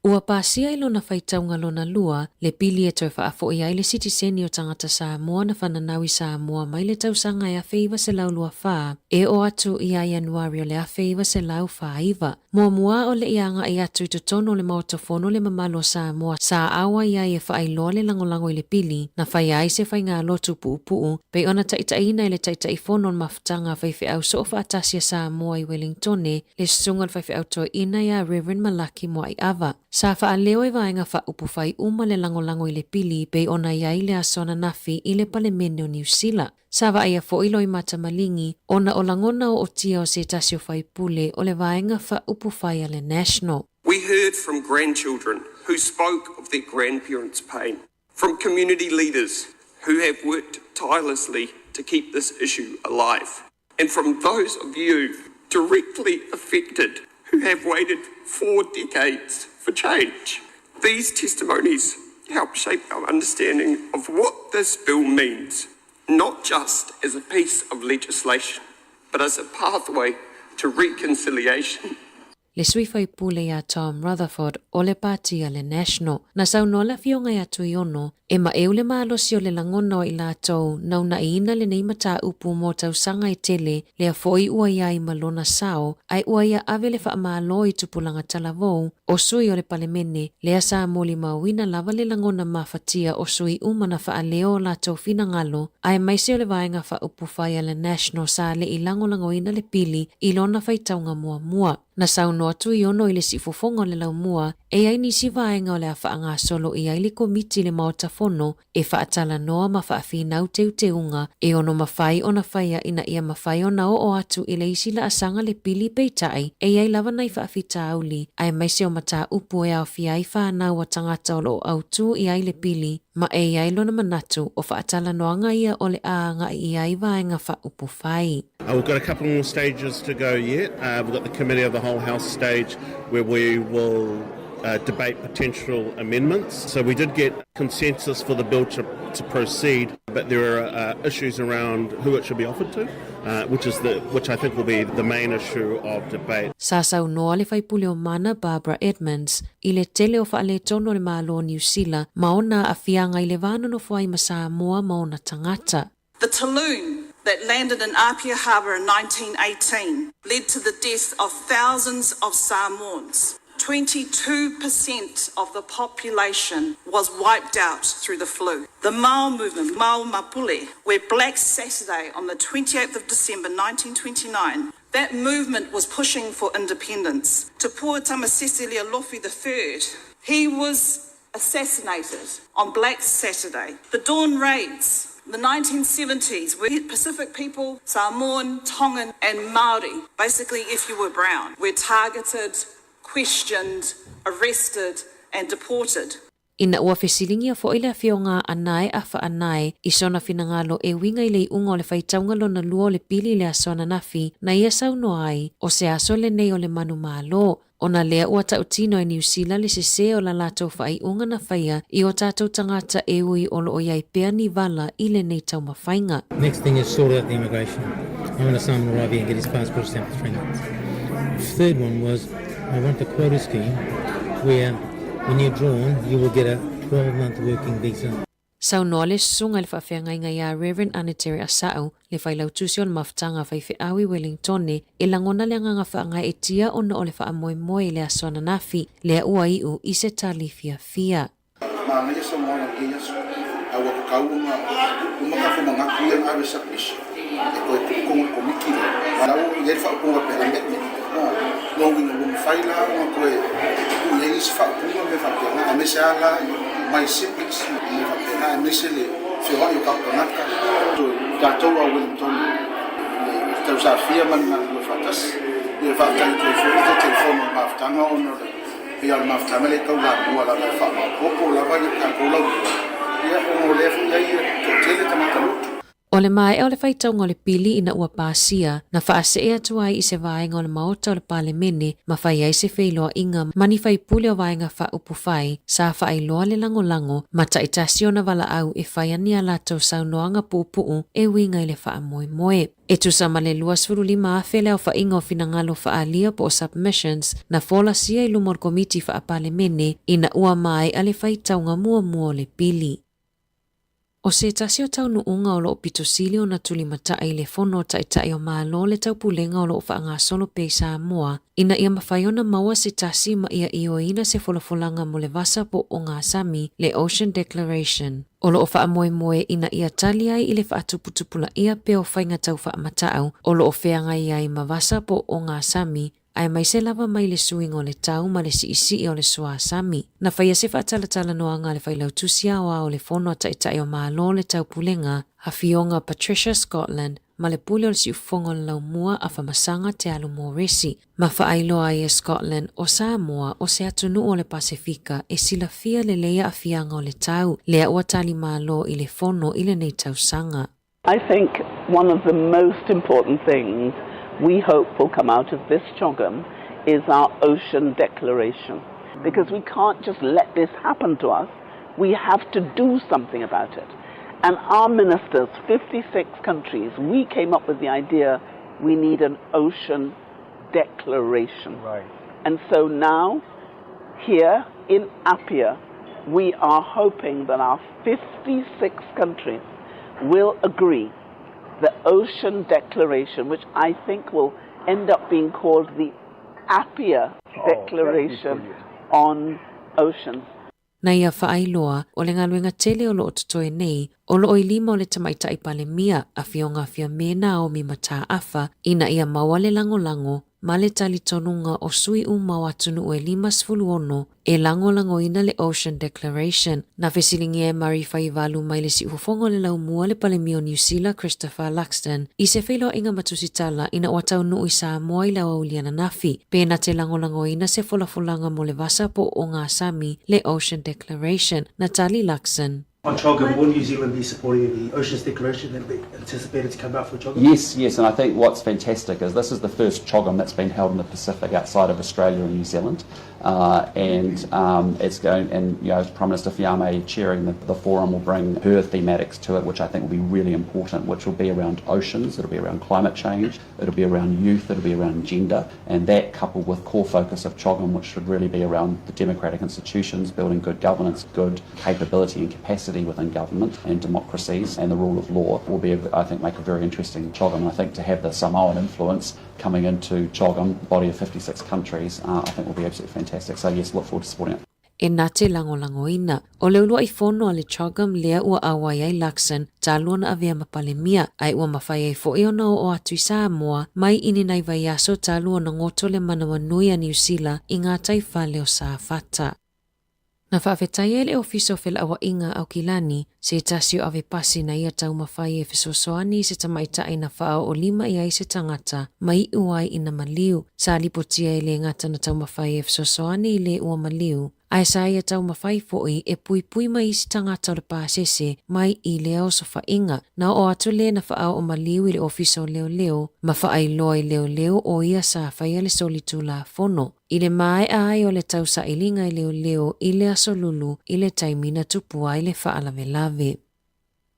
Speaker 12: Ua pasia i lona faitauga lona lua le pili e toe faafoʻi ai le sitiseni o tagata Samoa na fananau i Samoa mai le tausaga e 1924 e oo atu iā Ianuari o le 1949. Muamua o le i agaʻi atu i totonu o le Maota Fono le mamalu o Samoa sa auai ai e faailoa le lagolago i le pili na faia ai se faigalotu puupuu pei ona taitaiina e le Taitaifono o le Mafutaga a Faifeau Soofaatasi a Samoa i Welingtone le susuga o le faifeau toeaina iā Reverend Malaki Moaiava. Sa faaleo e vaega faaupufai uma le lagolago i le pili pei ona i ai le aso ananafi i le Palemene o Niu Sila. Sa vaaia foi Loimata Maligi ona o lagona ootia o se tasi o faipule o le vaega faaupufai a le National.
Speaker 13: We heard from grandchildren who spoke of their grandparents' pain, from community leaders who have worked tirelessly to keep this issue alive, and from those of you directly affected who have waited 4 decades for change. These testimonies help shape our understanding of what this bill means, not just as a piece of legislation, but as a pathway to reconciliation.
Speaker 12: Le sui faipule iā Tom Rutherford o le Pati a le National. Na saunoa le Afioga iā Tuiono, e maʻeu le malosi o le lagona o i latou na unaʻiina lenei mataupu mo tausaga e tele, lea foʻi ua i ai ma lona sao, ae ua ia ave le faamalo i tupulaga talavou o sui o le Palemene, lea sa molimauina lava le lagona mafatia o sui uma na faaleo o latou finagalo, aemaise o le vaega faaupufai a le National sa le i lagolagoina le pili i lona faitauga muamua. Na saunoa Tuiono i le siufofoga o le laumua, e i ai nisi vaega o le a faagasolo i ai le Komiti i le Maota Fono e faatalanoa ma faafinau teuteuga e ono mafai ona faia ina ia mafai ona oo atu i le isi laasaga le pili peitai e i ai lava nai faafitauli aemaise o mataupu e aofia ai fanau a tagata o lo o autū i ai le pili ma e i ai lona manatu o faatalanoaga ia o le a agaʻi i ai vaega faaupufai.
Speaker 14: We've got a couple more stages to go yet. We've got the Committee of the Whole House stage where we will. uh, debate potential amendments. So we did get consensus for the bill to, to proceed, but there are uh, issues around who it should be offered to, uh, which, is the, which I think will be the main issue of debate.
Speaker 12: Sa saunoa le faipule o Mana Barbara Edmonds i le tele o faaletonu o le Malo o Niu Sila ma ona aafiaga i le va nonofo ai ma Samoa ma ona tagata.
Speaker 15: The Tulun that landed in Apia Harbour in 1918 led to the death of thousands of Samoans. 22% of the population was wiped out through the flu. The Mao movement, Mao Mapule, where Black Saturday on the 28th of December 1929, that movement was pushing for independence. Tupua Tamasese Lealofi III, he was assassinated on Black Saturday. The Dawn Raids, the 1970s, where Pacific people, Samoan, Tongan, and Maori, basically if you were brown, were targeted, questioned, arrested, and deported.
Speaker 12: Ina ua fesiligia foʻi le afioga a Anae Afa Anae i sona finagalo e uiga i le iuga o le faitauga lona lua o le pili i le aso ananafi, na ia saunoa ai, o se aso lenei o le manumalo, ona lea ua tautino e Niu Sila le sesē o la latou faaiuga na faia i o tatou tagata e ui o loo i ai pea ni vala i lenei taumafaiga.
Speaker 16: Next thing is sort out the immigration. I want Simon to arrive here and get his passport stamped for three months. Third one was I want the quota scheme where when you're drawn you will get a 12-month working visa.
Speaker 12: Saunoa le susuga i le faafeagaiga iā Rev. Anitere Asa'u, le Failautusi o le Mafutaga a Faifeau i Wellingtone, e lagona le agaga faagaeetia ona o le faamoemoe i le aso ananafi, lea ua iu i se tali fiafia.
Speaker 17: Manaia saunoaga i lenei aso, a ua tatau ona uma tatou manatu ia na ave submission e toe tuu tonu i le Komiti lea. O la ua i ai le faaupuga e pei o le amendment, lona uiga ua mafai la ona toe tuu i ai nisi faaupuga ma mea faapena, aemaise lava la i my siblings ma mea faapena, aemaise le feoai o tatou tagata. O tatou a Wellington i le tausafia ma le galulue faatasi, ia faafetai atu ai foi i le Taitaifono o le Mafutaga ona o le Pei lava o le mafutaga lea e tau lamua lava e faamaopoopo lava ia tatou laumua, ia ona o lea foi e i ai toatele tagata lotu.
Speaker 12: O le maea o le faitauga o le pili ina ua pasia, na faasee atu ai i se vaega o le Maota o le Palemene ma fai ai se feiloaiga ma ni faipule o Vaega Faaupufai sa faailoa le lagolago ma taitasi ona valaau e fai ani a latou saunoaga puupuu e uiga i le faamoemoe. E tusa ma le 25,000 le aofaiga o finagalo faaalia po o submissions na folasia i luma o le Komiti Faa-Palemene ina ua maea le faitauga muamua o le pili. O se tasi o taunuuga o lo o pito sili ona tulimatai i le Fono a Taitai o Malo o le Taupulega o lo o faagasolo pea i Samoa ina ia mafai ona maua se tasi ma ia ioeina se folafolaga mo le vasa po o ogasami, le Ocean Declaration. O lo o faamoemoe ina ia tali ai i le faatuputupulaia pea o faiga tau faamatau o lo o feagai ai ma vasa po o ogasami, aemaise lava mai le suiga o le tau ma le siisii o le suasami. Na faia se faatalatalanoaga a le Failautusi Aoao o le Fono a Taitai o Malo o le Taupulega, Afioga Patricia Scotland, ma le Pule o le Siufofoga o le Laumua Afamasaga Te Alu Moresi, ma faailoa ai e Scotland o Samoa o se atunuu o le Pasefika e silafia lelei aafiaga o le tau, lea ua tali malo i le Fono i lenei tausaga.
Speaker 18: I think one of the most important things we hope will come out of this CHOGM is our Ocean Declaration. Because we can't just let this happen to us, we have to do something about it. And our ministers, 56 countries, we came up with the idea we need an ocean declaration.
Speaker 19: Right.
Speaker 18: And so now, here in Apia, we are hoping that our 56 countries will agree the Ocean Declaration, which I think will end up being called the Apia
Speaker 19: oh,
Speaker 18: Declaration on Oceans.
Speaker 12: Na ia faailoa, o le galuega tele o lo o totoe nei, o lo o i lima o le Tamaitai Palemia, Afioga Fiame Naomi Mataafa, ina ia maua le lagolago ma le talitonuga o sui uma o atunuu e 56 e lagolagoina le Ocean Declaration. Na fesiligia e Murray Faivalu mai le siufofoga o le laumua le Palemia o Niu Sila Christopher Luxon i se feiloaiga ma tusitala ina ua taunuu i Samoa i le aoauli ananafi, pe na te lagolagoina se folafolaga mo le vasa po o ogasami le Ocean Declaration. Na tali Luxon.
Speaker 20: On CHOGM, will New Zealand be supporting the Oceans Declaration that we anticipated to come out for CHOGM?
Speaker 21: Yes, yes, and I think what's fantastic is this is the first CHOGM that's been held in the Pacific outside of Australia and New Zealand.
Speaker 19: And um, it's going, and you know, Prime Minister Fiame chairing the, the forum will bring her thematics to it, which I think will be really important, which will be around oceans, it'll be around climate change, it'll be around youth, it'll be around gender, and that coupled with core focus of CHOGM, which should really be around the democratic institutions, building good governance, good capability and capacity within government and democracies and the rule of law, will be, I think, make a very interesting CHOGM. And I think to have the Samoan influence coming into CHOGM, body of 56 countries, uh, I think will be absolutely fantastic. So yes, look forward to supporting it.
Speaker 12: E na te lagolagoina. O le uluaʻi fono a le CHOGM lea ua ʻauai ai Luxon talu ona avea ma Palemia, a ua mafai ai foʻi ona oo atu i Samoa mai i ni nai vaiaso talu ona goto le manawanui a Niusila i ngā taifale o Safata. Na faafetai ai le Ofisa o Felauaiga Aukilani se tasi o ave pasi na ia taumafai e fesoasoani i se tamaitai na faaoolima i ai se tagata ma iu ai ina maliu. Sa lipotia e le gata na taumafai e fesoasoani i le ua maliu, ae sa ia taumafai foʻi e puipui mai isi tagata o le pasese mai i lea osofaiga. Na oo atu le na faaoo maliu i le Ofisa o Leoleo ma faailoa i leoleo o ia sa faia le solitulafono. I le maea ai o le tausailiga i leoleo i le aso Lulu i le taimi na tupu ai le faalavelave.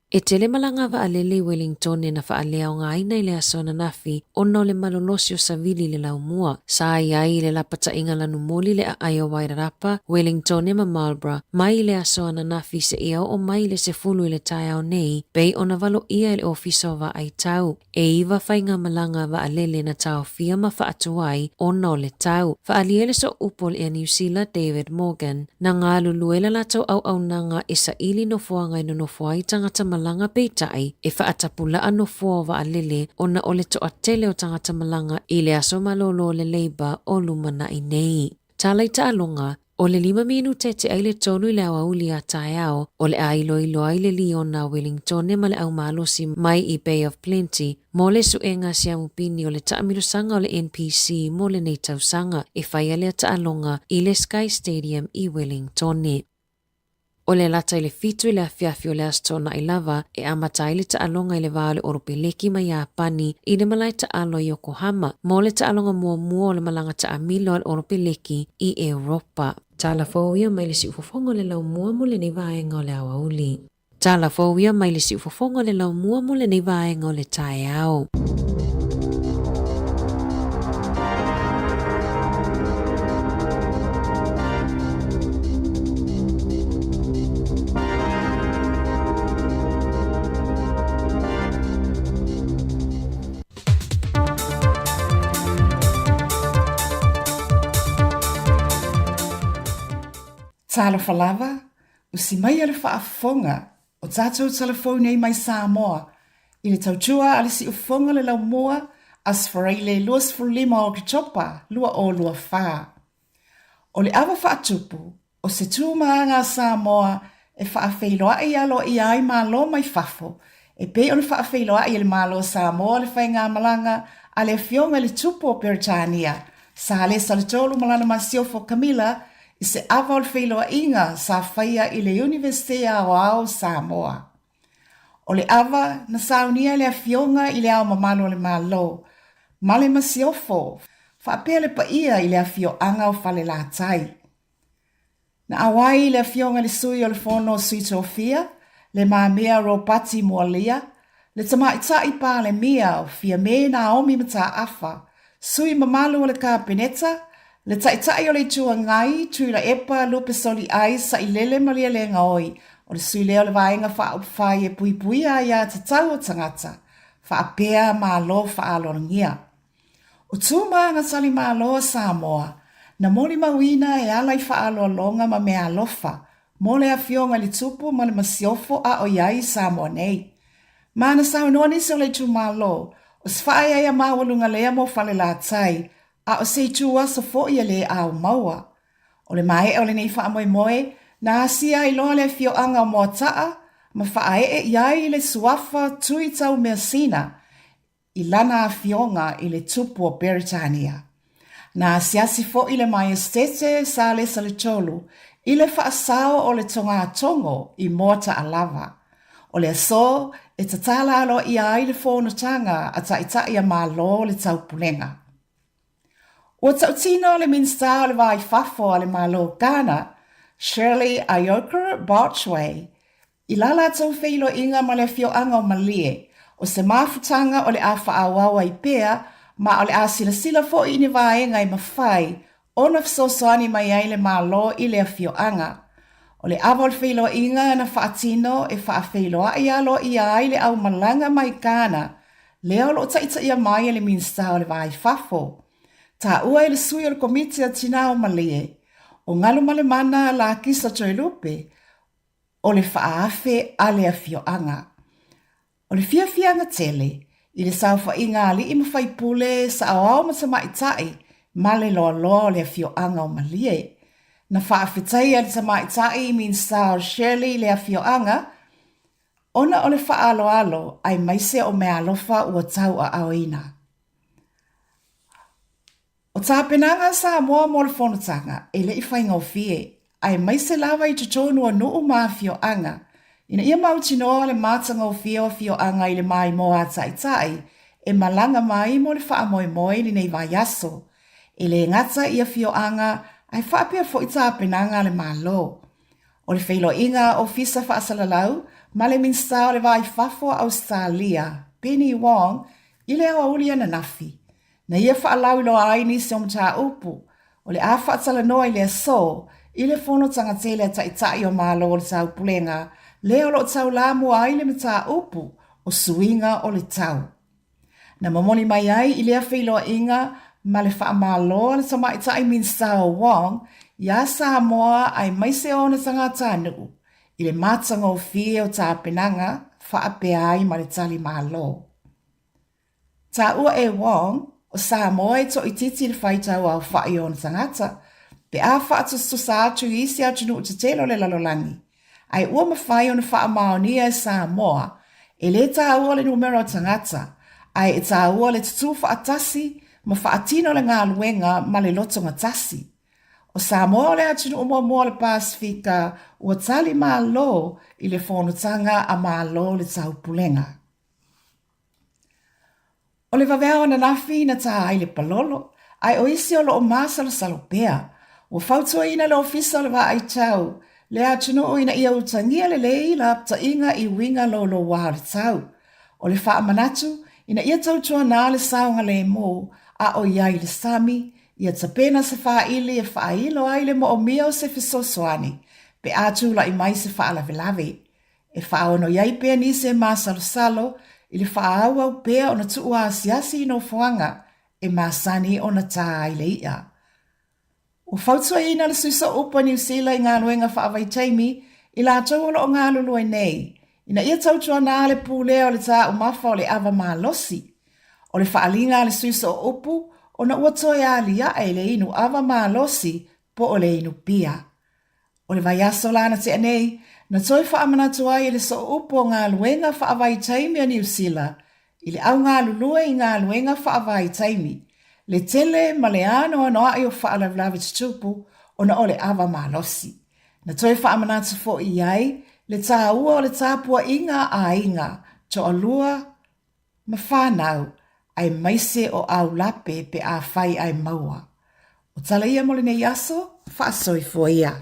Speaker 12: E tele malaga vaalele i Wellingtone na faaleaogaina i le aso ananafi ona o le malolosi o savili i le laumua. Sa i ai i le lapataiga lanumoli le aai o Wairarapa, Wellingtone ma Marlborough mai i le aso ananafi seia oo mai i le 10 i le taeao nei, pei ona valoia e le Ofisa o Vaai Tau. E iva faigamalaga vaalele na taofia ma faatuai ona o le tau. Faaalia le sooupu o le Air New Sila David Morgan, na galulue le latou auaunaga e saili nofoaga e nonofo ai tagata malaga peitai e faatapulaa nofoa o vaalele ona o le toatele o tagata malaga i le aso malolo o le Labour o lumanai nei. Tala i taaloga, O le lima minute te ai le tolu i le aoauli a taeao, o le a iloilo ai le liona a Wellingtone ma le aumalosi mai i Bay of Plenty mo le suega siamupini o le taamilosaga o le NPC mo lenei tausaga e faia lea taaloga i le Sky Stadium i Wellingtone. O le lata i le 7 i le afiafi o le Aso Toonai lava e amata ai le taaloga i le va o le Oropeleki ma Iapani i le malae taalo i Yokohama mo le taaloga muamua o le malaga taamilo a le Oropeleki i Europa. Tala fou ia mai le siufofoga o le laumua mo lenei vaega o le aoauli. Tala fou ia mai le siufofoga o le laumua mo lenei vaega o le taeao.
Speaker 21: Talofa lava, usi mai a le faafofoga o tatou talafou nei mai Samoa i le tautua a le Siufofoga le Laumua Aso Faraile 25 o Oketopa 2024. O le ava faatupu o se tūmāga a Samoa e faafeiloai aloaia ai Malo mai fafo, e pei ona faafeiloai e le Malo o Samoa le faigamalaga a le Afioga i le Tupu o Peretania, Salesa le Tolu ma lana masiofo Camilla i se ava o le feiloaiga sa faia i le Iunivesite Aoao o Samoa. O le ava na saunia e le Afioga i le Ao Mamalu o le Malo ma le Masiofo faapea le paia i le afioaga o Falelatai. Na auai le Afioga i le Sui o le Fono o Sui Tofia, Le Mamea Ropati Mualia, le Tamaitai Palemia o Fiame Naomi Mataafa, sui mamalu o le Kapeneta, le Taitai o le Itu Agai, Tuilaepa Lupesoliai Sailele Malielegaoi, o le sui lea o le Vaega Faaupufai e Puipuia Aia Tatau o Tagata, faapea Malo Faaaloalogia. O Tūmāga Talimalo a Samoa, na molimauina e ala i faaaloaloga ma meaalofa mo le Afioga i le Tupu ma le Masiofo a o i ai i Samoa nei. Ma na saunoa nisi o le itumalo, o se faaeaea maualuga lea mo Falelatai, a o se itu aso foi e lē aumaua. O le maea o lenei faamoemoe, na asia ai loa le afioaga o Moataa ma faaee i ai le suafa Tui Taumeasina i lana afioga i le Tupu o Peretania. Na asiasi foi le Maiesetete Salesa le Tolu i le faasao o le togatogo i Moataa lava. O le aso e tatala aloaia ai le fonotaga a Taitai a Malo o le Taupulega. Ua tautino le Minisita o le Va i Fafo a le Malo o Ghana, Shirley Ayorkor Botchwey, i la latou feiloaiga ma le afioaga o Malie, o se mafutaga o le a faaauau ai pea ma o le a silasila foi i ni vaega e mafai ona fesoasoani mai ai le Malo i le afioaga. O le ava o le feiloaiga na faatino e faafeiloai aloaia ai le aumalaga mai Ghana, lea o lo o taitaia mai e le Minisita o le Va i Fafo. Taua e le sui o le Komiti a Tina o Malie, o Galumalemana Lakisa Toelupe, o le faaafe a le afioaga. O le fiafiaga tele i le saofaiga a alii ma faipule, saoao ma tamaitai ma le loaloa o le afioaga o Malie. Na faafetaia e le tamaitai Minisita o Shirley le afioaga ona o le faaaloalo aemaise o meaalofa ua tauaaoina. O tapenaga a Samoa mo le fonotaga e le i faigofie, aemaise lava i totonu o nuu ma afioaga, ina ia mautinoa le matagofie o afioaga i le maimoa a taitai e malaga mai mo le faamoemoe i lenei vaiaso. E le gata i afioaga ae faapea foi tapenaga a le Malo. O le feiloaiga a Ofisa Faasalalau ma le Minisita o le Va i Fafo a Ausetalia, Penny Wong, i le aoauli ananafi, Na ia faalauiloa ai nisi o mataupu o le a faatalanoa i le aso i le fonotaga tele a Taitai o Malo o le Taupulega lea o lo o taulamua ai le mataupu o suiga o le tau. Na momoli mai ai i lea feiloaiga ma le faamalo a le Tamaitai Minisita o Wong iā Samoa aemaise ona tagatanuu i le matagofie o tapenaga faapea ai ma le tali Malo. Taua e Wong, o Samoa e toaitiiti le faitau aofai o ona tagata, pe a faatusatusa atu i isi atunuu tetele o le lalolagi, ae ua mafai ona faamaonia e Samoa, e le taua le numera o tagata, ae e taua le tutū faatasi ma faatino le galuega ma le lotogatasi. O Samoa o le atunuu muamua o le Pasefika ua tali malo i le fonotaga a Malo o le Taupulega. O le vaveao ananafi na tā ai le palolo, ae o isi o lo o masalosalo pea. Ua fautuaina le Ofisa o le Vaai Tau le atunuu ina ia utagia lelei lapataiga i uiga louloua o le tau. O le faamanatu, ina ia tautuana le saogalemu a o i ai le sami, ia tapena se faili e faailo ai le moomia o se fesoasoani pe a tulai mai se faalavelave. E faaono i ai pea nisi e masalosalo i le faaauau pea ona tuu asiasi i nofoaga e masani ona tā ai le iʻa. Ua fautuaina le Sui Sooupu a Niu Sila i galuega faavaitaimi i latou o lo o galulue nei, ina ia tautuana le pulea o le taumafa o le ava malosi. O le faaaliga a le Sui Sooupu ona ua toe aliae le inu ava malosi po o le inu pia. O le vaiaso la na tea nei, na toe faamanatu ai e le Sooupu o Galuega Faavaitaimi a Niu Sila i le au galulue i galuega faavaitaimi, le tele ma le anoanoai o faalavelave tutupu ona o le ava malosi. Na toe faamanatu foi i ai le taua o le tapuaiga a aiga toalua ma fanau, aemaise o aulape pe afai ae maua. O tala ia mo lenei aso, faasoifua ia.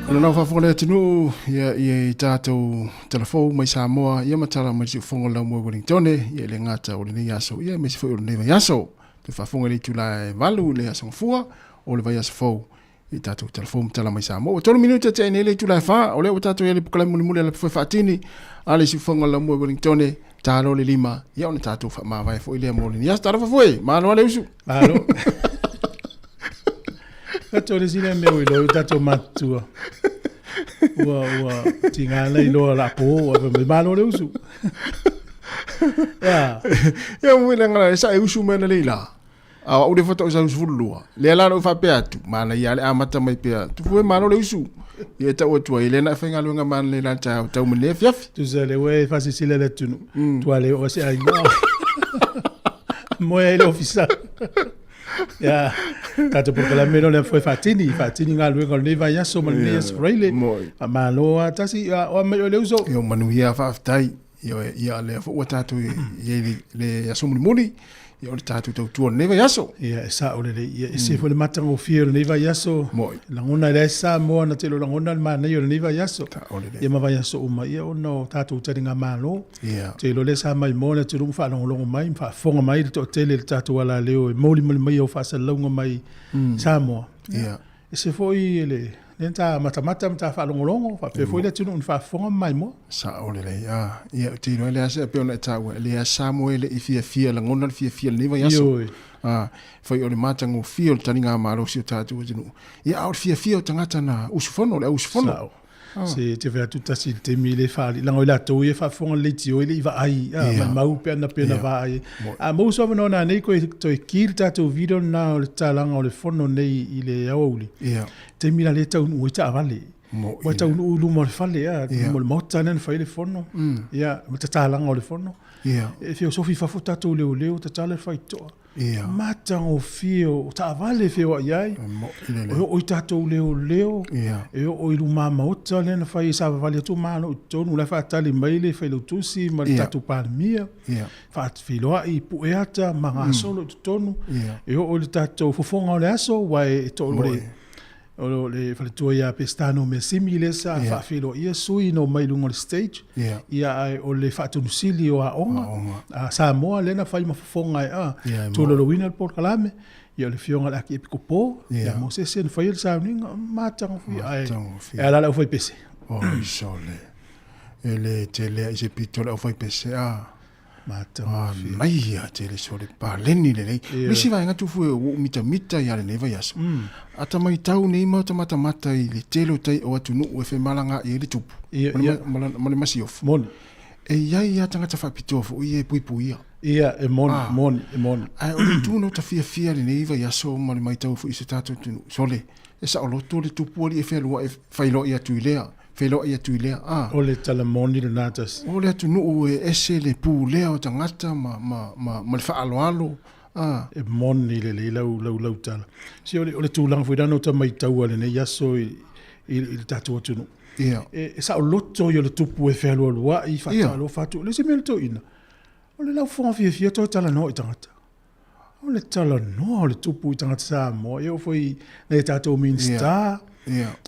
Speaker 1: O le nau faafofoga le atunuu ia i tatou talafou mai Samoa ia ma tala mai siufofoga o le laumua i Wellingtone ia i le gata o lenei aso ia aemaise foi o lenei vaiaso. Toe faafofoga i le itula e 8 i le aso Gafua o le vaiaso fou i tatou talafou ma tala mai Samoa. Ua 3 minute tea nei le itula e 4 o lea ua tatou i ai le pukalae mulimuli a le foe faatini a le siufofoga o le laumua i Wellingtone talo le lima ia ona tatou faamavae foi lea mo lenei aso. Talofa foi, malo le usu.
Speaker 2: Malo. Tatou le sila mea ua iloa i tatou matutua. Ua ua tiga na iloa la po ua fai mai malo le usu.
Speaker 1: Ya. Ya mo le ngala sa e usu mea na leila. A o au lea faatoa ou sau 12. Lea la na ou faapea atu, manaia lava le amata mai pea, tupu e malo le usu. Ia e tau atu ai, lea na e faigaluega manalei la le taeao tau ma lenei afiafi.
Speaker 2: Tusa lea ua e faasilasila i le atunuu, tua le oo se aiga. Moe ai le ofisa. Ia, tatou polokalame lea o le foi faatini, faatini galuega o lenei vaiaso ma lenei aso Faraile. Faamalo lava tasi, ia, oa mai oe le uso.
Speaker 1: Ia, manuia, faafetai. Ioe, ia lea foi ua tatou i ai le aso mulimuli, ia o le tatou tautua o lenei vaiaso.
Speaker 2: Ia, e sao lelei. Ia, e ese foi le matagofie o lenei vaiaso.
Speaker 1: Moi.
Speaker 2: Lagona e leai se Samoa na te le o lagona le manaia o lenei vaiaso.
Speaker 1: Sao lelei.
Speaker 2: Ia ma vaiaso uma, ia ona o tatou taligamalo.
Speaker 1: Ia.
Speaker 2: Ou te iloa lea sa maimoa le atunuu ma faalogologo mai ma faafofoga mai le toatele i le tatou alaleo e molimoli mai au faasalalauga mai Samoa.
Speaker 1: Ia.
Speaker 2: Ese foi le lea na ta matamata ma ta faalogologo, faapea foi le atunuu na faafofoga ma maimoa.
Speaker 1: Sao lelei, a, ia, ou te iloa e leai se, pei ona e taua, e leai Samoa e le i fiafia, lagona le fiafia i lenei vaiaso.
Speaker 2: Ioe.
Speaker 1: A, fai o le matagofie o le taligamalosi o tatou atunuu. Ia, a o le fiafia o tagata na usufono, le au usufono.
Speaker 2: Sao. Se te fai atu tasi i le taimi le faaali, leaga o i latou ia e faafofoga le leitio e le i vaai, a, maumau pe ana pe ana vaai. A maua se avanoa nanei koe toe ki le tatou video lena o le tatalaga o le fono nei i le aoauli. Taimi la lea e taunuu ai taavale. Ua taunuu i luma o le fale, a, luma o le maota lea na fai ai le fono, ia, ma tatalaga o le fono. E feosofi i fafo tatou leoleo, tatala le faitotoa.
Speaker 1: Ia.
Speaker 2: Matagofie o taavale e feoai ai.
Speaker 1: E
Speaker 2: oo i tatou leoleo.
Speaker 1: Ia.
Speaker 2: E oo i luma maota lea na fai e savavali atu Malo i totonu, la e faatali mai le Failautusi ma le tatou Palemia.
Speaker 1: Ia.
Speaker 2: Faafeiloai i Pueata ma gasolo i totonu.
Speaker 1: Ia.
Speaker 2: E oo i le tatou fofoga o le aso, aua e O le faletua ia Pesitano Measimi lea sa yeah. faafeiloaia sui na omai i luga o le stage.
Speaker 1: Yeah.
Speaker 2: Ia, ae o le faatonusili o aoga
Speaker 1: aoga.
Speaker 2: A Samoa lea na fai ma fofoga e a
Speaker 1: yeah,
Speaker 2: tolaulauina le polokalame. Ia o le afioga i le Akiepikopo,
Speaker 1: yeah.
Speaker 2: ia Mosese na faia le sauniga, matagofie ae e ala le aufaipese.
Speaker 1: Oi sole. E le tele ai se pito le aufaipese a.
Speaker 2: Matagofie.
Speaker 1: Manaia tele sole paleni lelei.
Speaker 2: Ia.
Speaker 1: Le isi vaega tufu e ua ou mitamita ia lenei vaiaso. Ata matau nei ma ota matamata i le tele o tai o atunuu e femalagaai ai le tupu
Speaker 2: Ia,
Speaker 1: ma le
Speaker 2: ia.
Speaker 1: ma ma le masiofo.
Speaker 2: Moni.
Speaker 1: E i ai lava tagata faapitoa foi ia e puipuia.
Speaker 2: Ia, e moni,
Speaker 1: Ah.
Speaker 2: moni, e moni.
Speaker 1: Ae o le itu na ota fiafia lenei vaiaso ma le matau foi i se tatou atunuu, sole, e saoloto le tupu alii e fealuai e feiloai atu i lea. feiloai atu i lea, a.
Speaker 2: O le tala moni lena tasi.
Speaker 1: O le atunuu e ese le pulea o tagata ma, ma, ma, ma le faaaloalo, a.
Speaker 2: E moni lelei lau, lau, lau tala. Se o le, o le tulaga foi lea na ota maitaua i lenei aso i, i, i le tatou atunuu.
Speaker 1: Ia.
Speaker 2: E, e saoloto ia o le tupu e fealualuai, faatalofa atu. Le isi mea o le toeaina, o le laufofoga fiafia toe talanoa i tagata. O le talanoa o le tupu i tagata Samoa, e oo foi i nai a tatou Minisita,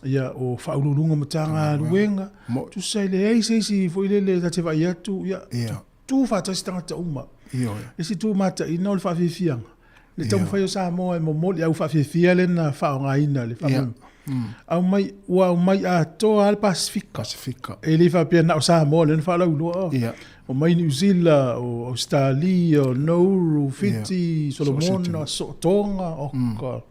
Speaker 2: ia, o Faauluuluga o Matagaluega, tusa e leai se isi foi lele ta te vaai atu, ia, tutu faatasi tagata uma. Le isi itu mataina o le faafiafiaga, le taumafai o Samoa e momoli au faafiafia lea na faaaogaina le faamoemoe. Aumai, ua aumai atoa lava le Pasefika.
Speaker 1: Pasefika.
Speaker 2: E le faapea na o Samoa lea na faalauiloa. Omai Niu Sila, o Ausetalia, o Nauru, Fiti, Solomona, Sootoga, oh God.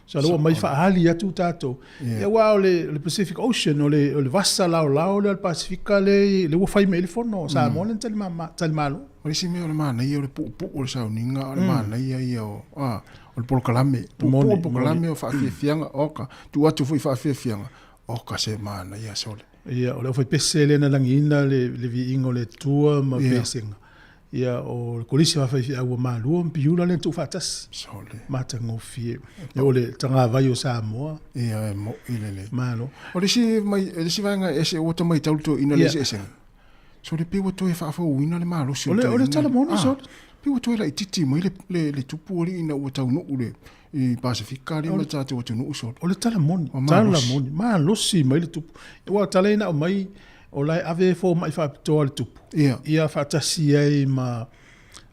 Speaker 2: So ua aumai faaali atu tatou. Ia aua o le Pacific Ocean, o le, o le vasa laolao lea o le Pasefika lea, lea ua fai mai ai le fono. Samoa lea na talimalo.
Speaker 1: O le isi mea o le manaia o le puupuu o le sauniga, o le manaia ia o, a, o le polokalame. Puupuu o le polokalame o faafiafiaga, oka, tuu atu foi faafiafiaga, oka se manaia sole.
Speaker 2: Ia, o le aufaipese lea na lagiina le, le viiga o le Atua ma yeah. pesega. Ia, o le kolisi faafaifeau a Malua ma Piula lea na tuufaatasi.
Speaker 1: Sole.
Speaker 2: Matagofie. Ia, o le tagavai o Samoa.
Speaker 1: Ia, e mo'i lelei.
Speaker 2: Malo.
Speaker 1: O le isi, mai, le isi vaega ese ua ta matau le toeaina le eseesega. Sole pei ua toe faafouina le malosi
Speaker 2: o le O le tala moni sole.
Speaker 1: Pei ua toe laitiiti mai le, le, le tupu alii ina ua taunuu le, i Pasefika alii ma tatou atunuu sole.
Speaker 2: O le tala moni, tala moni, malosi mai le tupu. Aua o tala ia na aumai, o la e ave e fomai faapitoa le tupu.
Speaker 1: Ia.
Speaker 2: Ia faatasi ai ma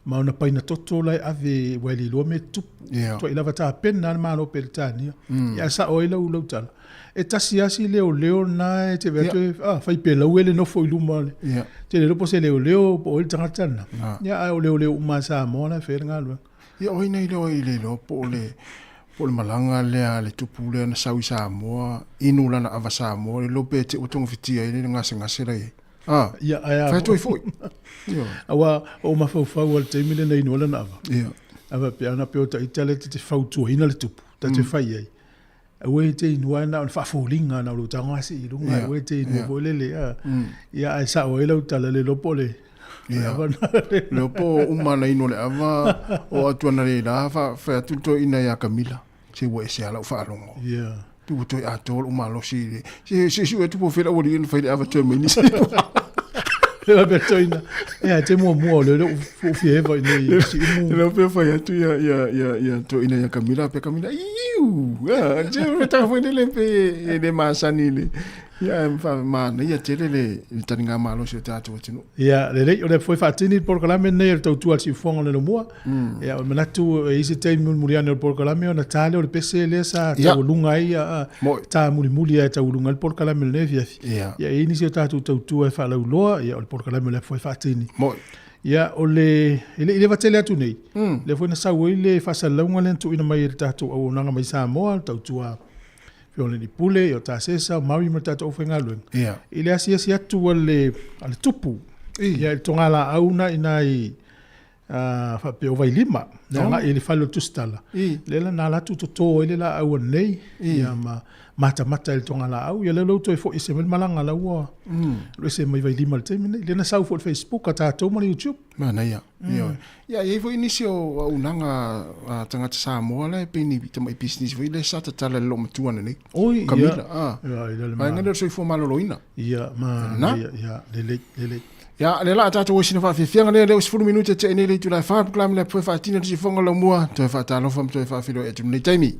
Speaker 2: ma ona paina toto la e ave ua e le iloa mea tupu.
Speaker 1: Yeah.
Speaker 2: Tuai lava tapena le Malo o Peretania. Ia ae sao ai lau, lau tala. E tasi lava si leoleo lena e te vaai atu e, ah, fai pelau e le nofo i luma o le.
Speaker 1: Yeah.
Speaker 2: Te le iloa po o se leoleo po o ai le tagata lena.
Speaker 1: Ah.
Speaker 2: Ia ae o leoleo uma a Samoa la e fai ai le galuega.
Speaker 1: Ia o ai na iloa i le iloa po o le po o le malaga lea a le tupu lea na sau i Samoa, inu lana ava Samoa, le iloa pe te ua togafitia ai le gasegase la i ai. Ah,
Speaker 2: Ia, ae a.
Speaker 1: Fai atu ai foi. Ioe.
Speaker 2: Aua o mafaufau lava i le taimi lea na inu ai lana ava.
Speaker 1: Ia.
Speaker 2: Ae faapea ana pei o ita lea ta te fautuaina le tupu, ta te fai ai. Aua e te inua na o le faafoliga na o lou tago lava sii i luga, aua e te inua foi lele, a. Ia ae sao ai lau tala, le iloa po o le ava
Speaker 1: lena. Le iloa po o uma ana inu o le ava o atu ana le la fai atu le toeaina ia Kamila, se ua ese lava lau faalogo. Pe ua toe atoa lou malosi i le se se sue atu po o fea le aualii na fai le ava toe mai nisi.
Speaker 2: Le faapea toeaina, ea te muamua o lea ua fia eva i nei siumu.
Speaker 1: Le pea fai atu ia ia ia ia toeaina ia Kamila, pea Kamila, iu! Se o le tanga foi lele pe e le masani le ia e manaia tele le le taliga malosi o tatou atunuu.
Speaker 2: Ia, lelei, o lea foi faatini le polokalame lenei o le tautua a le siufofoga o le Laumua. Ia, o le manatu e i ai se taimi mulimuli ane o le polokalame ona ta lea o le pese lea sa taualuga ai, ta mulimuli lava e taualuga ai le polokalame o lenei afiafi. Ia, e i ai nisi o tatou tautua e faalauiloa, ia, o le polokalame o lea foi faatini. Ia, o le, e le i leva tele atu nei, lea foi na sau ai le faasalalauga lea na tuuina mai e le tatou auaunaga mai Samoa, le tautua Afioga i le Pule, o Tasesa, o Maui ma le tatou aufaigaluega. I le asiasi atu a le, a le tupu, ia, i le togalaau na i ina i, faapea o Vailima, le agai i le fale o le Tusitala, lea la na alu atu toto ai le laau ananei, ia ma matamata i le togalaau. Ia lea la ua toe foi ese mai le malaga la ua alu ese mai Vailima i le taimi lenei. Lea na sau foi i le Facebook a tatou ma le YouTube.
Speaker 1: Manaia. Ioe. Ia, e i ai foi nisi o auaunaga a tagata Samoa la e pei ni tamai pisinisi foi lea sa tatala e le loomatua ananei.
Speaker 2: Oi,
Speaker 1: Kamila, a. Ia, ia, le Vaega lea o le soifua maloloina.
Speaker 2: Ia, ma, ia, ia, lelei, lelei.
Speaker 1: Ia, lea la a tatou o i sina faafiafiaga lea, lea ua 10 minute tea nei le itula e 4, polokalame lea e faatino le sifoga laumua, toe faatalofa ma toe faafeiloai atu i lenei taimi.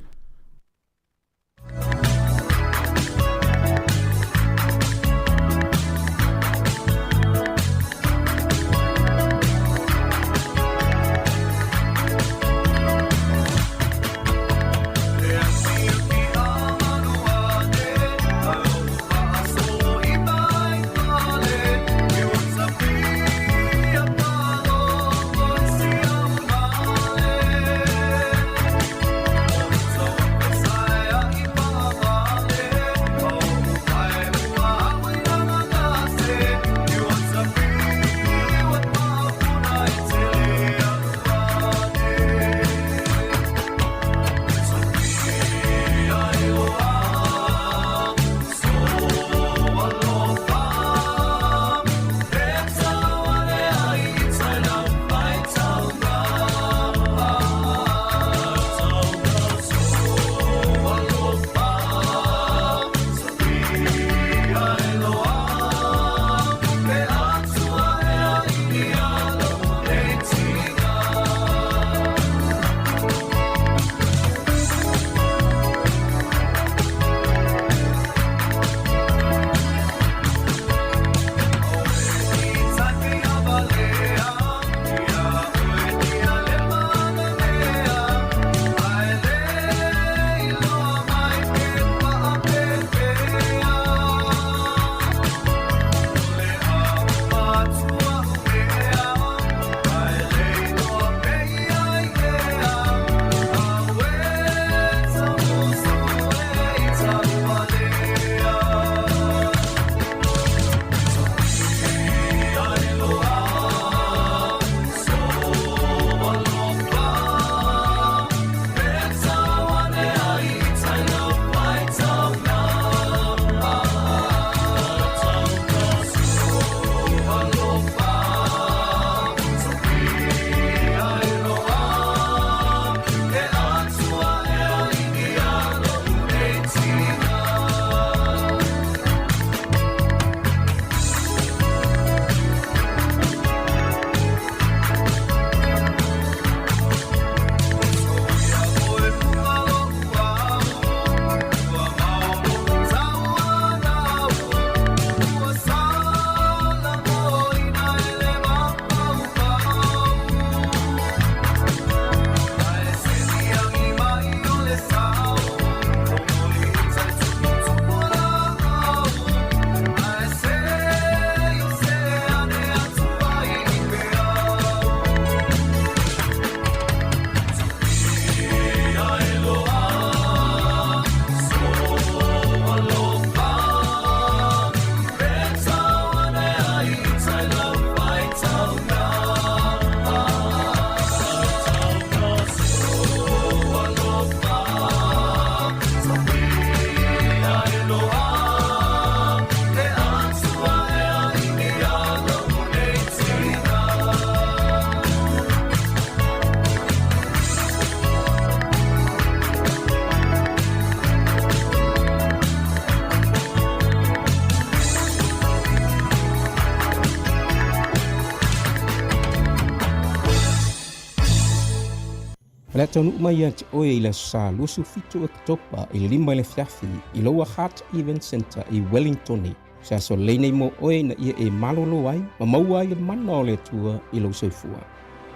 Speaker 3: O le a taunuu mai ia te oe i le Aso Sa 27 Oketopa i le 5 i le afiafi i Lower Hutt Event Centre i Wellingtone. O se aso lelei nei mo oe ina ia e malolo ai ma maua ai le mana o le Atua i lou soifua.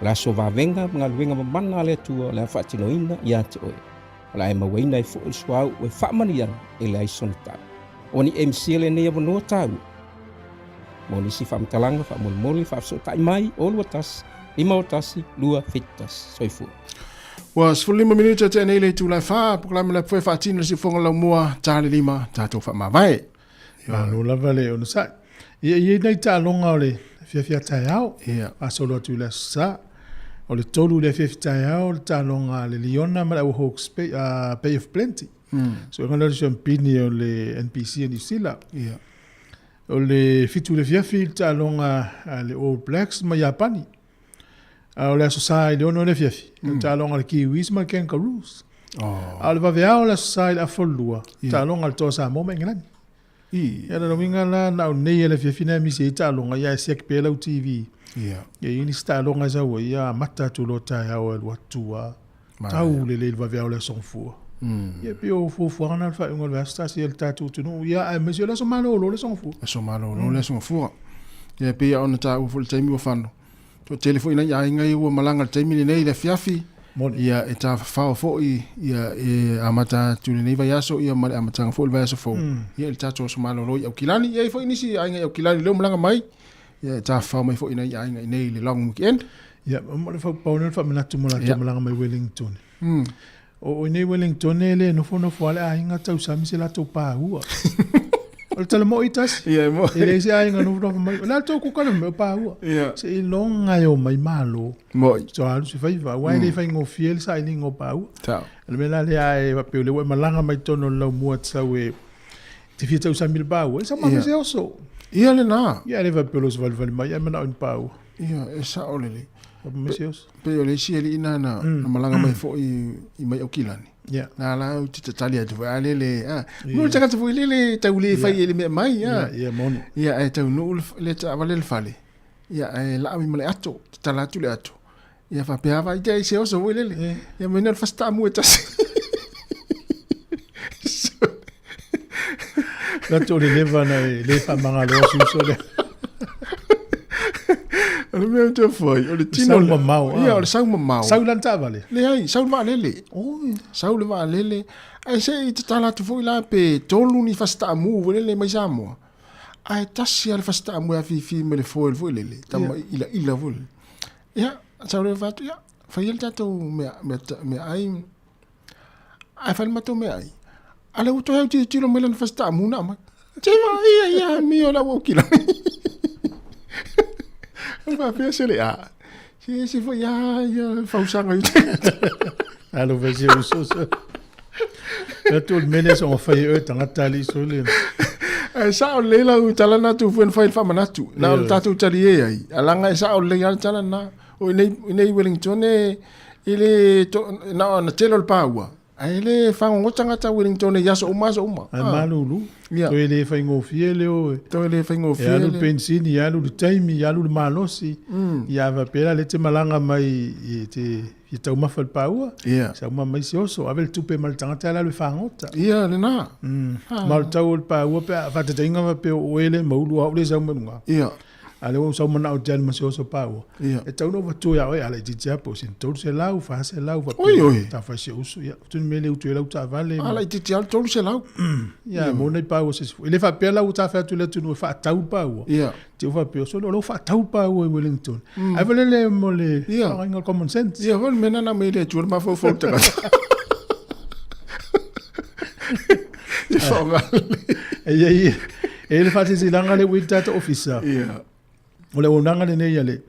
Speaker 3: O le aso vavega ma galuega mamana a le Atua o le a faatinoina ia te oe. O le a e mauaina ai foi le suauu e faamanuiaga e leai sona tau. Ua ni e misia lenei avanoa taua. Mo nisi faamatalaga faamolemole faafesootai mai o 21 51 271. Soifua.
Speaker 1: Ua 15 minute tea nei le itula e 4, polokalame le foe faatino le siufoga laumua, ta le lima, tatou faamavae.
Speaker 2: Malo lava le onosai. Ia, e i ai nai taaloga o le afiafi a taeao, faasolo atu i le Aso Sa. O le 3 i le afiafi taeao le taaloga a le Liona ma le Our Hawke's Bay, Bay of Plenty. Suega lea o le siampini o le NPC a Niu Sila. O le 7 i le afiafi le taaloga a le All Blacks ma Iapani. A o le Aso Sa i le 6 i le afiafi, le taaloga a le Kiwis ma le Kangaroos. A o le vaveao o le Aso Sa i le afa o le 2, taaloga a le Toa Samoa ma Engelani. Ia, o lona uiga la, na o nei lava i le afiafi na e misi ai taaloga, ia ae siaki pea lau TV. Ia i ai nisi taaloga e sau ai, ia amata atu loa taeao e alu atu lava, tau lelei i le vaveao o le Aso Gafua. Ia pei o fuafuaga na o le faaiuga o le vaiaso tasi a le tatou atunuu, ia aemaise o le aso malolo le Aso Gafua.
Speaker 1: Aso malolo le Aso Gafua. Ia e pei lava ona taua foi i le taimi ua fano, Toatele foi nai aiga ia ua malaga i le taimi lenei i le afiafi, ia e tafafao foi ia e amata atu i lenei vaiaso ia ma le amataga foi o le vaiaso fou ia i le tatou aso malolo i Aukilani. E i ai foi nisi aiga i Aukilani lea ua malaga mai, ia e tafafao mai foi nai aiga i inei i le long weekend.
Speaker 2: Ia, mo le pau lea o le faamanatu mo latou malaga mai Wellington. O inei Wellington e le nofonofo lava le aiga tausami se latou pāua. O le tala moi tasi.
Speaker 1: Ia, e moi.
Speaker 2: E leai se aiga nofonofo mai. O le a tou kuka le mea o pāua.
Speaker 1: Ia.
Speaker 2: Se iloga e omai malo.
Speaker 1: Moi.
Speaker 2: So alu se faiva. Aua e le faigofie le sailiga o pāua.
Speaker 1: Sao.
Speaker 2: O le mea la lea e faapea o lea ua e malaga mai totonu o le laumua te sau e te fia tausami i le pāua. E sau ma se oso.
Speaker 1: Ia lena.
Speaker 2: Ia e le faapea o lou savalivali mai ae manao i ni pāua.
Speaker 1: Ia, e sao lelei.
Speaker 2: Pe,
Speaker 1: pei o le isi alii na na, na malaga mai foi i mai Aukilani.
Speaker 2: Yeah.
Speaker 1: Na la au te tatali atu foi, a lele, a. Yeah. No tagata foi lele tau le fai e le mea mai, a.
Speaker 2: Yeah, yeah, moni.
Speaker 1: Ia, ae tau nuu le taavale le fale. Ia, ae laawi ma le ato, tatala atu le ato. Ia, faapea lava, ai se oso foi lele. Ia, mai na o le fasi taamu e tasi.
Speaker 2: Latu o le leva na e le faamagaloa si uso lea.
Speaker 1: O le mea ou te fai, o le tino...
Speaker 2: Sau mamao.
Speaker 1: Ia, o le sau mamao.
Speaker 2: Sau i lana taavale?
Speaker 1: Leai, sau i le vaalele. Sau i le vaalele. Ae se i tatala atu foi la pe tolu ni fasi taamu foi lele mai Samoa. Ae tasi lava le fasi taamu e afifi mai le foil foi lele, tama ilaila foi lele. Ia, sau lea fai atu, ia, fai ia le tatou mea, mea, meaai. Ae fai le matou meaai. A lea ua toe autilotilo mai lana fasi taamu na aumai. Te va ia ia mi o la ua kila. O faapea se le a. Se se foi ia ia fausaga i te.
Speaker 2: Alo vai se uso so. La tu le mele so fai e tangata ali so le.
Speaker 1: Ae sao lelei lau tala na tu fuen fai le faamanatu. Na o le tatou talie ai. Alaga e sao lelei lava le tala lena. O inei inei Wellington e e le to, na ona tele o le pāua. Ae le fagogota tagata Wellington i aso uma aso uma.
Speaker 2: Ae malulu.
Speaker 1: Ia.
Speaker 2: Toe le faigofie le o e.
Speaker 1: Toe le faigofie
Speaker 2: E alu le pensini, e alu le taimi, e alu le malosi. Ia faapea la lea e te malaga mai e te fia taumafa i le pāua.
Speaker 1: Ia.
Speaker 2: Sau ma mai se oso, ave le tupe ma le tagata ae alu e fagota.
Speaker 1: Ia, lena.
Speaker 2: Ma o le tau o le pāua pe a faataitaiga faapea o oe le maulu a au le sau mai luga.
Speaker 1: Ia.
Speaker 2: A lea ua ou sau manao te alu ma se oso pāua.
Speaker 1: Ia.
Speaker 2: E tatau ona ou avatua ia oe, a laitiiti lava po o sina 300, 400 faapea.
Speaker 1: Oi, oi.
Speaker 2: Ta fai si uso, ia, tu ni mea le utu ai lau taavale.
Speaker 1: A laitiiti lava le 300.
Speaker 2: Ia, mo nai pāua se isi foi. E le faapea la ua ta fai atu i le atunuu e faatau le pāua.
Speaker 1: Ia.
Speaker 2: Te ua faapea, sole o lea ua faatau le pāua i Wellington. Ae foi lele mo le faaaogaina o le common sense.
Speaker 1: Ia, foi le mea lena na aumai e le Atua le mafaufau o le tagata. E faaaoga lelei.
Speaker 2: E i ai, e i ai le faasilasilaga lea ua i le tatou ofisa.
Speaker 1: Ia.
Speaker 2: O le auaunaga lenei a le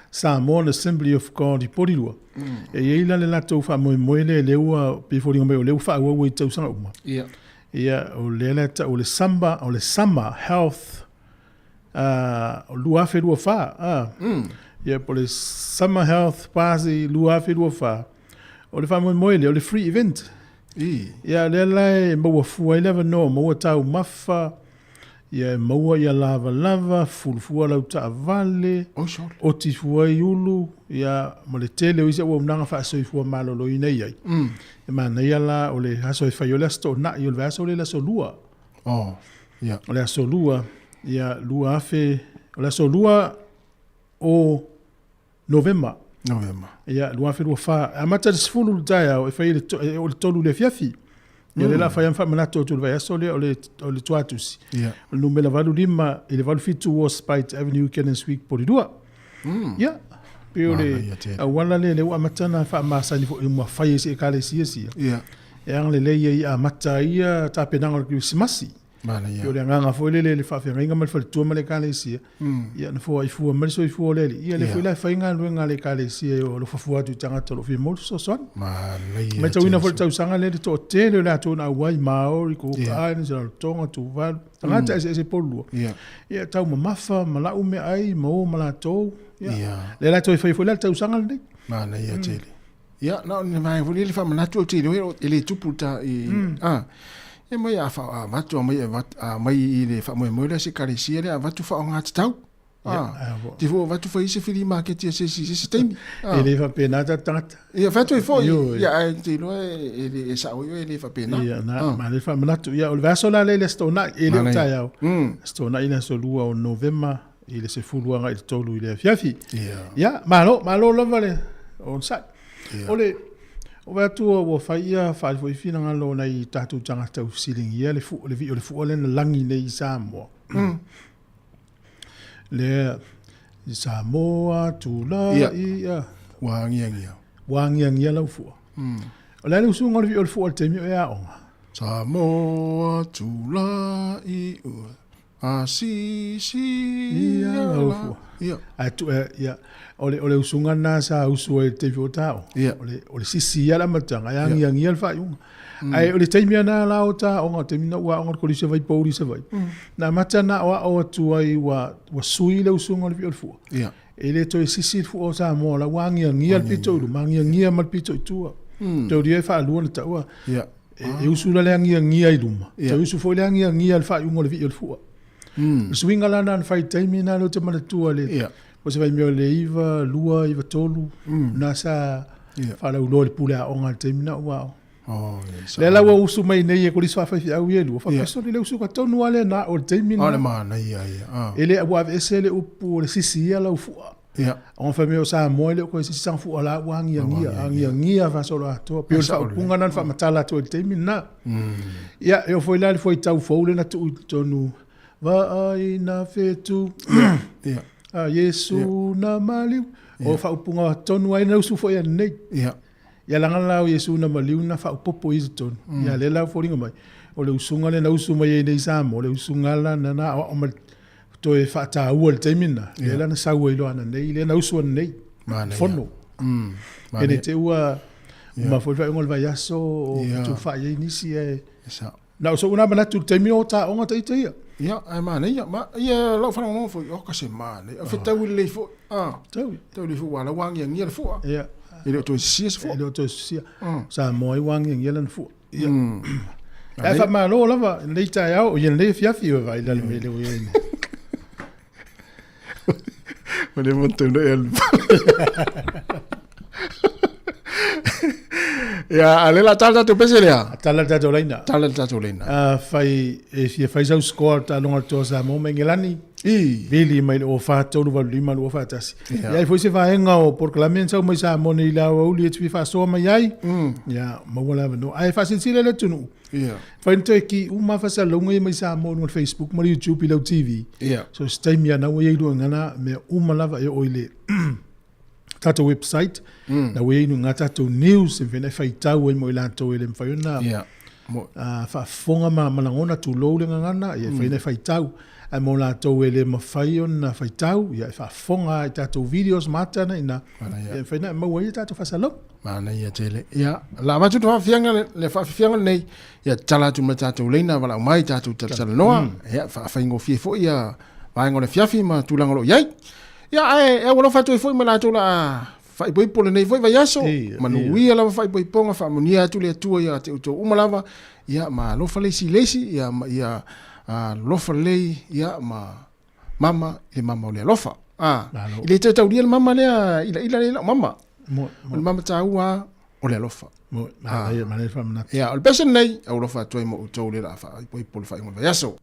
Speaker 2: Samoan Assembly of God i Porirua. E i ai la le latou faamoemoe lea, lea ua pei e foliga mai o lea ua faaauau ai i tausaga uma.
Speaker 1: Ia.
Speaker 2: Ia, o lea la e tau o le Summer, o le Summer Health 2024. Ia, po o le Summer Health Party 2024. O le faamoemoe lea, o le free event.
Speaker 1: I.
Speaker 2: Ia, lea la e maua fua ai le avanoa, maua taumafa. Ia e maua ia lavalava, fulufua lau taavale, oti fua ai ulu, ia ma le tele o isi auaunaga faasoifua maloloina e i ai. E manaia la o le aso e fai ai o le Aso Toonai, o le vaiaso lea i le Aso Lua.
Speaker 1: Oh, ia.
Speaker 2: O le Aso Lua, ia 2000, o le Aso Lua o Novema.
Speaker 1: Novema.
Speaker 2: Ia, 2024. E amata i le 10 i le taeao e fai i le, e oo i le 3 i le afiafi. Ia, lea o le a fai lava ma faamanatu atu i le vaiaso lea o le, o le Tuatusi.
Speaker 1: Ia.
Speaker 2: O le numera 85 i le 87 Warspite Avenue, Cannons Creek, Porirua. Ia, pei o le auala lea lea ua amata ona faamasani foi ma fai e isi ekalesia sia.
Speaker 1: Ia.
Speaker 2: E agalelei ai amata ai ia tapenaga o le Kerisimasi.
Speaker 1: Manaia.
Speaker 2: Pei o le agaga foi lele i le faafeagaiga ma le faletua ma le ekalesia, ia na foai fua mai le soifua o le Alii. Ia lea foi la e fai galuega a le ekalesia e alofa fua atu i tagata o lo o fia maua le fesoasoani.
Speaker 1: Manaia.
Speaker 2: Matauina foi le tausaga lea le toatele o le atunuu na auai, Maori, Cook Islands, Rarotonga, Tuvalu, tagata eseese polua. Ia taumamafa ma lau meaai ma o ma latou. Ia. Lea la toe fai foi la le tausaga lenei.
Speaker 1: Manaia tele. Ia, na o ni vaega foi lele faamanatu ou te iloa e le tupu ta i, a, e mai a fa a avatu a mai a mai i le faamoemoe lea se ekalesia lea avatu faaaogatatau. A, te fua avatu fai se fili maketi a se isi i se isi taimi.
Speaker 2: E le faapena tatou tagata.
Speaker 1: Ia, fai atu ai foi, ia, ae te iloa e le, e sao ai e le faapena.
Speaker 2: Ia, na, ma le faamanatu. Ia, o le vaiaso la lea i le Aso Toonai, e le o taeao. Aso Toonai le aso 2 o Novema i le 10 agai i le 3 i le afiafi. Ia, malo, malo lava le onosai. O le, o vaai atu ua fai ia faaali foi finagalo o nai tatou tagata ua fesiligia le fua, le vii o le fua lea na lagi nei i Samoa. Lea, i Samoa tulai ia.
Speaker 1: Ua agiagia.
Speaker 2: Ua agiagia lau fua. O le a le usuga o le vii o le fua i le taimi o e aoga?
Speaker 1: Samoa tulai ua Asisi
Speaker 2: ia la.
Speaker 1: Ia.
Speaker 2: Ae tu, ia, o le, o le usuga lena sa usu ai i le taimi o taoga.
Speaker 1: Ia.
Speaker 2: O le, o le sisi ia le amataga, ae agiagia le faaiuga. Ae o le taimi lava lena la o taoga, o le taimi na ou aoga i le Kolisi o Vaipouli i Savaii, na amata ona aoao atu ai ua, ua sui le usuga o le vii o le fua.
Speaker 1: Ia.
Speaker 2: E le toe sisi le fua o Samoa, o la ua agiagia le pito i luma, agiagia ma le pito i tua. Taulia e faalua ona taua.
Speaker 1: Ia.
Speaker 2: E usu la le agiagia i luma, toe usu foi le agiagia i le faaiuga o le vii o le fua. O le suiga la lena na fai i le taimi lena lea ou te manatua le, po o se vaimea o le 9, 2, 9, 3, lena sa faalauiloa i le pule aoga i le taimi lena ua aoga. Lea la ua usu mai nei e kolisi faafaifeau ia e lua, faapea sole le usuga tonu lava lea na o le taimi
Speaker 1: lena. O le manaia ia.
Speaker 2: E le, ua aveese le upu o le sisi ia lau fua.
Speaker 1: Ia.
Speaker 2: Ona fai mai o Samoa e le o toe sisi sana fua la ua agiagia, agiagia faasoloatoa. Pei o le faaupuga lena na faamatala atu ai i le taimi lena. Ia, e oo foi la i le fuaitau fou lea na tuu i totonu, Vaai na fetu, a Iesu na maliu. O faaupuga tonu lava ia na usu foi ananei.
Speaker 1: Ia.
Speaker 2: Ia leaga la o Iesu na maliu na faaopoopo i totonu. Ia lea la ua foliga mai, o le usuga lea na usu mai ai nei i Samoa, o le usuga la na aoao mai toe faataua i le taimi lena, lea la na sau ai loa ananei, lea na usu ananei, fono. E le te ua uma foi le faaiuga o le vaiaso o fetufaai ai nisi ae na o so'u lena manatu i le taimi o taoga ita ia.
Speaker 1: Ia, ae manaia. Ma, ia, lau faalogologo foi, oka se manaia. Fetaui lelei foi. Ah,
Speaker 2: Fetaui.
Speaker 1: Fetaui lelei foi, ua la ua agiagia le fua.
Speaker 2: Ia.
Speaker 1: E le o toe sisia se fua.
Speaker 2: E le o toe sisia. Samoa ai ua agiagia lana fua. Ia. Ae faamalo lava i lenei taeao, ia lenei afiafi ua vaai i lalo mai le ua i ai nei.
Speaker 1: Ua leva ona taunai alu. Ia, a lea la tala tatou pese lea.
Speaker 2: Tala le tatou laina.
Speaker 1: Tala le tatou laina.
Speaker 2: A fai e fia fai sau score taaloga a le Toa Samoa ma Engelani.
Speaker 1: I.
Speaker 2: Vili mai le 04 385 241.
Speaker 1: Ia.
Speaker 2: Ia ai foi se vaega o polokalame na sau mai Samoa nei i le aoauli e te fia faasoa mai ai. Ia, maua le avanoa. Ae faasilasila le atunuu.
Speaker 1: Ia.
Speaker 2: Fai na toe ki uma faasalalauga ia mai Samoa i luga o le Facebook ma le YouTube i lau TV.
Speaker 1: Ia.
Speaker 2: So se taimi lava na ua i ai lua gana mea uma lava e oo i le tatou website. Na ua i ai luga tatou news e mafai ona e faitau ai mo i latou e le mafai ona
Speaker 1: Ia.
Speaker 2: faafofoga ma lagona tulou le gagana, ia e mafai ona e faitau. Ae mo latou e le mafai ona faitau, ia e faafofoga i tatou videos ma ata na i ina, ia e mafai ona e maua ai a tatou faasalalauga.
Speaker 1: Manaia tele. Ia, la avatu le faafiafiaga le faafiafiaga lenei, ia tatala atu ma le tatou laina valaau mai tatou talatalanoa, ia faafaigofie foi ia vaega o le afiafi ma tulaga o lo o i ai. Ia, ae e aualofa atu ai foi ma latou la faaipoipo lenei foi vaiaso. Manuia lava faaipoipoga, faamanuia atu le Atua ia te outou uma lava. Ia, ma alofa le isi i le isi, ia, ma ia. Alofa lelei, ia, ma mama i le mama o le alofa. A, i le toe taulia le mama lea ilaila lea i lau mama. O le mama taua o le alofa. Ia, o le pese lenei, au alofa atu ai mo outou lea o le a faaipoipo le faaiuga o le vaiaso.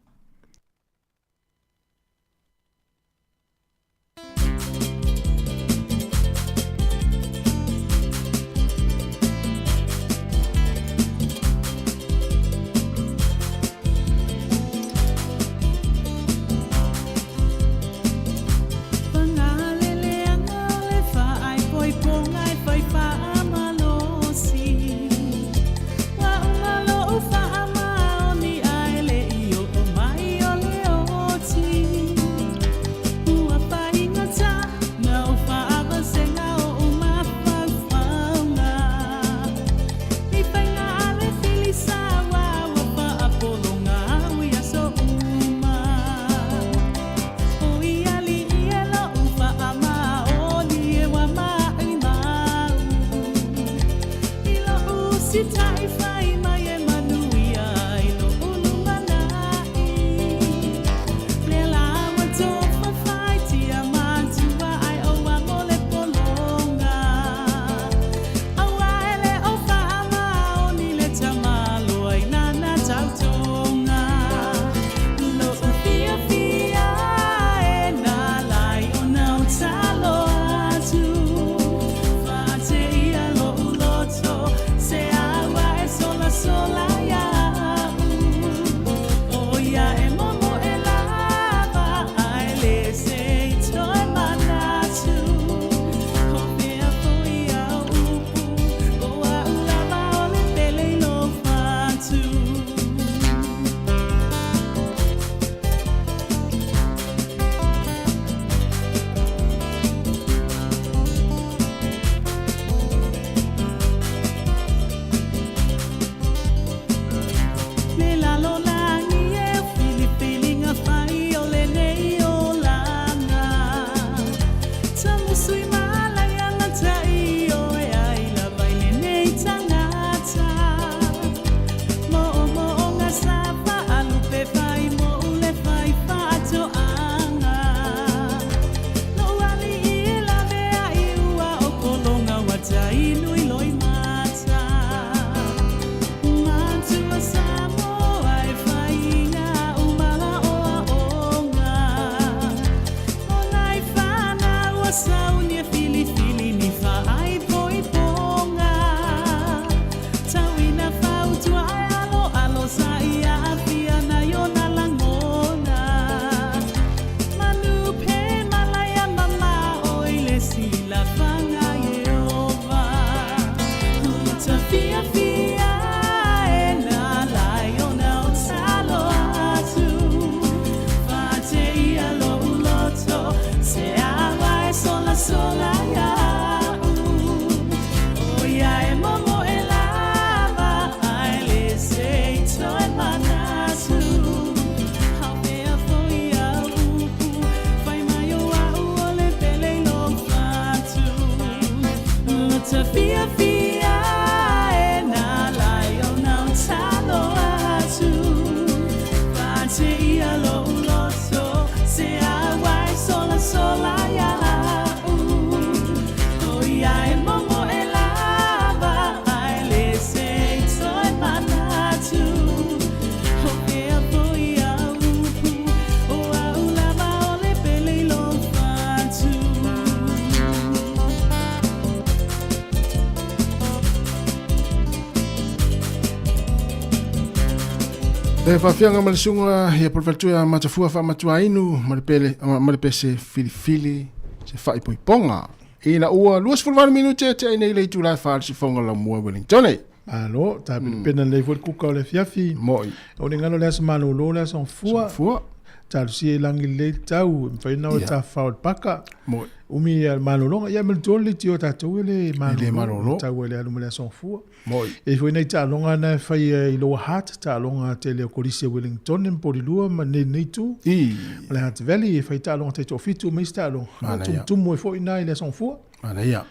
Speaker 1: E faafiaga ma le susuga ia Polofaletua ia Matafua Faamatuainu ma le pele ma le pese filifili se faaipoipoga. Ina ua 28 minute tea ai nei le itula e fa le sifoga laumua Wellington.
Speaker 2: Malo, tapenapena lelei foi le kuka o le afiafi.
Speaker 1: Moi.
Speaker 2: O le galo le aso malolo le aso fua.
Speaker 1: Fua.
Speaker 2: Talosia i lagi lelei le tau, e mafai ona o e tafafao i le paka.
Speaker 1: Moi.
Speaker 2: Umi ia le malologa, ia ma le tolu le tio tatou e le malolo.
Speaker 1: E le malolo.
Speaker 2: Tau ai le alu ma le aso fua.
Speaker 1: Moi.
Speaker 2: E i foi nai taaloga na e fai i Lower Hutt, taaloga tele o Kolisi a Wellington ma Polilua ma nei nei itu.
Speaker 1: I.
Speaker 2: Ma le Hutt Valley e fai taaloga taitoafitu ma isi taaloga.
Speaker 1: Manaia.
Speaker 2: Tumutumu ai foi i na i le aso fua.
Speaker 1: Manaia.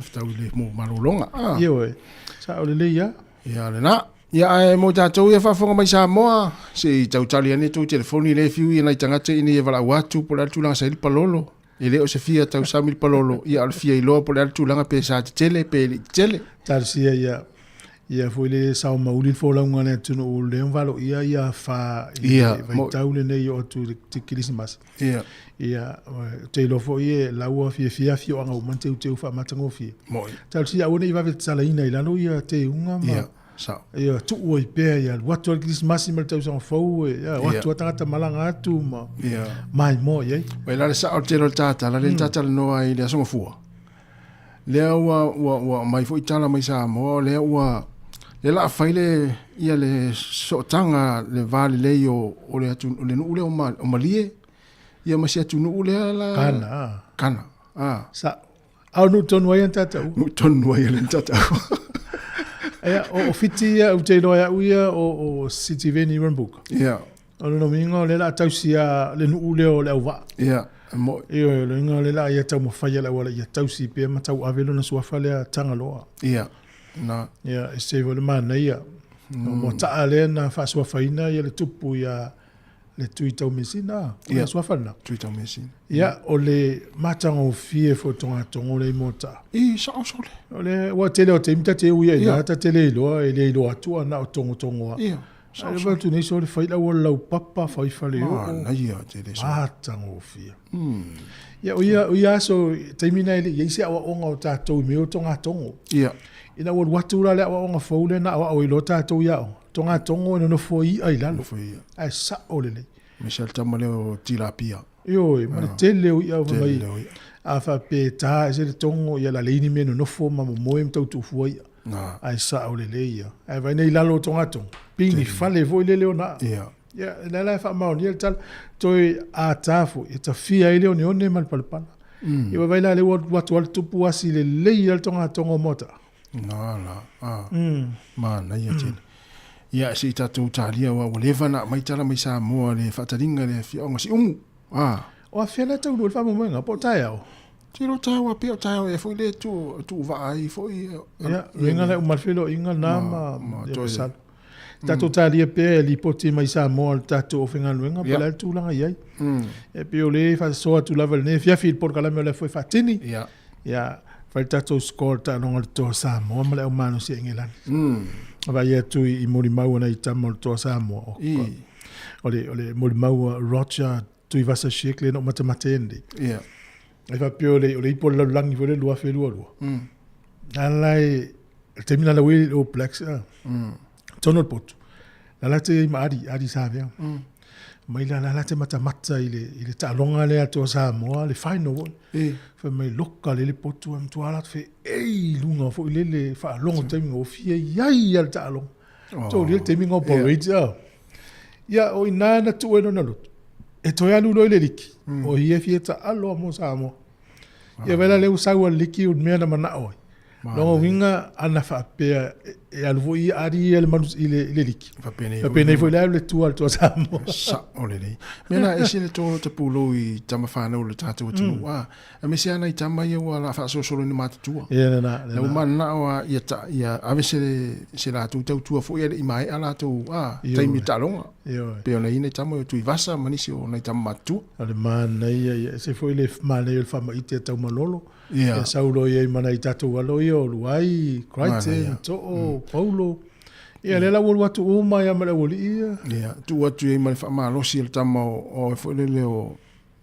Speaker 1: Fetau i le mo malologa.
Speaker 2: Ioe. Sao lelei lava.
Speaker 1: Ia lena. Ia, ae mo tatou ia faafofoga mai Samoa, se i tautali ane tou telefoni lea e fiu ia nai tagata ina ia valaau atu po o le a le tulaga sa i ai le palolo. E le o se fia tausami le palolo, ia a o le fia iloa po o le a le tulaga pe sa tetele pe le i tetele.
Speaker 2: Talosia ia ia foi le sao mauli le folauga a le atunuu lea ua valoia ia afa i le vaitau lenei oo atu i le Kerisimasi.
Speaker 1: Ia.
Speaker 2: Ia, ou te iloa foi e la ua fiafia afioaga uma na teuteu faamatagofie.
Speaker 1: Moi.
Speaker 2: Talosia aua ne i vave tatalaina i lalo ia teuga ma
Speaker 1: Ia, sao.
Speaker 2: Ia, tuu ai pea ia alu atu lava le Kerisimasi ma le tausaga fou, ia, o atu lava tagata malaga atu ma
Speaker 1: Ia.
Speaker 2: maimoa i ai.
Speaker 1: Vai la le sao o le tele o le tatala, lea na tatalanoa ai i le Aso Gafua. Lea ua, ua, ua aumai foi tala mai Samoa, o lea ua, lea la a fai le, ia le sootaga, le va lelei o, o le atu, o le nuu lea o, Ma, o Malie, ia ma si atunuu lea la...
Speaker 2: Kana. Ah.
Speaker 1: Kana, ah.
Speaker 2: Sa, a o nuu tonu ai ana tataua.
Speaker 1: Nuu tonu ai ana tataua.
Speaker 2: Ia, o, o Fiti ia, ou te iloa e au ia, o, o Sitiveni Rabuka.
Speaker 1: Ia.
Speaker 2: O lona uiga o lea o le a tausi a le nuu lea o le auvaa.
Speaker 1: Ia, e mo'i.
Speaker 2: Ioe, o lona uiga o lea o le a ia taumafai e le auala ia tausi pea ma tauave lona suafa lea Tagaloa.
Speaker 1: Ia, na.
Speaker 2: Ia, e se foi le manaia. O Moata'a lea na faasuafaina ia le tupu ia le Tui Taumeasina, o le suafa lena.
Speaker 1: Tui Taumeasina.
Speaker 2: Ia, o le matagofie foi o togatogo lea i Moata'a.
Speaker 1: I, sao sole.
Speaker 2: O le, ua tele o taimi ta te ui ai i ina, ta te le iloa, e le iloa atu a na o togotogo lava.
Speaker 1: Ia.
Speaker 2: Ai le atu nei sole fai le auala laupapa, fai faleoo.
Speaker 1: Manaia tele sole.
Speaker 2: Matagofie. Ia, o ia, o ia aso, taimi na e le i ai se aoaoga o tatou i mea o togatogo.
Speaker 1: Ia.
Speaker 2: Ina ua alu atu la le aoaoga fou lea na aoao ai loa tatou i aoga, togatogo e nonofo ai i'a i lalo.
Speaker 1: Nonofo ai i'a.
Speaker 2: Ae sao lelei.
Speaker 1: Aemaise lava le tama lea o Tilapia.
Speaker 2: Ioe, ma le tele o i'a fai mai,
Speaker 1: Tele o i'a.
Speaker 2: a faapea e ta ese le togo, ia o le a leai ni mea e nonofo ma momoe ma tau tuufua i'a.
Speaker 1: Na.
Speaker 2: Ae sao lelei ia. Ae vaai nei i lalo o togatogo, pei ni fale foi lele ona aa.
Speaker 1: Ia.
Speaker 2: Ia, o lea la e faamaonia le tala, toe ata foi, e tafia ai le oneone ma le palapala. Ia vaai la lea ua alu atu lava le tupu asi lelei lava le togatogo o Moata'a.
Speaker 1: Na la, a. Manaia tele. Ia, se i tatou talia aua ua leva ona aumai tala mai Samoa le faataliga le afioaga o Siumu. A.
Speaker 2: O afea la e taunuu ai le faamoemoega, po o taeao?
Speaker 1: Te iloa taeao a pea o taeao ea foi lea e tuu, tuuvaa ai foi.
Speaker 2: Ia, uiga lea uma le feiloaiga lena ma, ma toe. Masalo. Tatou talia pea e lipoti mai Samoa le tatou aufaigaluega po o le a le tulaga i ai. E pei o lea e faasoa atu lava i lenei afiafi i le polokalame o lea foi e faatini.
Speaker 1: Ia.
Speaker 2: Ia, fai le tatou score i le taaloga o le Toa Samoa ma le aumalosi a Engelani. Vaai atu i molimau a nai tama o le Toa Samoa. O le, o le molimau a Roger Tuivasa Sheck lea na ou matamate ai nei.
Speaker 1: Ia.
Speaker 2: E faapea o le, o le ipu o le lalolagi foi lea 2022. Na la e, le taimi na lau ai le All Blacks, ah, tonu o le potu. La la te i ma Adi, Adi Savea. Mai la la la te matamata i le, i le taaloga lea a Toa Samoa, le final foi. Fai mai loka le le potu a matua ala atu fe, ei lunga foi lele faalogo taimi gofie iai a le taaloga. Oh. Tō le taimi ngā parade, yeah. Ia, o ina na tuu e lona loto. E toe alu loa i le liki. O ia fia taalo a mo Samoa. Ia vela leu sau a le liki o le mea na manao ai. Longa uiga ana faapea e alu foi ia ari ia le manu i le, i le liki.
Speaker 1: Faapenei
Speaker 2: Faapenei foi le alu le tua le tua Samoa.
Speaker 1: Sao lelei. Mea la ese le tō tapulou i tama whānau o le tātou atunuu. Mm. Aemaise lava nai tama ia ua la faasolosolo ina matutua.
Speaker 2: Ia lena, lena.
Speaker 1: Na ua mananao a ia ta, ia ave se se latou tautua foi ae le i maea latou a taimi o taaloga.
Speaker 2: Ioe.
Speaker 1: Pei ona i ai nai tama o Tuivasa ma nisi o nai tama matutua.
Speaker 2: O le manaia ia, ese foi le manaia o le faamaite a Taumalolo.
Speaker 1: Ia.
Speaker 2: Ia sau loa i ai ma nai tatou alo ia o Luai, Crichton, Too, Paulo. Ia lea la ua alu atu uma ai lava ma le aualii ia.
Speaker 1: Ia, tuu atu i ai ma le faamalosi a le tama o o foi lele o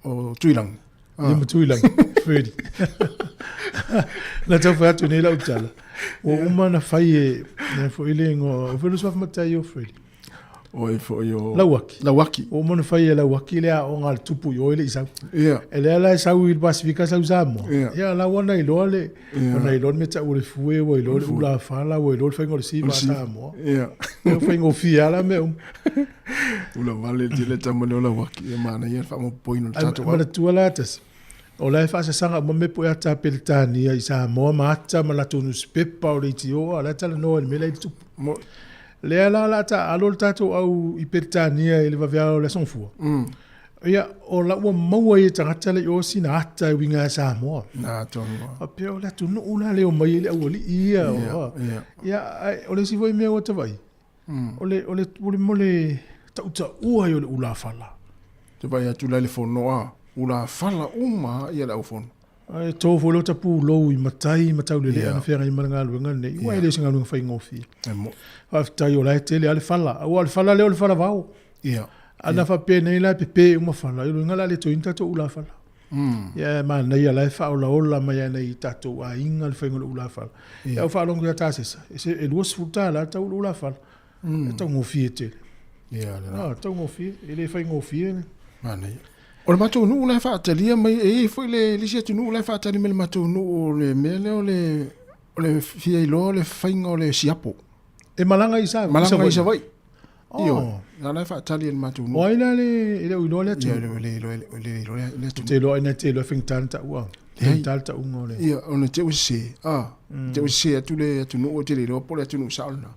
Speaker 1: o Tuilangi.
Speaker 2: Ia ma Tuilangi, Ferdy. Na tau fai atu nei lau tala. Ua uma na fai e, e foi le ingoa, o foi le suafa matai o Ferdy.
Speaker 1: O e foi o...
Speaker 2: Lauaki.
Speaker 1: Lauaki.
Speaker 2: Ua uma na fai e Lauaki le aoga a le tupu i o e le i sau.
Speaker 1: Ia.
Speaker 2: E lea la e sau i le Pasifika sau Samoa.
Speaker 1: Ia.
Speaker 2: Ia la ua na iloa le,
Speaker 1: Ia.
Speaker 2: ua na iloa le mea tau o le fue, ua iloa le ula fala, ua iloa le faiga o le siva a Samoa.
Speaker 1: Ia.
Speaker 2: Ia faigofie lava la mea uma.
Speaker 1: Ula vale le tele tama lea o Lauaki, e manaia le faamaopoopoina o le tatou
Speaker 2: au. Manatua la tasi, o la e faasasaga uma mea po o ata a Peretania i Samoa ma ata ma latou nusipepa o leitioa, o la e talanoa i le mea la e tupu. Lea la o le a taaalo le tatou au i Peretania i le vaveao o le Aso Gafua. Ia, o la ua maua ai e tagata le i o sina ata e uiga ia Samoa.
Speaker 1: Na, tonu lava.
Speaker 2: Faapea o le atunuu la lea e omai ai le aualii ia.
Speaker 1: Ia, ia.
Speaker 2: Ia, ae o le isi foi mea ua ta vaai, O le, o le, o le, mo le tautaua ai o le ulafala.
Speaker 1: Te vaai atu la i le fono a, ulafala uma lava le aufono.
Speaker 2: Ae to foi lota pulou i matai ma taulelea na feagai ma le galuega lenei, aua e le o se galuega faigofie. Faafetai o la e tele lava le fala, aua o le fala lea o le fala vao. Ana faapea nei la e pepe uma fala, o lona uiga o le a le toe i ai ni tatou ulafala. Ia ae manaia o la e faaolaola mai lava e nai tatou aiga le faiga o le ulafala. Ia ou faalogo ia Tasesa, e $20 le tau o le ulafala. E taugofie tele.
Speaker 1: Ia,
Speaker 2: lena. Ah, taugofie, e le faigofie le.
Speaker 1: Manaia. O le matou nuu la e faatalia mai, e i ai foi le isi atunuu la e faatali mai le matou nuu o le mea lea o le, o le fia iloa o le faiga o le siapo.
Speaker 2: E malaga i Savaii?
Speaker 1: Malaga i Savaii. Oh. Ioe, la la e faatali e le matou nuu.
Speaker 2: O ai la le, e le o iloa le atunuu?
Speaker 1: Ia, e le iloa, e le iloa le atunuu.
Speaker 2: Ou te iloa ina te iloa e faigata ona taua. Faigata le tauga o le.
Speaker 1: Ia, ona te i sese, ah, te i sese atu le atunuu, ou te le iloa po o le atunuu sao lena.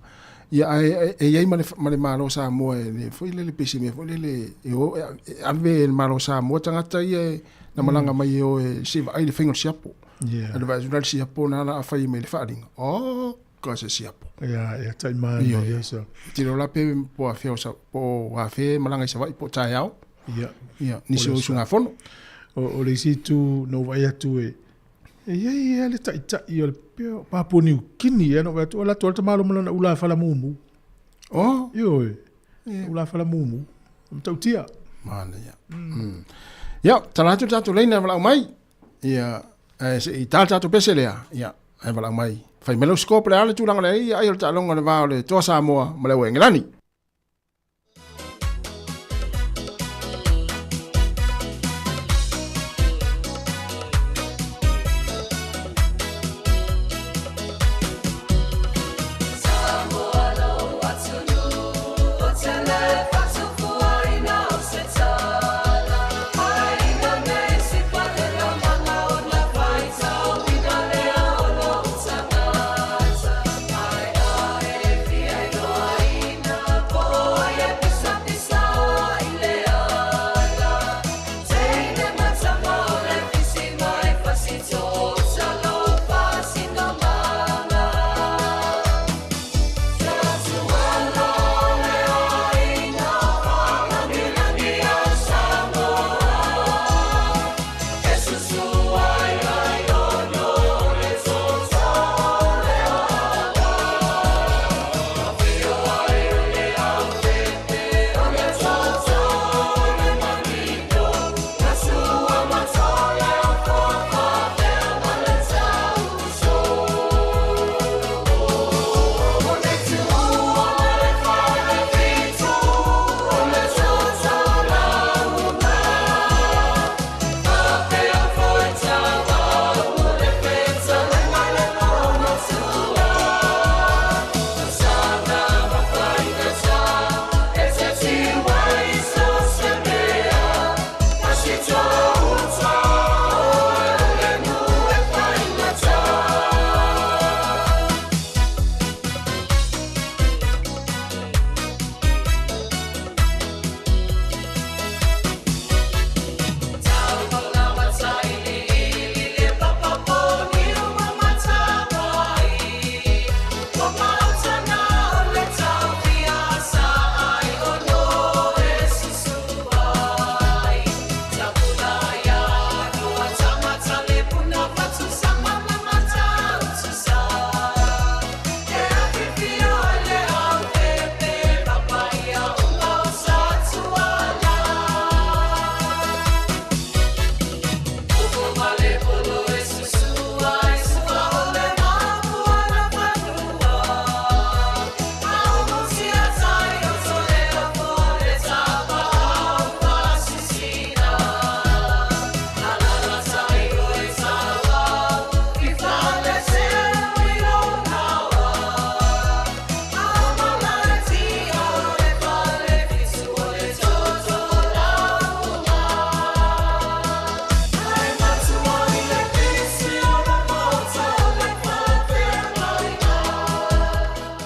Speaker 1: Ia, ae e i ai ma le, ma le Malo o Samoa e le, foi lele pei se mea foi lele e o, e ave e le Malo o Samoa tagata ia e, na malaga mai e o e se i vaai le faiga o le siapo.
Speaker 2: Yeah.
Speaker 1: Ae vaai atu la le siapo na la a fai mai le faaaliga. Oh, ka se siapo.
Speaker 2: Ia, ia tai manaia
Speaker 1: ia
Speaker 2: sa.
Speaker 1: Te iloa la pe po afea o sa, po o afea e malaga i Savaii po o taeao.
Speaker 2: Ia.
Speaker 1: Ia, nisi o usugafono.
Speaker 2: O le isi itu na ou vaai atu e, e i ai lava le taitai o le Papua Niu Kini ea na ou vaai atu, o latou lava le tamaloa ma lana ulafala mumu.
Speaker 1: Oh.
Speaker 2: Ioe. Ulafala mumu. O matautia.
Speaker 1: Manaia. Ia, tala atu le tatou laina e valaau mai. Ia, ae se i ta le tatou pese lea, ia, ae valaau mai. Fai mai lau score po o le a le tulaga o le ai, ai o le taaloga o le va o le Toa Samoa ma le Au Engelani.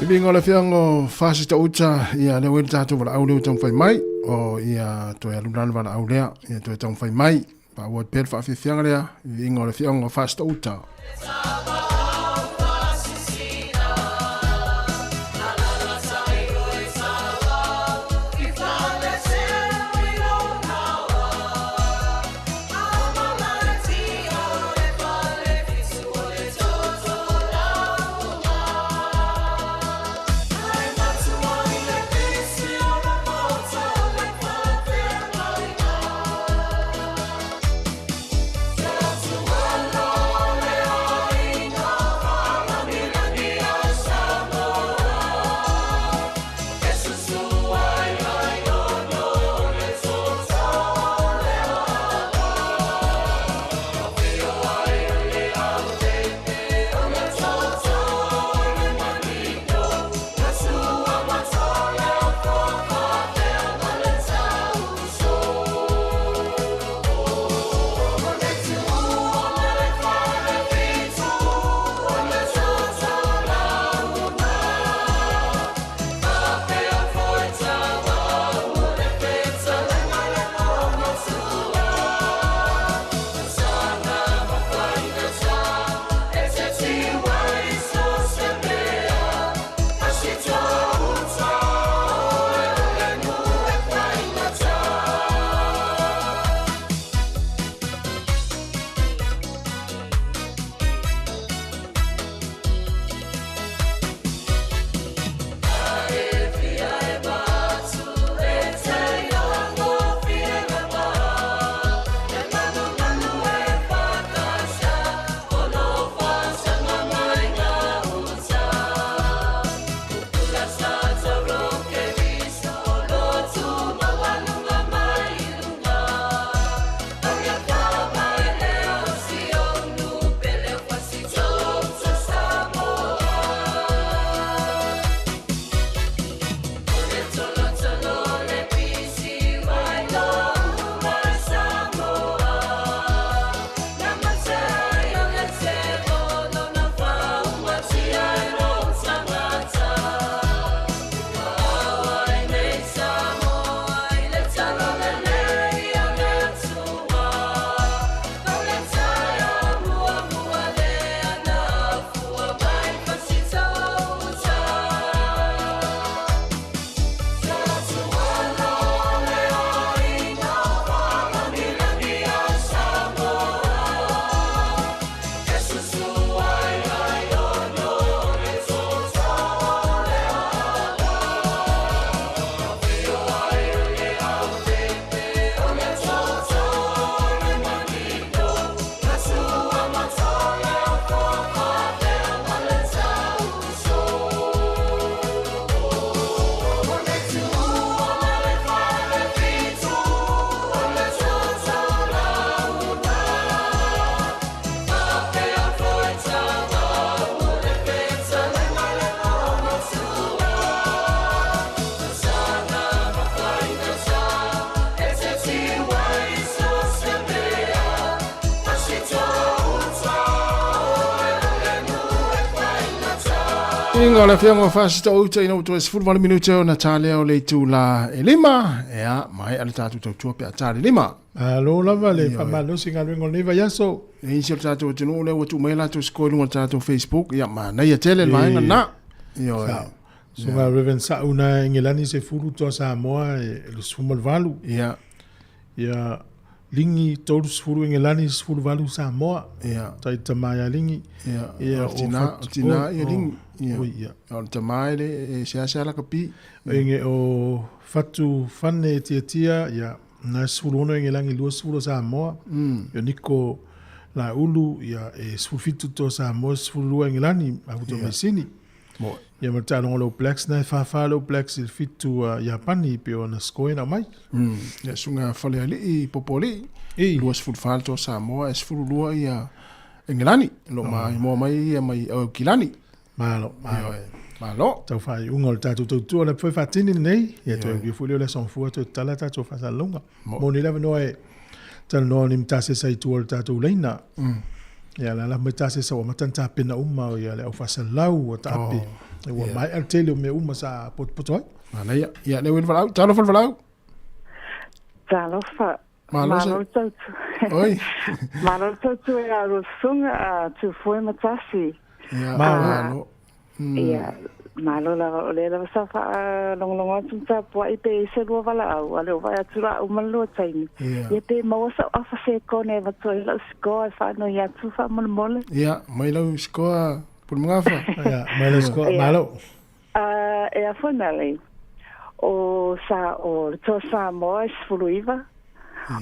Speaker 1: Viiga o le Afioga o Fasita Uta, ia lea ua i le tatou valaau lea ua taumafai mai, o ia toe alu la le valaau lea, ia toe taumafai mai, faaauau atu pea le faafiafiaga lea, viiga o le Afioga o Fasita Uta. Inga o le afioga o Fasitoo-uta ina ua toe 18 minute ona ta lea o le itula e 5, ia, maea le tatou tautua pe a ta le 5.
Speaker 2: Malo lava le faamalosi i galuega o lenei vaiaso.
Speaker 1: E isi o le tatou atunuu lea ua tuu mai latou score i luga o le tatou Facebook, ia, manaia tele le vaega lena. Ioe.
Speaker 2: Susuga Reverend Sa'u na Engelani 10 toa Samoa e 28.
Speaker 1: Ia.
Speaker 2: Ia Ligi 30 Engelani 18 Samoa.
Speaker 1: Ia.
Speaker 2: Tai tama ia Ligi.
Speaker 1: Ia. Ia o tina, o tina ia Ligi. Ia. Oi, ia. O le tama e le e seasea la kapi.
Speaker 2: Enge o Fatu Fane Tiatia ia na 16 Engelani 20 Samoa. Ia Niko Laulu ia e 17 toa Samoa 12 Engelani a huto mai sini.
Speaker 1: Mo.
Speaker 2: Ia ma taaloga o le All Blacks na e 4-4 le All Blacks i le 7 a Iapani pei ona score ina mai.
Speaker 1: Ia susuga Falealii Popoalii, 24 le toa Samoa e 12 ia Engelani. O lo o maimoa mai ia mai Aukilani.
Speaker 2: Malo, malo.
Speaker 1: Ioe, malo.
Speaker 2: Tau faaiuga o le tatou tautua o le foi faatini lenei. Ia toe uia foi lea o le aso Gafua toe tatala tatou faasalalauga. Mo nei lava noa e talanoa ni matasesa i tua o le tatou laina. Ia la la mai tasesa ua amata ona tapena uma ia le au faasalau ua taape. Ua maea le tele o mea uma sa potopoto ai.
Speaker 1: Manaia. Ia lea ua i le valaau. Talofa le valaau.
Speaker 4: Talofa.
Speaker 1: Malo se.
Speaker 4: Malo tautu.
Speaker 1: Oi.
Speaker 4: Malo tautu e a Rusunga a Tufue Matasi.
Speaker 1: Ia, malo.
Speaker 4: Ia, malo lava, o lea lava sa faalogologo atu ma tapuai pe i ai se lua valaau, a o lea ua vaai atu la a uma le lua taimi. Ia pe maua sau afa sekone e avatu ai lau sikoa e faanoi atu faamolemole.
Speaker 1: Ia, mai lau sikoa Pulemagafa.
Speaker 2: Ia, mai lau sikoa, malo.
Speaker 4: E a foi nale, o sa o le Toa Samoa e 19,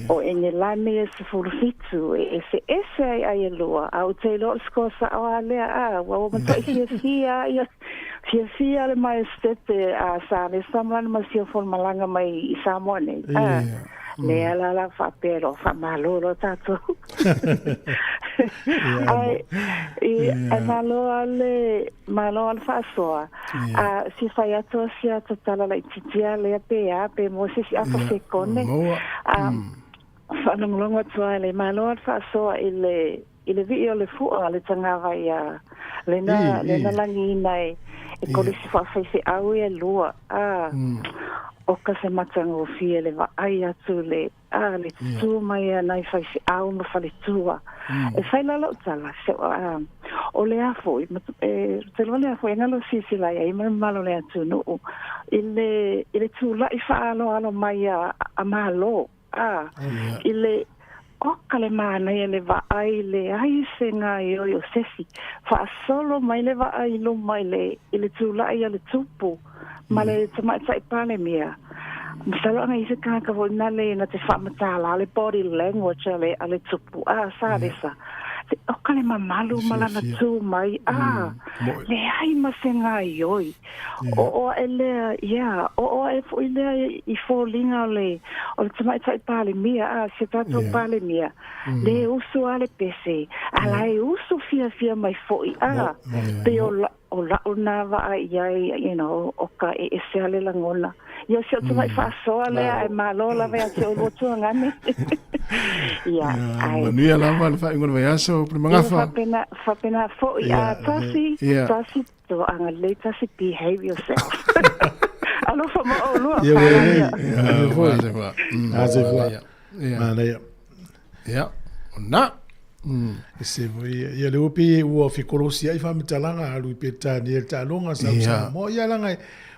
Speaker 4: o Engelani e 17, e eseese ai ai e lua, a ou te iloa o le score sa'o a lea, a ua ua matuai fiafia a ia, fiafia le Maestete a sa le sa ma lana masiofo malaga mai i Samoa nei, a lea la la faapea loa, faamalo loa tatou. Ae, i, ae malo a le, malo a le faasoa. A fia fai atu a sia tatala laitiiti a lea pe a, pe maua se isi afa sekone. A, faalogologo atu a le malo a le faasoa i le, i le vii o le fua a le tagavai a lena, lena lagiina e, e kolisi faafaifeau ia e lua. A, o ka se matagofie le vaai atu le, A, le tutū mai a nai faifeau ma faletua. E fai la lau tala, se, a, o le a foi, e, te loa le a foi, e galo silasila i ai ma le mamalu o le atunuu, i le, i le tula'i faaaloalo mai a, a Malo, a, i le, oka le manaia le vaai, leai se gaoioi o sesi, faasolo mai le vaai i luma i le, i le tula'i a le tupu, ma le tamaitai Palemia. Masalo ana i se tagata foi na le na te faamatala le body language a le a le tupu a sa lesa. Te oka le mamalu ma lana tu mai a leai ma se gaoioi. O o aʻe lea yeah o o aʻe foi lea i foliga o le o le tamaitai Palemia a si o tatou Palemia le usu a le pese a la e usu fiafia mai foi a pei o O la'u na vaai i ai, you know, o ka e ese a le lagona. Ia o si o'u tamai faasoa lea, ae malo lava ia te oulua tuagane. Ia, ae.
Speaker 1: Manuia lava le faaiuga o le vaiaso, Pulemagafa.
Speaker 4: Ia, faapena, faapena foi. A tasi, tasi, toaga lelei tasi, behave yourself. Alofa ma oulua.
Speaker 2: Ia, ua lelei. Ia, foi. Ia, Manaia.
Speaker 1: Ia, o na.
Speaker 2: E se foi, ia le upi ua fekolosia'i faamatalaga alu i Peretania i le taaloga sa u Samoa. Ia laga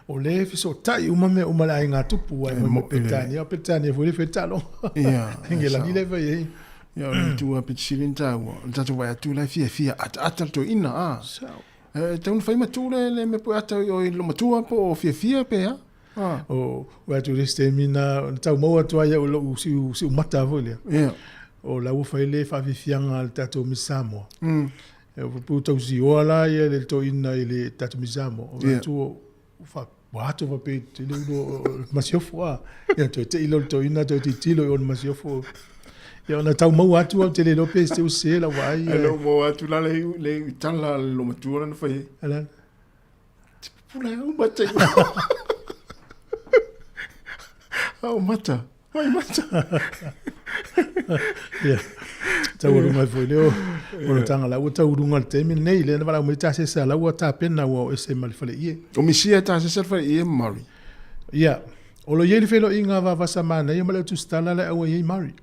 Speaker 2: o lea e fesoota'i uma mea uma le aiga tupu ai mai Peretania, o Peretania foi lea e fai le taaloga. Engelani lea e fai ai.
Speaker 1: Ia, o le itu aupito sili ona taua, o le tatou vaai atu la e fiafia ataata le toeaina, a. E tatau ona fai ma tu le mea pue ata i o i le matua po o fiafia pe a.
Speaker 2: O ua atu le isi taimi na tau maua atu ai au i lou siu, siu mata foi lea.
Speaker 1: Yeah.
Speaker 2: O la ua fai le faafiafiaga a le tatou Miss Samoa. E ua pu tausioa la ia le toeaina i le tatou Miss Samoa. O atu o fa ua atu faapea te le ulo o le masiofo a. Ia toe tei lea o le toeaina toe tilotilo i o le masiofo. Ia ona tau maua atu au te le iloa pe se ua sese lau vaai.
Speaker 1: Ae le o maua atu la le le tala a le loomatua lana fai ai.
Speaker 2: Ala.
Speaker 1: Te pupula au mata i Au mata. Mai mata.
Speaker 2: Ia. Taualuga ai foi lea o fonotaga la ua taualuga i le taimi lenei, lea na valaau mai Tasesa la ua tapena ua o ese ma le faleie.
Speaker 1: O Misia e Tasesa le faleie ma Murray.
Speaker 2: Ia, o lo o i ai le feiloaiga a Vavasa Manaia ma le au tusitala la e auai ai Murray.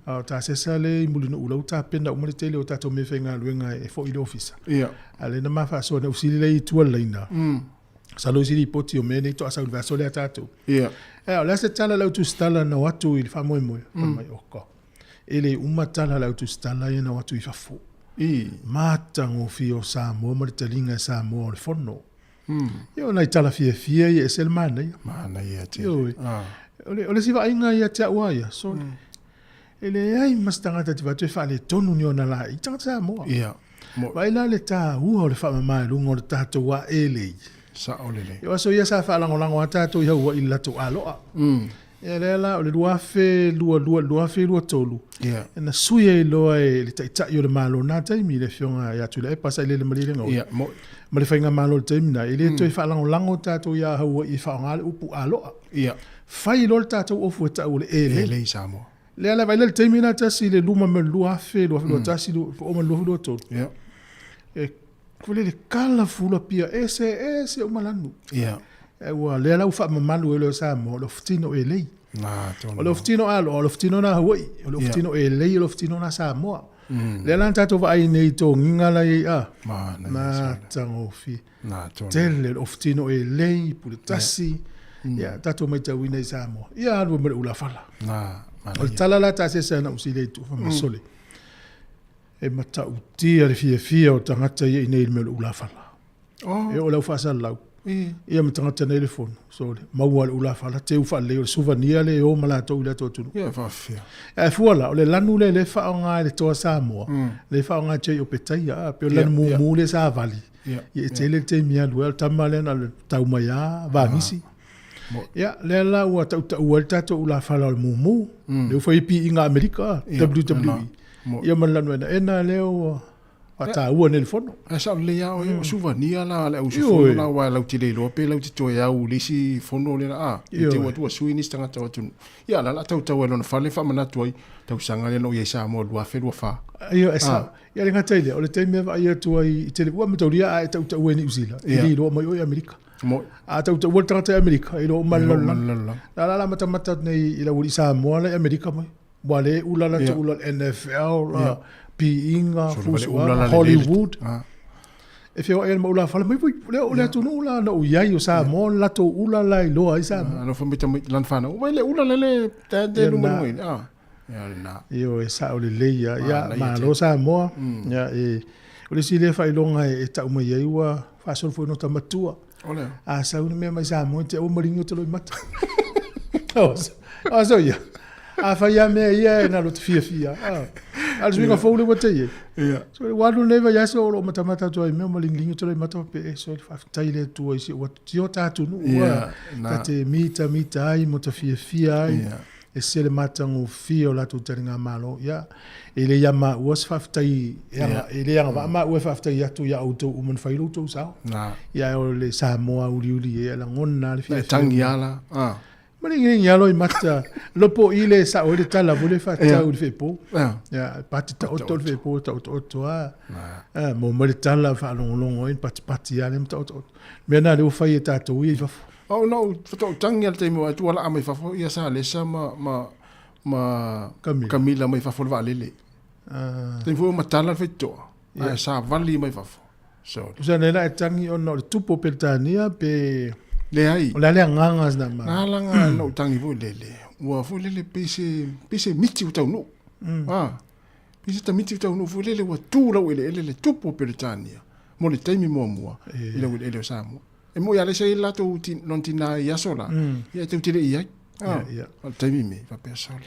Speaker 2: A o Tasesa lea i Mulinuu la ua tapena uma le tele o tatou meafaigaluega e foi i le ofisa. A o lea na ma faasoa na ou fesili lea i tua o le laina. Masalo isi lipoti o mea nei toa sau i le vaiaso lea a tatou. Ea, o le a se tala a le au tusitala na o atu i le faamoemoe? Fai mai, oka. E le uma tala a le au tusitala ia na o atu i fafo. Matagofie o Samoa ma le taliga e Samoa o le Fono. Ia o nai tala fiafia ia e ese le manaia.
Speaker 1: Manaia tele. Ioe.
Speaker 2: O le isi vaaiga ia te au lava ia, sole. E leai ma se tagata e te vaai atu e faaletonu ni ona laei, tagata Samoa.
Speaker 1: Ia.
Speaker 2: Vaai la le taua o le faamama i luga o le tatou aelei.
Speaker 1: Sao lelei.
Speaker 2: O aso ia sa faalagolago lava tatou i Haua'i i le latou aloa. Ia lea la o le 2022 2023,
Speaker 1: Ia.
Speaker 2: na sui ai loa e le Taitai o le Malo i lena taimi, le Afioga ia Tuilaepa Sailele Malielegaoi,
Speaker 1: Ia, mo'i.
Speaker 2: ma le Faigamalo i le taimi lena, e le toe faalagolago tatou ia Haua'i e faaaoga le upu aloa.
Speaker 1: Ia.
Speaker 2: Fai loa le tatou ofu e tau o le elei.
Speaker 1: Elei Samoa.
Speaker 2: Lea la vaai la le taimi lena tasi i le luma mai o le 2000, 2021, oo mai le 2023.
Speaker 1: Ia.
Speaker 2: E foi lele kala fula pia ese ese uma lanu.
Speaker 1: Ia.
Speaker 2: E ua lea la ua faamamalu ai loa e Samoa o le ofutino elei.
Speaker 1: Na tonu.
Speaker 2: O le ofutino aloa, o le ofutino na Hawaii, o le ofutino elei, o le ofutino na Samoa. Lea la na tatou vaai nei i togiga la i ai a. Matagofie.
Speaker 1: Na tonu.
Speaker 2: Tele le ofutino elei, pule tasi. Ia tatou maitauina i Samoa. Ia alu ai ma le ulafala.
Speaker 1: Na,
Speaker 2: O le tala la tasese na usile i tufa ma sole. E matautia le fiafia o tagata ia i nei i le mea o le ulafala.
Speaker 1: Oh.
Speaker 2: E oo i le au faasalalau. Ia ma tagata nei le fono. Sole, maua le ulafala, teu faalelei o le suvania lea e o ma latou i le latou atunuu.
Speaker 1: Ia, faafefea.
Speaker 2: Ae fua la, o le lanu lea lea e faaaoga e le Toa Samoa, lea e faaaoga e J.O. Petaia, a, pei o le lanu mumu lea sa vali. Ia, e tele le taimi e alu ai, o le tama lea na o le tau mai lava vagisi. Ia, lea la ua tautaua ai le tatou ulafala o le mumu, lea ua fai ai piiga a Amerika, WWE. Ia ma le lanu enaena lea ua faataua nei i le fono.
Speaker 1: Ae sao lelei lava oe, o suvania la a le auusufono la aua latou te le iloa pe latou te toe au i le isi fono lea a, i te i ua atu ua sui nisi tagata o atunuu. Ia, o la o le a tautau ai i lona fale faamanatu ai tausaga lea na ou i ai i Samoa 2024.
Speaker 2: Ioe, e sao. Ia le gata i lea, o le taimi e vaai atu ai i tele, ua mataulia a e tautaua i Niu Sila, e le iloa mai oe i Amerika. A tautaua le tagata i Amerika, e iloa uma e le lalolagi. La la la matamata atu nei i le aualii Samoa la i Amerika mai. Ua le ula latou ula i le NFL, piiga, fusuaga, Hollywood. E feoai ai ma ula fale mai foi, lea o le atunuu la na ou i ai o Samoa, le latou ula la e iloa ai Samoa.
Speaker 1: Alofa mai tamai lana fanau, vai le ula lele, te te luma luma i. Ia lena.
Speaker 2: Ioe, e sao lelei lava. Ia, malo Samoa. Ia, e, o le isi lea faailoga e tau mai ai ua faasolo foi nota matua.
Speaker 1: O lea.
Speaker 2: A sau le mea mai Samoa, te aua maligi o te loimata. O so ia. A fai lava mea ia e na lo te fiafia. A o le suiga fou lea ua te i ai.
Speaker 1: Ia.
Speaker 2: So, ua alu lenei vaiaso o lo o matamata atu ai i mea malingilingi o te loimata pe e so faafetai i le Atua i si ou atu, o ta atunuu ua ta te mitamita ai ma ta fiafia ai.
Speaker 1: Ia.
Speaker 2: Ese le matagofie o latou taligamalo. Ia, e le ia maua se faafetai, e, aga, e le agavaa maua e faafetai atu ia outou uma na fai lo outou sao.
Speaker 1: Na.
Speaker 2: Ia, o le Samoa uliuli e lagona le
Speaker 1: fiafia. E tangi ala. Ah.
Speaker 2: Malingilingi alo i mata, lopo i le sao i le tala mo le whaatau i le whepo. Ia, pati taoto le whepo, taoto oto a. Ah, mo mai le tala whaalongolongo ai, pati pati a le taoto oto. Mea nā le o whai e tātou ia i fafo.
Speaker 1: Au na ou faatoa ou tagi lava i le taimi ua atu alaa mai fafo ia sa Alesa ma ma ma
Speaker 2: Camila,
Speaker 1: Camila mai fafo i le vaalele. Taimi foi ua matala le faitotoa ae savali mai fafo. So.
Speaker 2: Tusa nei la e tagi ona o le tupu o Peretania pe
Speaker 1: Leai.
Speaker 2: O le a le agaga sina ma.
Speaker 1: Na alaga na ou tagi foi lele ua foi lele pei se pei se miti ua taunuu. Ah. Pei se tamiti ua taunuu foi lele ua tu laueleele le tupu o Peretania mo le taimi muamua i laueleele o Samoa. E moi lava le sa i ai le latou lona tina i aso la, ia e tou te le i ai.
Speaker 2: Ah, ia.
Speaker 1: O le taimi me, faapea sole.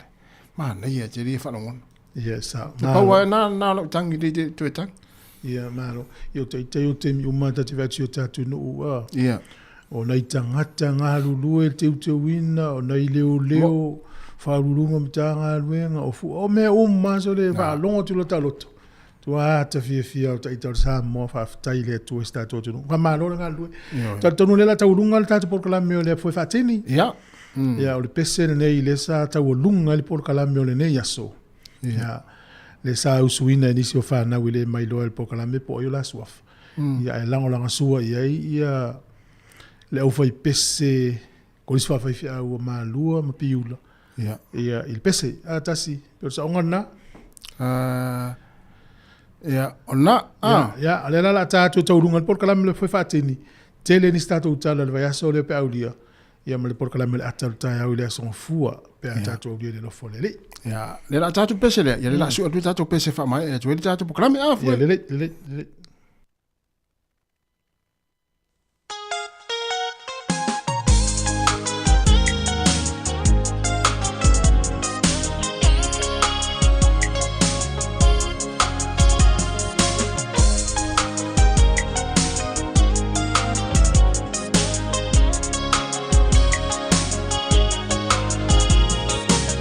Speaker 1: Manaia tele ia faalogona.
Speaker 2: Ia, sa.
Speaker 1: Na pau lava na, na o lau tagi le te toe tagi.
Speaker 2: Ia, malo. Ia, o taitai o taimi uma ta te vaai atu i o tatou nuu, ah.
Speaker 1: Ia.
Speaker 2: O nai tagata galulue le teuteuina, o nai leoleo, faauluuluga o Matagaluega, o fua, o mea uma sole faalogo atu loa taloto. Tua ata fiafia o taita o le Samoa, faafetai i le Atua i si tatou atunuu. Faamalo le galulue. Talitonu lea la taualuga le tatou polokalame o le Foe Faatini.
Speaker 1: Ia.
Speaker 2: Ia, o le pese lenei lea sa taualuga ai le polokalame o lenei aso. Ia. le sa usuina e nisi o fanau i le mailoa i le polokalame po o ai o la suafa. Ia ae lagolagasua i ai ia le aufaipese kolisi faafaifeau a Malua ma Piula.
Speaker 1: Ia.
Speaker 2: Ia i le pese. A tasi, pe o le saoga lena.
Speaker 1: Ia, o lena.
Speaker 2: Ah. Ia, ia, o lea la o le a ta atu e taualuga le polokalame le foe faatini. Tele nisi tatou tala i le vaiaso lea pe a aulia. Ia ma le polokalame o le ata o le taeao i le aso Gafua pe a tatou aulia i le alofa o le Alii.
Speaker 1: Ia, lea o le a ta atu pese lea, ia lea o le a sue atu le tatou pese e faamaea atu ai le tatou polokalame. Ah,
Speaker 2: Ia, lelei, lelei, lelei.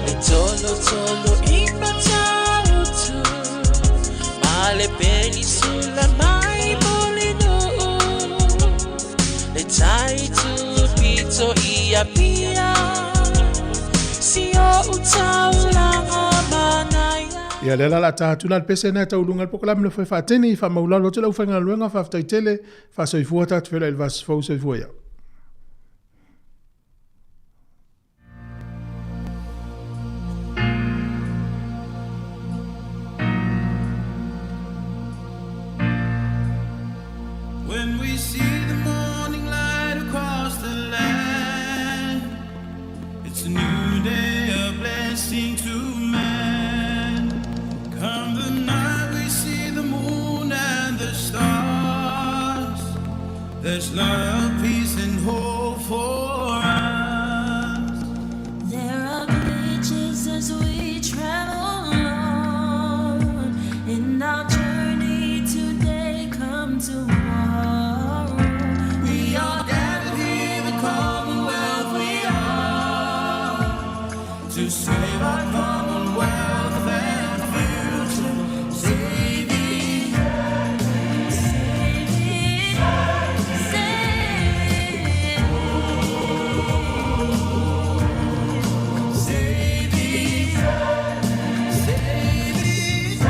Speaker 7: E tolotolo i Matautu Ma le penisula mai Mulinuu Le tai tupito i Apia Si o'u taulaga manaia
Speaker 2: Ia lea la o le a ta atu la le pese lena e taualuga i le polokalame le foe faatini, faamaulalo atu le aufaigaluega, faafetai tele, faasoifua tatou feiloai i le vaiaso fou, soifua ia.
Speaker 9: When we see the morning light across the land, it's a new day, a blessing to man. Come the night, we see the moon and the stars. There's love, peace, and hope for us.
Speaker 6: There are bridges as we travel on in our journey today, come tomorrow.
Speaker 9: We are gathered here, the commonwealth we are, to save our commonwealth and future. Save it,
Speaker 6: save it, save it.
Speaker 9: Save it, save it.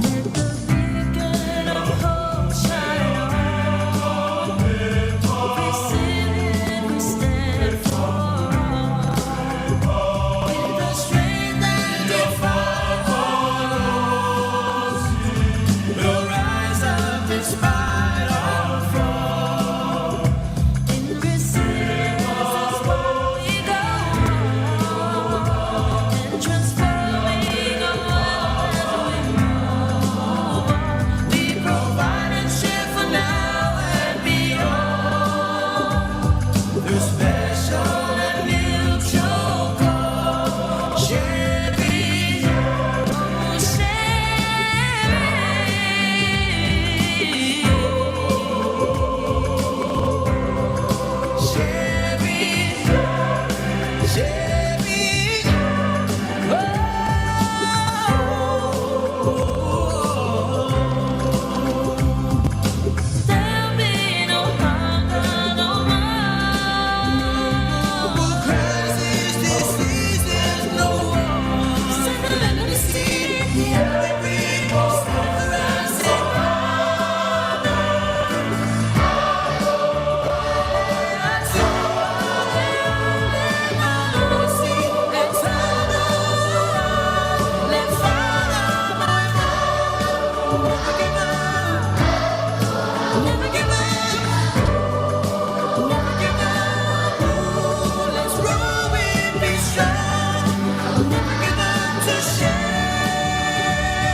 Speaker 6: Let the beacon of hope shine on. Resilient we stand for all. With the strength that defies all odds,
Speaker 9: we'll rise up despite all fall.
Speaker 6: In resilience we go on, and transforming our world as we move on.
Speaker 9: We provide and share for now and beyond. Through special and mutual call, sharing, sharing, sharing, oh.
Speaker 6: There'll be no hunger, no more.
Speaker 9: Crisis, diseases, no war.
Speaker 6: Send the land of the sea.
Speaker 9: The people rising
Speaker 6: Never give up, never give up.
Speaker 9: Ooh, let's roll and be strong. Never give up to share.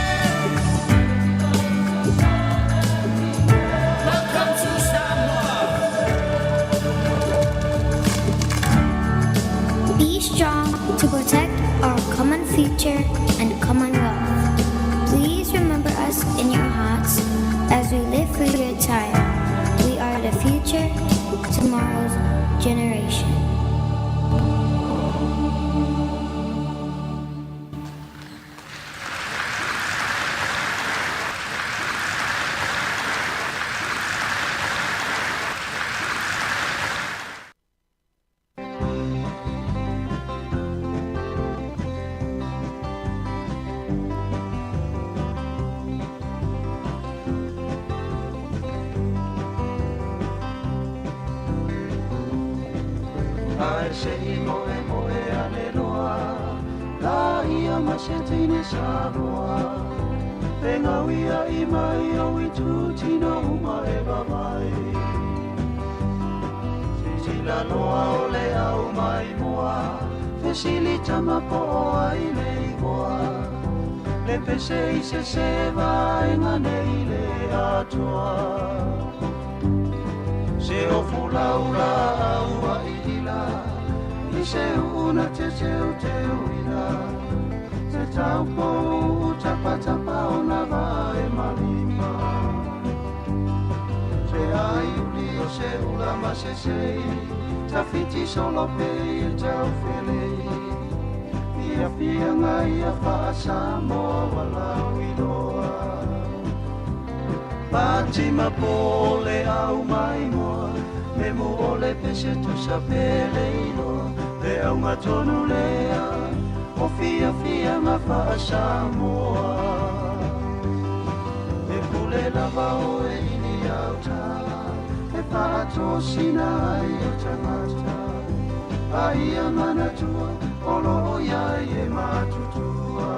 Speaker 8: se i moe moe a le loa La ia ma se teine Samoa E ngau ia i mai o i tū uma e vavai Sisila loa o le au mai moa Fesili tama po o ai le igoa Le pese i se se vaenga nei le atoa Se o fulaula au a ila I se una te teu teu ila Se taupo tapa tapa o na vae malima Se ai uli o se ula ma se sei Tawhiti solo pe i tau felei Fia fia ngai a wha walau i loa Pati ma le au mai moa Me mo o le pese tu sa pele iloa Le au tonu lea O fia fia nga wha Samoa E pule lava o e ili au tā E whaatosina ai o tangata A ia manatua o lo o iai e matutua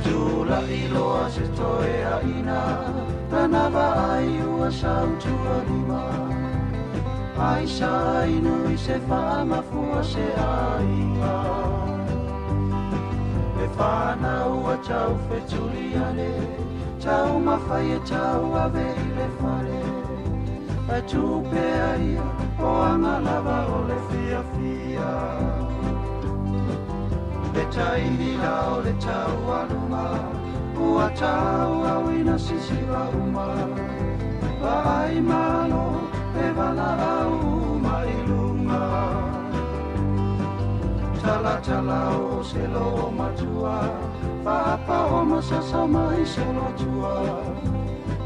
Speaker 8: Tula iloa se toe a ina Tana vaai ua sautua lima Ai sa inu i se whaamafua se aiga E whanau a tau whetuli ale Tau mawhai e tau ave i le whare E tupe a ia o anga lava o le fia fia Le taimila o le tau aluma Ua tau au ina sisiva uma Vai malo e vala au mai lunga Tala tala o se lo matua Papa o masasa mai solo tua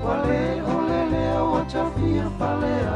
Speaker 8: Wale o lele o tafia fale.